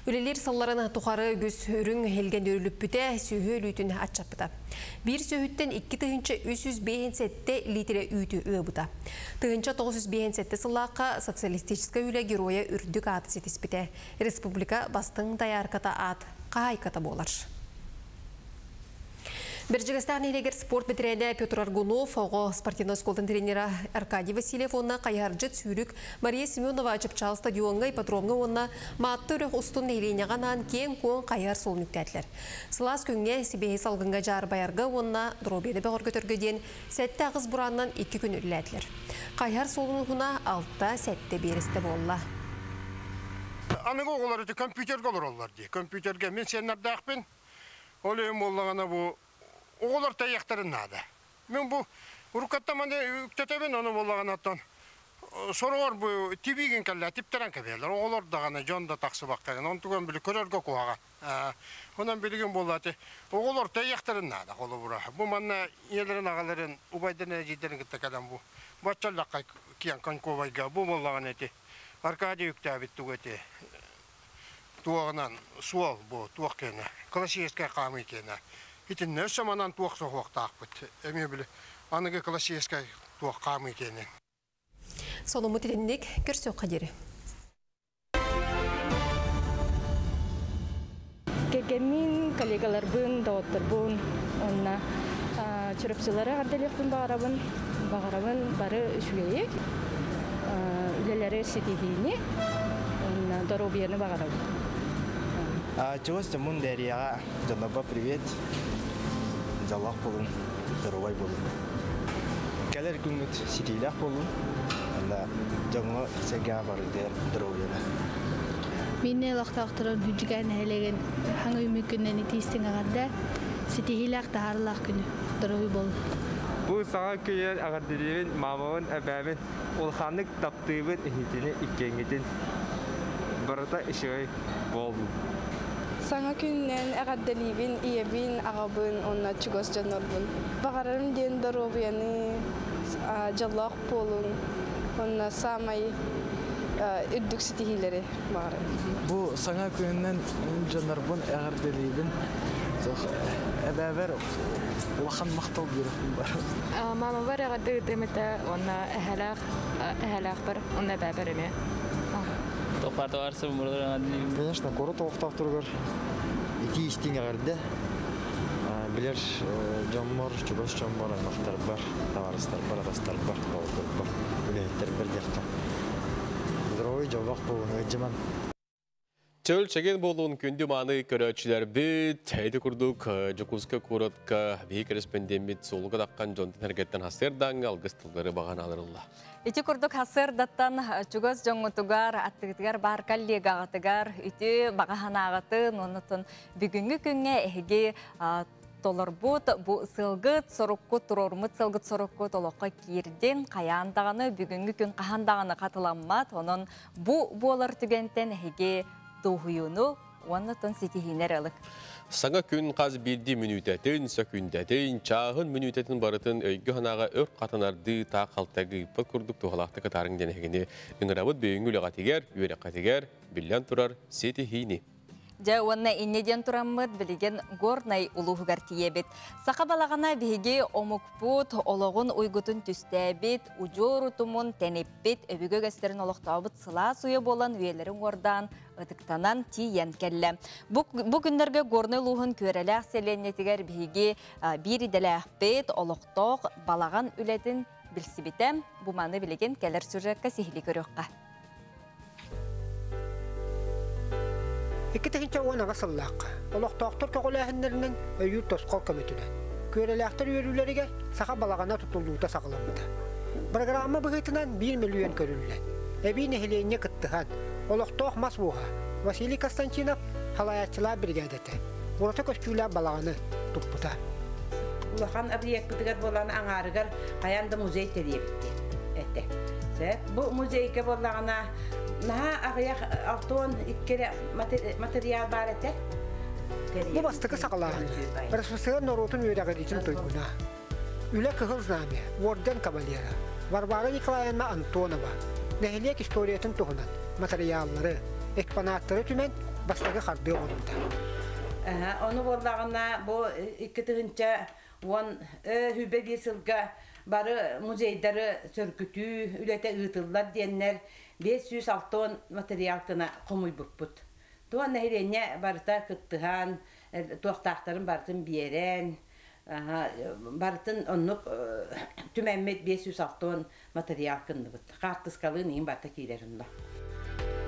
Үлэлиир сылларын тухары үгүс үрүҥ илгэн үрүлүппүтэ, сүөһү өлүүтүн аччаппыта. Биир сүөһүттэн 2357 литрэ үүтү ыабыта. 1957 сыллаахха социалистическай үлэ геройа үрдүк ааты ситиспитэ. Республика бастыҥ доярката аат хаһаайката буолар. Бэрдьигэстээх нэһилиэгэр спорт бэтэрээнэ Петр Аргунов, оҕо спортивнай оскуолатын тренера Аркадий Васильев уонна хайыһардьыт сүүрүк Мария Семенова Чыпчаал стадиоҥҥа, ипподромҥа уонна Маатта үрэх устун нэһилиэнньэҕэ анаан киэҥ-куоҥ хайыһар суолун үктээтилэр. Сылаас күҥҥэ сибиэһэй салгыҥҥа дьаарбайарга уонна доруобуйаны бөҕөргөтөргө диэн 7-8 бураанынан 2 күн үлэлээтилэр. Хайыһар суолун уһуна 6-7 биэрэстэ буолла. Аныгы оҕолор ити компьютерга олороллор дии. Компьютерга мин сиэннэрдээхпин. Ол иһин буоллаҕына бу оҕолор тэйиэхтэрин наада. Мин бу уруккаттан маны үктэтэбин, ону буоллаҕына оттон сороҕор бу тибиигин кэллэ типтэрэн кэбиһэллэр. Оҕолор даҕаны, дьон да тахсыбакка гына, онтуган били көрөргө куһаҕан. Онон билигин буолла оҕолор тэйиэхтэрин наада холобура. Бу манна ийэлэрин, аҕаларын, убайдарын, эдьиийдэрин кытта кэлэн бу баччаллахха киэн коньковайга бу буоллаҕына ити Аркадий үктээбит тугу эти туоҕунан суол бу туох киэнэ классическай хаамыы киэнэ итиннэ өссө манан туох соһуохтаахпыт эмиэ били аныгы классическай туох хаамыы киэнэ. Сонуммут итинник көрсүөххэ диэри. Кэргэммин, коллегаларбын, доҕотторбун уонна чурапчылары эҕэрдэлиэхпин баҕарабын. Баҕарабын бары үчүгэйи, үлэлэри ситиһиини уонна доруобуйаны баҕарабын. Чугас дьоммун Дээрийэҕэ дьоннорбор привет. Дьоллоох буолун, доруобай буолун. Кэлэр күҥҥүт ситиилээх буоллун. Онно дьоҥҥо сэргэҕэ барыгытыгар доруобуйаны. Мин олохтоохторун Хүдьүкээн нэһилиэгин хаҥ үүммүт күнүнэн итиистиҥ эҕэрдэ, ситиһиилээх таһаарыылаах күнү, доруобуй буолун. Бу саҥа күнүнэн эҕэрдэлиибин маамабын, эбээбин улаханнык таптыыбын иһитини иккиэҥҥитин. Барыта үчүгэй буоллун. Саҥа күнүнэн эҕэрдэлиибин ийэбин, аҕабын уонна чугас дьоннорбун. Баҕарарым диэн доруобуйаны, дьоллоох буолуҥ уонна саамай үрдүк ситиһиилэри баҕарабын. Бу саҥа күнүнэн дьоннорбун эҕэрдэлиибин. Эбээбэр улахан махтал биэрэхпин бар. Мамабар эҕэрдэ ыытыам этэ уонна эһэлээх эһэлээхпэр уонна эбээбэр эмиэ. Конечно, куорат олохтоохторугар итии истиҥ эҕэрдэ. Билэр дьоммор, чугас дьоммор, аймахтарбар, табаарыстарбар, атастарбар, доҕотторбор, үлэһиттэрбэр диэххэ. Здоровый, дьоллоох буолун, ыалдьыман. Чөл чэгиэн буолуун күндү мааны көрөөччүлэрбит, ити курдук Дьокуускай куоратка биһи кэрэспэндиэммит суолуга таххан дьонтон эргэттэн хасыардааҥҥа алгыс тыллары баҕан алырылла. Ити курдук хасыардаттан чугас дьоҥҥутугар, аттыгытыгар баар коллегаҕытыгар үтүө баҕа санааҕытын, оннутун бүгүҥҥү күҥҥэ эһиги толорбут бу сылгыт соруккут, туруоруммут сылгыт соруккут олоххо киирдин, хайаан даҕаны бүгүҥҥү күн хаһан даҕаны хатыламмат, онон бу буолар түгэнтэн эһиги дуоһуйууну уонна тон ситиһиинэр ылык. Саҥа күн хас биирдии мүнүүтэтин, сөкүүндэтин, чааһын мүнүүтэтин барытын өйгө-санааҕа өр хатанардыы таах халтайга ыыппат курдук туһалаахтык атаарыҥ диэн эһигини ыҥырабыт бүгүҥҥү үлэҕитигэр, үөрэххитигэр, биллэн турар, ситиһиини. Дьэ уонна инньэ диэн тураммыт билигин Горнай улууһугар тиийэбит. Саха балаҕана биһиги омукпут олоҕун уйгутун түстээбит, удьуор утумун тэниппит, өбүгэ үгэстэрин олохтообут сылаас уйа буолан үйэлэрин уордаан, ытыктанан тиийэн кэллэ. Бу, бу күннэргэ Горнай улууһун Күөрэлээх сэлиэнньэтигэр биһиги биир идэлээхпит, олохтоох балаҕан үлэтин билсибитэ. Бу маны билигин кэлэр сюжекка сиһилии көрүөххэ. 2018 сыллаахха олохтоохтор көҕүлээһиннэринэн өйүүр тосхол көмөтүнэн Күөрэлээхтэр үөрүүлэригэр саха балаҕана тутуллуута саҕаламмыта. Программа быһыытынан 1 мөлүйүөн көрүллэн, эбии нэһилиэнньэ кыттыһан, олохтоох мас ууһа Василий Константинов салайааччылаах биригээдэтэ ураты көстүүлээх балаҕаны туппута. Улахан объекпытыгар буолан аҥаарыгар хайаан да музей тэрийэбит диэн этэ. Сөп. Бу музейга буоллаҕына наһаа аҕыйах 62 эрэ материал баар этэ. Бу бастакы саҕалааһын РСФСР норуотун үөрэҕириитин туйгуна. Үлэ Кыһыл Знамя орден кавалера Варвара Николаевна Антонова нэһилиэк историятын туһунан матырыйааллары, экспонаттары түмэн бастакы хардыы оҥорбута. Ону буоллаҕына бу 2010 сүүрбэ сылга бары музейдары сөргүтүү үлэтэ ыытыллар диэннэр 560 материал гына хомуйбуппут. Туон нэһилиэнньэ барыта кыттыһан, туохтаахтарын барытын биэрэн, барытын оннук түмэммит 560 материал кынныбыт. Хаартыскалыын иин барыта киирэр онно.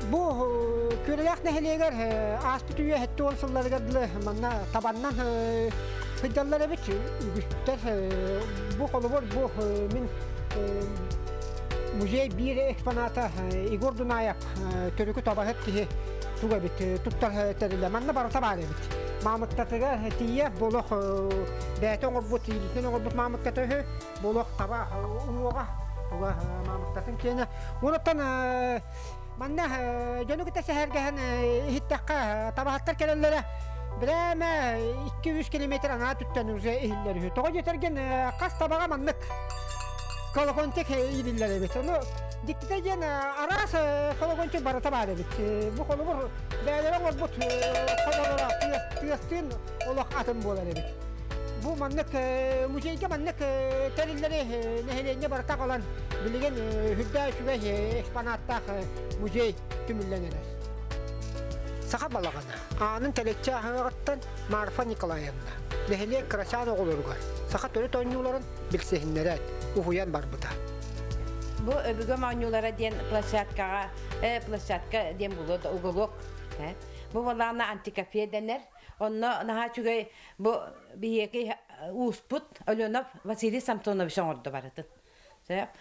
Бу Күрэлээх нэһилиэгэр ааспыт үйэ 70 сылларыгар дылы манна табаннан сылдьаллар эбит үгүстэр. Бу холобур бу мин музей биир экспоната Егор Дунаев төрүкү табаһыт киһи туга эбит туттар тэрилэ. Манна барыта баар эбит. Маамыктатыгар тиийэ болох бэйэтэ оҥорбут, илиитинэн оҥорбут маамыктата үһү. Болох таба уҥуоҕа туга маамыктатын киэнэ. Онуттан манна дьону кытта сэһэргэһэн иһиттэххэ табаһыттар кэлэллэрэ бирээмэ 2-3 километр анаа түттэн уже иһиллэр үһү. Тоҕо диэтэргин хас табаҕа маннык колокончик иилиллэр эбит. Ону дьиктитэ диэн араас колокончик барыта баар эбит. Бу холобур бэйэлэрэ оҥорбут хоболоро тыастыын олох атын буолар эбит. Бу маннык музейга маннык тэриллэри нэһилиэнньэ барыта аҕалан билигин үрдээх үчүгэй экспонаттаах музей түмүллэн эрэр. Саха балаҕана аанын тэлэччи аһыаҕыттан Марфа Николаевна нэһилиэк кырачаан оҕолоругар саха төрүт оонньууларын билсиһиннэрэн уһуйан барбыта. Бу өбүгэм оонньуулара диэн площадкаҕа площадка диэн булуо уголок бу балаана антикафе дэнэр. Онно наһаа үчүгэй бу биһиэки ууспут Оленов Василий Самсонович оҥордо барытын.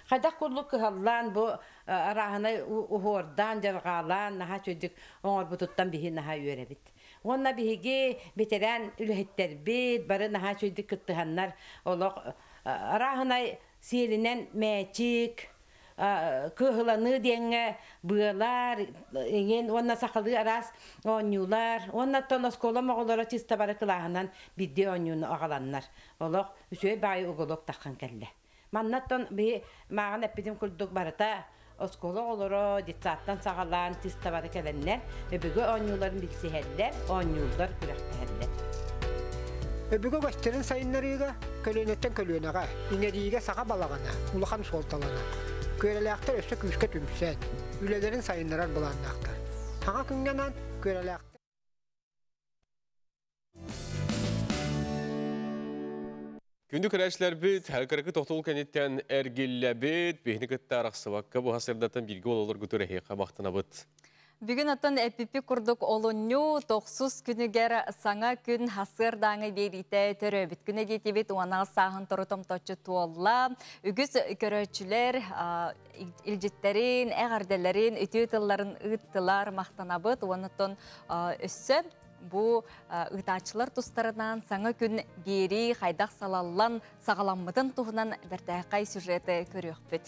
Хайдах курдук кыһаллаан бу арааһынай уһуордаан, дьарҕаалаан наһаа үчүгдүк оҥорбутуттан биһи наһаа үөрэбит. Уонна биһиги ветеран үлэһиттэрбит бары наһаа үчүгдүк кыттыһаннар олох арааһынай сиэлинэн мээчик, кыаһыланыы диэҥҥэ быалар, иҥин уонна сахалыы араас оонньуулар уонна оттон оскуолам оҕолоро чисто бары кылааһынан биирдии оонньууну аҕаланнар олох үчүгэй баайы уголок таххан кэллэ. Манна оттон биһи мааҕын эппитим курдук барыта оскуола оҕолоро детсадтан саҕалаан чисто бары кэлэннэр өбүгэ оонньууларын билсиһэллэр, оонньууллар, күрэхтэһэллэр. Өбүгэ үгэстэрин сайыннарыыга көлүөнэттэн көлүөнэҕэ иҥэриигэ саха балаҕана улахан суолталанар. Күөрэлээхтэр өссө күүскэ түмсэн, үлэлэрин сайыннарар былааннаахтар. Саҥа күҥҥэ анаан күөрэлээхтэр Күндү көрөөччүлэрбит, кыракы тохтол кэнниттэн эргиллэбит, биһини кытта арахсыбакка бу сырдатан бииргэ олоргутур эһиэхэ махтанабыт. Бүгүн оттон эппиппит курдук олунньу тохсус күнүгэр саҥа күн хасыардааҥы биэриитэ төрөөбүт күнэ диэтибит уонна сааһын торутомточчу туолла. Үгүс көрөөччүлэр илдьиттэрин, эҕэрдэлэрин, үтүө тылларын ыыттылар, махтанабыт. Уонна өссө бу ыытааччылар тустарынан саҥа күн биэрии хайдах салаллан саҕаламмытын туһунан бэртээхэй сюжеты көрүөхпүт.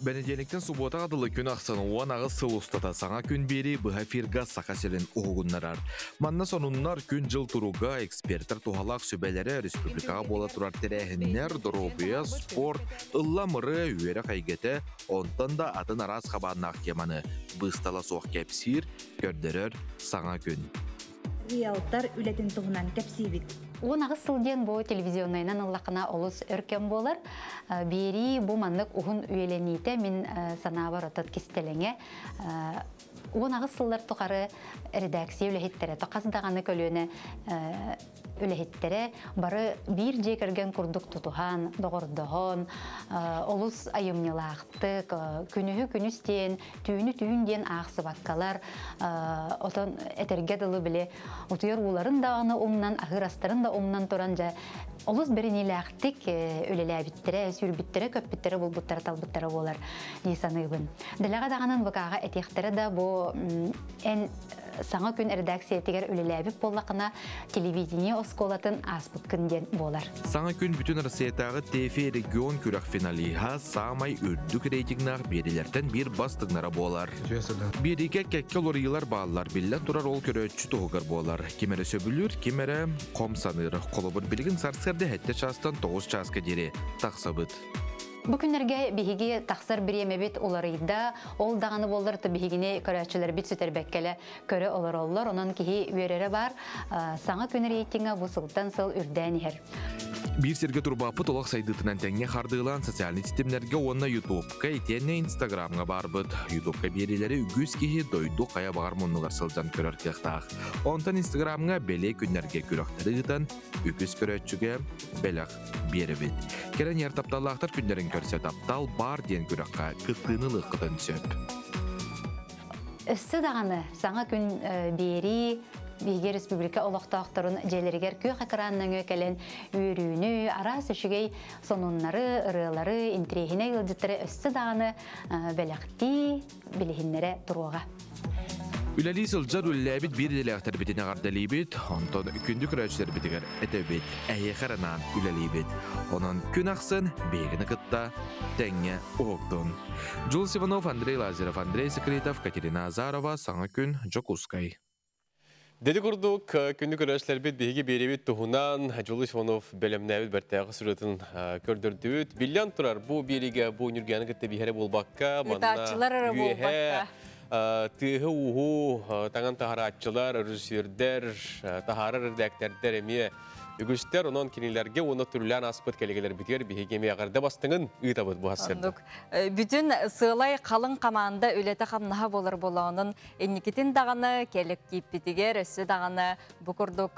Бэнидиэнньиктэн субуотаҕа дылы күн ахсын 18 сыл устата Саҥа күн биэрии быһа эфирга Саха сирин уһугуннарар. Манна сонуннар, күн-дьыл туруга, экспертэр туһалаах сүбэлэрэ, республикаҕа буола турар тэрээһиннэр, доруобуйа, спорт, ыллам-ырыа, үөрэх эйгэтэ, онтон да атын араас хабааннаах теманы быыстала суох кэпсиир, көрдөрөр Саҥа күн. Риэлтор үлэтин туһунан кэпсиибит. 18 сыл диэн бу телевизионнайынан ыллахына олус өр кэм буолар. Биэрии бу маннык уһун үйэлэниитэ мин санаабар отот кистэлэҥэ. 18 сыллар тухары редакция үлэһиттэрэ, хас даҕаны көлүөнэ үлэһиттэрэ бары биир дьиэ кэргэн курдук тутуһан, доҕордоһон, олус айымньылаахтык, күнүһү күнүс диэн, түүнү түүн диэн аахсыбаккалар, отон этэргэ дылы били утуйар ууларын даҕаны умнан, аһыыр астарын да умнан туран дьэ олус бэриниилээхтик үлэлээбиттэрэ, сүүрбүттэрэ, көппүттэрэ, булбуттара, талбыттара буолар дии саныыбын. Дэлэҕэ даҕанан ВК-ҕа этиэхтэрэ да бу эн Саҥа күн редакциятыгар үлэлээбит буоллахына, телевидение оскуолатын ааспыккын диэн буолар. Саҥа күн бүтүн Россиятааҕы ТЭФИ регион күрэх финалиһа саамай үрдүк рейтингнаах биэриилэртэн биир бастыҥнара буолар. Биэриигэ кэккэ уларыйыылар бааллар, биллэн турар ол көрөөччү туһугар буолар. Ким эрэ сөбүлүүр, ким эрэ хом саныыр. Холобур, билигин сарсыарда 7 чаастан 9 чааска диэри тахсабыт. Бу күннэргэ биһиги тахсар бириэмэбит уларыйда, ол даҕаны буоллар биһигини көрөөччүлэрбит сүтэрбэккэлэ көрө олороллор, онон киһи үөрэрэ баар, саҥа күн рейтингэ бу сылтан сыл үрдээн иһэр. Биир сиргэ турбаппыт олох сайдыытынан тэҥҥэ хардыылаан социальнай ситимнэргэ уонна Ютубка итиэннэ Инстаграмҥа баарбыт. Ютубка биэриилэри үгүс киһи дойду хайа баҕар муннугар сылдьан көрөр кыахтаах. Онтон Инстаграмҥа бэлиэ күннэргэ күрэхтэри ыытан үгүс көрөөччүгэ бэлэх биэрэбит. Кэлэн иһэр тапталлаахтар күннэрин көрсө таптал баар диэн күрэххэ кыттыыны ылыаххытын сөп. Өссө даҕаны саҥа күн биэрии биһиги республика олохтоохторун дьиэлэригэр күөх экран нөҥүө кэлэн үөрүүнү, араас үчүгэй сонуннары, ырыалары, интириэһинэй ыалдьыттары өссө даҕаны бэлэхтии, билиһиннэрэ туруоҕа. Үлэлии сылдьар үлэлээбит биир идэлээхтэрбитин эҕэрдэлиибит, онтон күндү көрөөччүлэрбитигэр этэбит, эһиэхэ эрэ анаан үлэлиибит. Онон күн ахсын биһигини кытта тэҥҥэ уһуктун. Джулс Иванов, Андрей Лазарев, Андрей Секретов, Катерина Азарова, Саҥа күн, Дьокуускай. Деди курдук, күндү көрөөччүлэрбит биһиги биэрэбит туһунан Дьулус Иванов бэлэмнээбит бэртээхи сүрүтүн көрдөрдүбүт. Биллэн турар, бу биэриигэ бу нүргэни кытта биһэрэ буолбакка, манна үөһэ тыаһы-ууһу таҥан таһарааччылар, режиссердэр, таһаарар редактордар эмиэ үгүстэр, онон кинилэргэ уонна түрлээн ааспыт кэлигэлэрбитигэр биһиги эмиэ эҕэрдэ бастыҥын ыытабыт бу Оннук. Бүтүн сыалай халыҥ хамаанда үлэтэ-хамнаһа буолар буолаонун инникитин даҕаны кэлэктииппитигэр өссө даҕаны бу курдук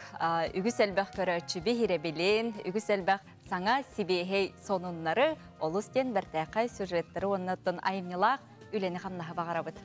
үгүс элбэх көрөөччү биһирэбилин, үгүс элбэх саҥа сибиэһэй сонуннары, олус диэн бэртээхэй сюжеттары уонна оттон айымньылаах үлэни-хамнаһы баҕарабыт.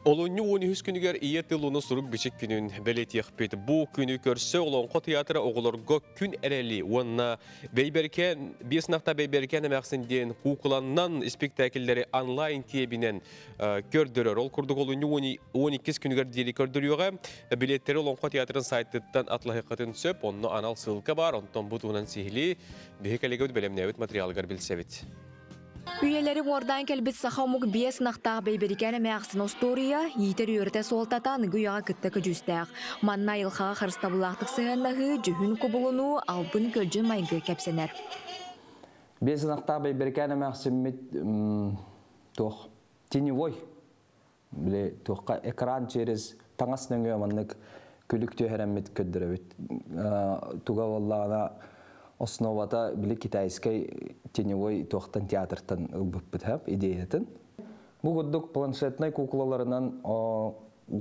Олунньу 13 күнүгэр Ийэ тыл уну сурук-бичик күнүн бэлиэтиэхпит. Бу күнү көрсө Олоҥхо театра оҕолорго күн эрэли уонна Бэйбэрикээн биэс ынахта Бэйбэрикээн эмээхсин диэн куукуланнан испиктээкиллэри онлайн киэбинэн көрдөрөр. Ол курдук олунньу 12 күнүгэр диэри көрдөрүөҕэ. Билеттэри Олоҥхо театрын сайтыттан атлаһыаххытын сөп. Онно анал ссылка бар. Онтон бу туһунан сиһилии биһи кэлегебит бэлэмнээбит материалыгар билсэбит. Үйэлэри уҥуордаан кэлбит саха омук биэс ынахтаах Бэйбэрикээн эмээхсин остуоруйа иитэр үөрэтэ суолтата аныгы үйэҕэ кытта көдьүүстээх. Манна айылҕаҕа харыстабыллаахтык сыһыаннаһыы, дьүһүн кубулунуу, албын-көлдьүн майгы кэпсэнэр. Биэс ынахтаах Бэйбэрикээн эмээхсиммит туох теневой били туохха экран через таҥас нөҥүө маннык күлүк түһэрэммит көрдөрөбүт. Туга буоллаҕына основата били китайскай теневой туохтан театртан ылбыппыт хэп идеятын. Бу курдук планшетнай куклаларынан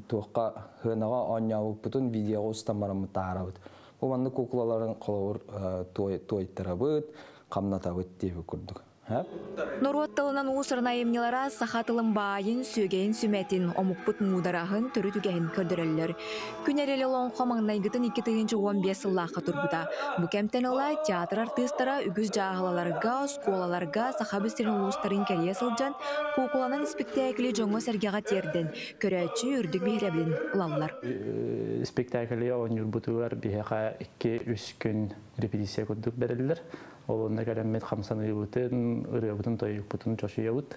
туохха хыанаҕа оонньообуппутун видеоҕа устан бараммыт таһаарабыт. Бу маннык куклаларын холобур туойтарабыт, хамнатабыт диэбит курдук. Норуот тылынан уус-уран айымньылара саха тылын баайын, сүөгэйин сүмэтин, омукпут муудараһын, төрүт үгэһин көрдөрөллөр. Күн эрэл олоҥхо маҥнайгытын 2015 сыллаахха турбута. Бу кэмтэн ыла театр артыыстара үгүс дьааһылаларга, оскуолаларга Саха сирин улуустарын кэрийэ сылдьан, куукуланан испиктээкили дьоҥҥо-сэргэҕэ тиэрдэн, көрөөччү үрдүк биһирэбилин ылаллар. Спектакльы оонньуурбутугар биһиэхэ 2-3 күн репетиция курдук бэриллэр. Ол онно кэлэммит хамсаныыбытын, ырыабытын, тойукпутун чочуйабыт.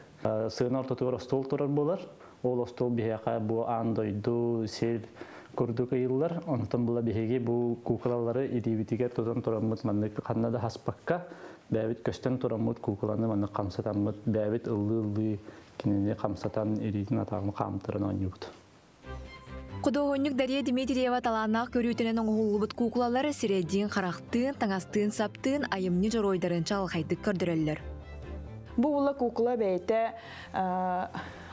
Сыана ортотугар остуол турар буолар. Ол остуол биһиэхэ бу аан дойду, сир курдук ыйыллар. Онтон була биһиги бу куукулалары илиибитигэр тутан тураммыт маннык ханна да хаспакка, бэйэбит көстөн тураммыт куукуланы маннык хамсатаммыт, бэйэбит ыллыы-ыллыы кинини хамсатан илиитин атаҕын хаамтаран оонньуубут. Худуоһунньук Дария Дмитриева талааннаах көрүүтүнэн оҥоһуллубут куукулалар сирэйдиин харахтыын, таҥастыын саптыын айымньы дьоруойдарын чаҕылхайдык көрдөрөллөр. Бу була куукула бэйэтэ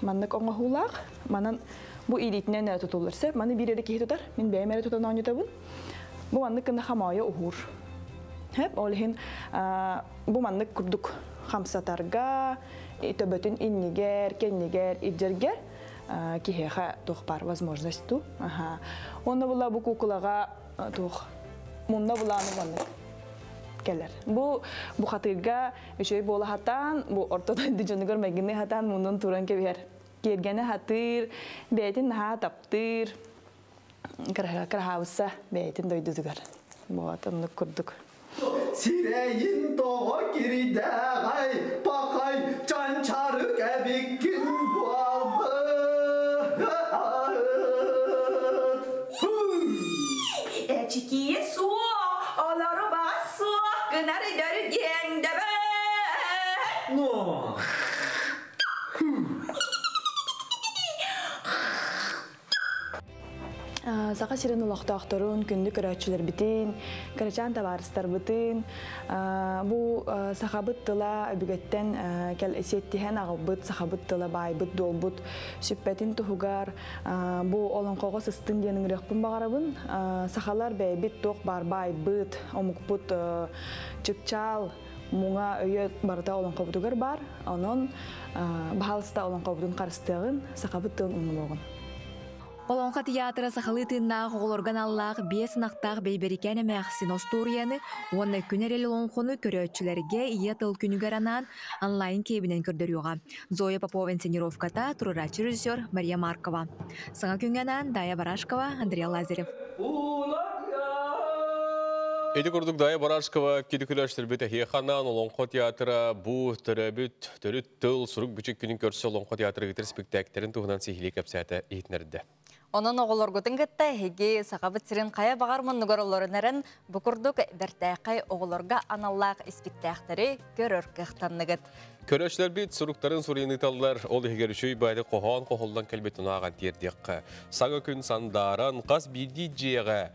маннык оҥоһуулаах. Манан бу илиитинэн тутуллар сөп. Маны биир эрэ киһи тутар. Мин бэйэм эрэ тутан оонньотобун. Бу маннык гына хамаайа уһуур. Хөп, ол иһин бу маннык курдук хамсатарга, төбөтүн иннигэр, кэннигэр, илдьэргэ киһиэхэ туох баар возможность ту. Онно була бу куукулаҕа туох мунна булааны маннык кэлэр. Бу бухатыырга үчүгэй буола хатаан, бу орто дойду дьонугар майгынныы хатаан муннун туран кэбиһэр. Киэргэнэ хатыыр, бэйэтин наһаа таптыыр, кыраһаабысса бэйэтин дойдутугар. Вот оннук курдук. Сирэйин тоҕо кирдээҕэй, пахай, чанчарык эбиккин буолбут. Эчикийэ суох, олору баҕас суох гынар дөрүдиэҥ дөбө. Но. Саха сирин олохтоохторун, күндү көрөөччүлэрбитин, кырачаан табаарыстарбытын, бу сахабыт тыла өбүгэттэн сиэттиһэн аҕалбыт сахабыт тыла баайбыт дуолбут сүппэтин туһугар бу олоҥхоҕо сыстын диэн ыҥырыахпын баҕарабын. Сахалар бэйэбит туох баар баайбыт, омукпут чыпчаал муҥа өйө барыта олоҥхобутугар баар. Онон баһаалыста олоҥхобутун харыстыаҕын, сахабыт тылын умнумуоҕун. Олоҥхо театра сахалыы тыыннаах оҕолорго аналлаах биэс ынахтаах Бэйбэрикээн эмээхсин остуоруйаны уонна Күн эрэл олоҥхону көрөөччүлэргэ Ийэ тыл күнүгэр анаан онлайн киэбинэн көрдөрүөҕэ. Зоя Попова инсценировката, туруорааччы режиссер Мария Маркова. Саҥа күҥҥэ анаан Дая Барашкова, Андрей Лазарев. Ити курдук Дая Барашкова кири күләштірбіт Ханан Олоҥхо театра бу төрөбүт төрүт тыл сурук бичик күнүн көрсө Олоҥхо театры гытыр спектакльтерин туһунан сиһилии кэпсээтэ иһитиннэрдэ. Онон оҕолоргутун кытта эһиги Сахабыт сирин хайа баҕар муннугар олорон эрэн бу курдук бэртээхэй оҕолорго аналлаах испиктээхтэри көрөр кыахтанныгыт. Көрөөччүлэрбит суруктарын суруйан ыыталлар, ол иһигэр үчүгэй баайы хоһоон хоһуллан кэлбит унааҕан тиэрдиэххэ. Саҥа күн сандааран, хас биирдии дьиэҕэ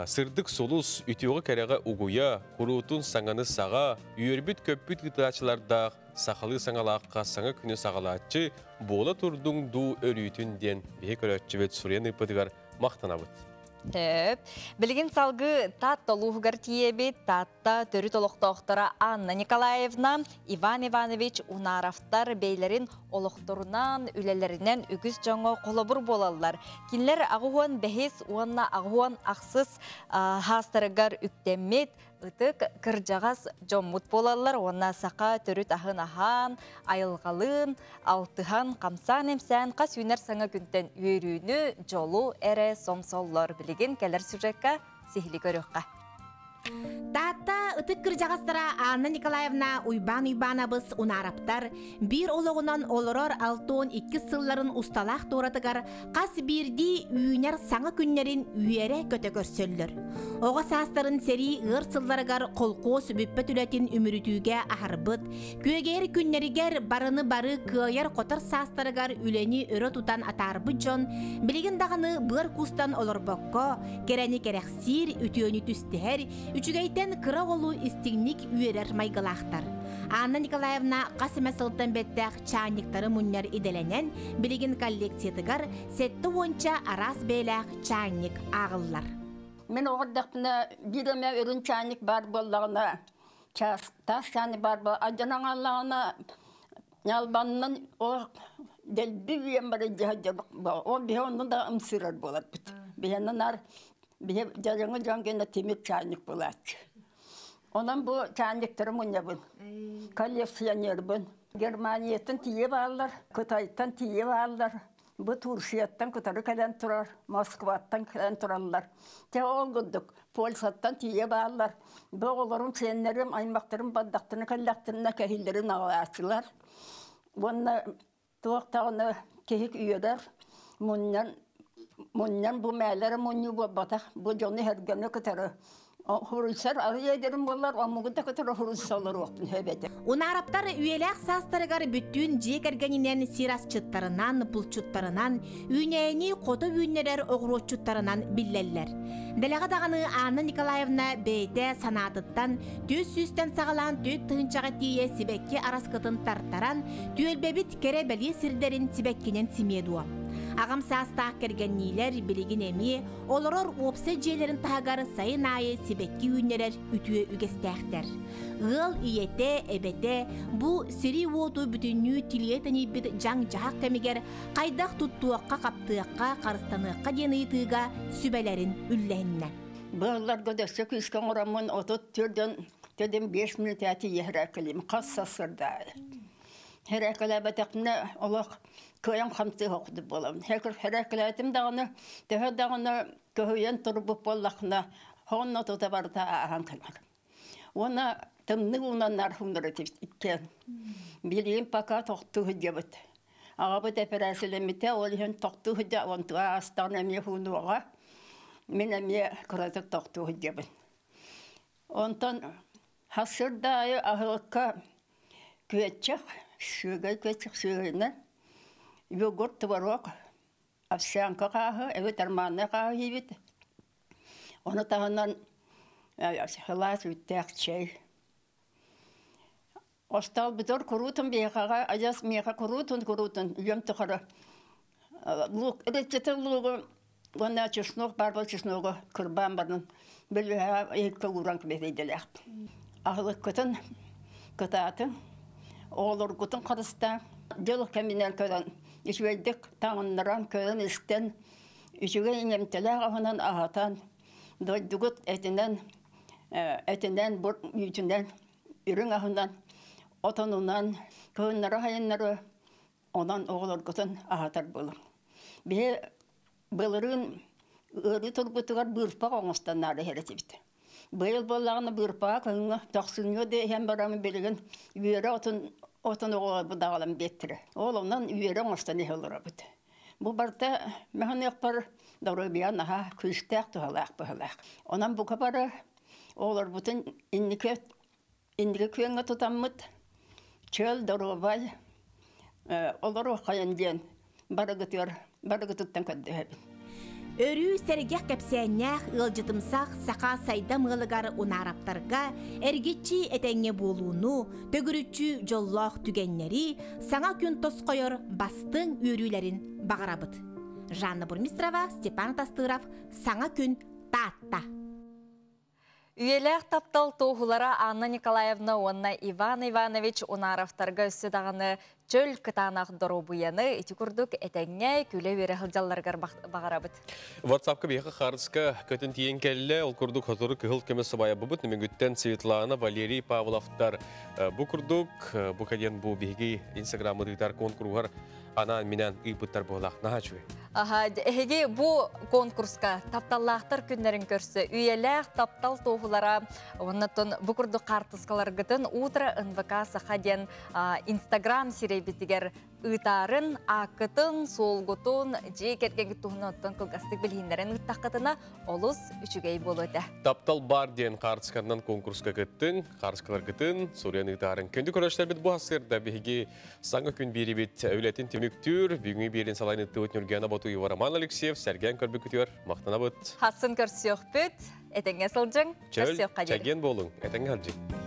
сырдык сулус, үтүөҕэ кэрэҕэ угуйа, куруутун саҥаны саҕа, үөрбүт-көппүт ыытааччылардаах сахалыы саҥалаахха саҥа күнү саҕалааччы буола турдуҥ дуу өрүүтүн диэн биһи көрөөччүбүт суруйан ыыппытыгар махтанабыт. Сөп. Билигин салгыы Таатта улууһугар тиийэбит. Таатта төрүт олохтоохторо Анна Николаевна, Иван Иванович Унаровтар бэйлэрин олохторунан, үлэлэринэн үгүс дьоҥҥо холобур буолаллар. Кинилэр аҕыс бэһис уонна аҕыс ахсыс хаастарыгар үктэммит ытык кырдьаҕас дьоммут буолаллар уонна саха төрүт аһын аһаан, айылҕалыын, алтыһан, хамсаан-эмсээн хас үүнэр саҥа күнтэн үөрүүнү, дьолу эрэ сомсоллор. Билигин кэлэр сюжекка сиһили көрүөххэ. Таатта ытык кырдьаҕастара Анна Николаевна Уйбаан Уйбаанабыс Унаараптар биир олоҕунан олорор 62 сылларын усталаах туоратыгар хас биирдии үүнэр саҥа күннэрин үөрэ-көтө көрсөллөр. Оҕо саастарын сэрии ыар сылларыгар холкуос бүппэт үлэтин үмүрүтүүгэ аһарбыт, күөгэйэр күннэригэр барыны бары кыайар-хотор саастарыгар үлэни өрө тутан атаарбыт дьон билигин даҕаны быар куустан олорбокко, кэрэни кэрэхсиир, үтүөнү түстэһэр, үчүгэйтэн кыра оҕолуу истиҥник үөрэр майгылаахтар. Анна Николаевна хас эмэ сылтан бэттээх чаанньыктары мунньар идэлэнэн, билигин коллекциятыгар 70 араас бэйэлээх чаанньык ааҕыллар. Мин оҕо эрдэхпинэ биир эмэ үрүҥ чаанньык баар буоллаҕына, таас чаанньык баар буол алдьанан хааллаҕына, ньалбаннан ол дэлби үүйэн баран дьэ ол биһи онно да ымсыырар буоларбыт. Биһиэнэ наар биһи дьарыҥы дьон гэнэ тимир чаанньык буолааччы. Онон бу чаанньыктары мунньабын. Коллекционербын. Германияттан тиийэ бааллар, Кытайтан тиийэ бааллар. Бу Турцияттан кытары кэлэн турар, Москваттан кэлэн тураллар. Те ол курдук Польшаттан тиийэ бааллар. Бу оҕолорум, сиэннэрим, аймахтарым бардахтарына кэллэхтэринэ кэһиилэрин аҕалааччылар. Уонна туох даҕаны киһи үөрэр, мунньан мунньан бу мээлэрэ мунньуу буолбатах. Бу дьону сэргэни кытары Хуруйсар арыйа эдэрим буоллар, омугу да кытары хуруйса олоруохпун сөп этэ. Унаараптар үйэлээх саастарыгар бүттүүн дьиэ кэргэнинэн сир асчыттарынан, булчуттарынан, үүнээйини хото үүннэрэр оҕуруотчуттарынан биллэллэр. Дэлэҕэ даҕаны Анна Николаевна бэйэтэ санаатыттан түөрт сүүстэн саҕалаан 4000-ҕа тиийэ сибэкки араскытын тартаран, түөлбэбит кэрэ-бэлиэ сирдэрин сибэккинэн симиэ дуо? Аҕам саастаах кэргэнниилэр билигин эмиэ Олорор уопсай дьиэлэрин таһыгар сайын аайы сибэкки үүннэрэр үтүө үгэстээхтэр. Ыал ийэтэ, эбэтэ бу сири-уоту бүтүннүү тилийэ тэнийбит дьаҥ-дьаһах кэмигэр хайдах туттуохха-хаптыахха, харыстаныахха диэн ыйытыыга сүбэлэрин үллэһиннэ. Быалларга дөссө күүскэ оҥороммун 34 төдөн 5 мүнүүтэ тиийэ кэлим хас сарсыарда Херээкэлээбэтэхпинэ олох кыайан хамсыы охтубут буолабын. Херээкэлээтим даҕаны, төһө даҕаны көһүйэн турбут буоллаххына, сонно тута барыта ааһан кэлэр. Уонна тымныы уунан нархуннар иккиэн. Билигин пока тохтуу сылдьабыт. Аҕабыт эпэрээсилэммитэ, ол иһин тохтуу сылдьа, онтуга аастаҕына эмиэ хуунуоҕа. Мин эмиэ кыратык тохтуу сылдьабын. Онтон сарсыарда аайы аһылыкка күөччэх, сүөгэй күөччэх сүөгэйинэн йогурт, творог, овсянка хааһы, эбэтэр манна хааһы сиибит. Ону таһынан сылаас үүттээх чэй. Остуолбутугар куруутун биһиэхэҕэ адьас миэхэ куруутун-куруутун үйэм тухары луук итиччэтэ луугу уонна чеснок баар буолла чесногу кырбаан баран бөлүһэҕэ иһиккэ ууран кэбиһэрдэлээхпин. Аһылыккытын кытаатыҥ, оҕолоргутун харыстааҥ, дьыл кэминэн көрөн үчүгэйдик таҥыннаран көрөн-истэн үчүгэй иҥэмтэлээх аһынан аһатан дойдугут этинэн этинэн үүтүнэн үрүҥ аһынан, отонунан, кыһыннары-сайыннары онон оҕолоргутун аһатар буолуҥ. Биһи былырыын ыарыы турбутугар быырпах оҥостонаары иһэр этибит. Быйыл буоллаҕына быырпаҕа кыһыҥҥы тохсунньу да иһэн бараммын билигин үөрэ отун отун оҕолорбут даҕалан биэттэрэ. Ол онон үөрэ оҥостон иһэ олоробут. Бу барыта мөһыныахпар доруобуйа наһаа күүстээх туһалаах быһыылаах. Онон бука бары Оҕолорбутун инники инники күөҥҥэ тутаммыт чөл доруобай олоруоххайын диэн барыгытыгар барыгытыттан көрдөһөбүн. Өрүү сэргэх кэпсээннээх ыалдьытымсах саха сайдам ыалыгар унаараптарга эргиччи этэҥҥэ буолууну, төгүрүччү дьоллоох түгэннэри, саҥа күн тосхойор бастыҥ үөрүүлэрин баҕарабыт. Жанна Бурмистрова, Степан Тастыров, Саҥа күн Таатта. Үйэлээх таптал туоһулара Анна Николаевна уонна Иван Иванович Унаровтарга өссө даҕаны чөл кытаанах доруобуйаны ити курдук этэҥҥэ күлэ-үөрэ сылдьалларыгар баҕарабыт. WhatsApp-ка биһиэхэ хаарыска көтөн тиийэн кэллэ. Ол курдук сотору кыһыл көмүс сыбайабыбыт Нөмүгүттэн Светлана, Валерий Павловтар бу курдук бу кэлиэн бу биһиги Инстаграммыт ыытар куонкуруһар анаан-минээн ыыппыттар буолаах наһаа үчүгэй. Аха, эһиги бу конкурска тапталлаахтар күннэрин көрсө үйэлээх таптал туоһулара оннотон бу курдук хаартыскаларгытын утро НВК Саха диэн Инстаграм сирэйбитигэр ыытаарын, ааккытын, суолгутун, дьиэ кэргэҥҥит туһунан оттон кылгастык билиһиннэрэн ыыттаххытына олус үчүгэй буолуо этэ. Таптал бар диэн хаартысканан конкурска кыттыҥ, хаартыскаларгытын суруйан ыытаарын. Күндү көрөөччүлэрбит бу сырда биһиги Саҥа күн биэрибит үлэтин түмүктүүр, бүгүҥҥү биэрин салайын ыттыбыт Ньургуяна Ботуева Роман Алексеев сэргээн көрбүккүтүгэр махтанабыт. Хассын көрсүөхпүт, этэҥҥэ сылдьыҥ, Чөл, чэгиэн буолуҥ, этэҥҥэ сылдьыҥ.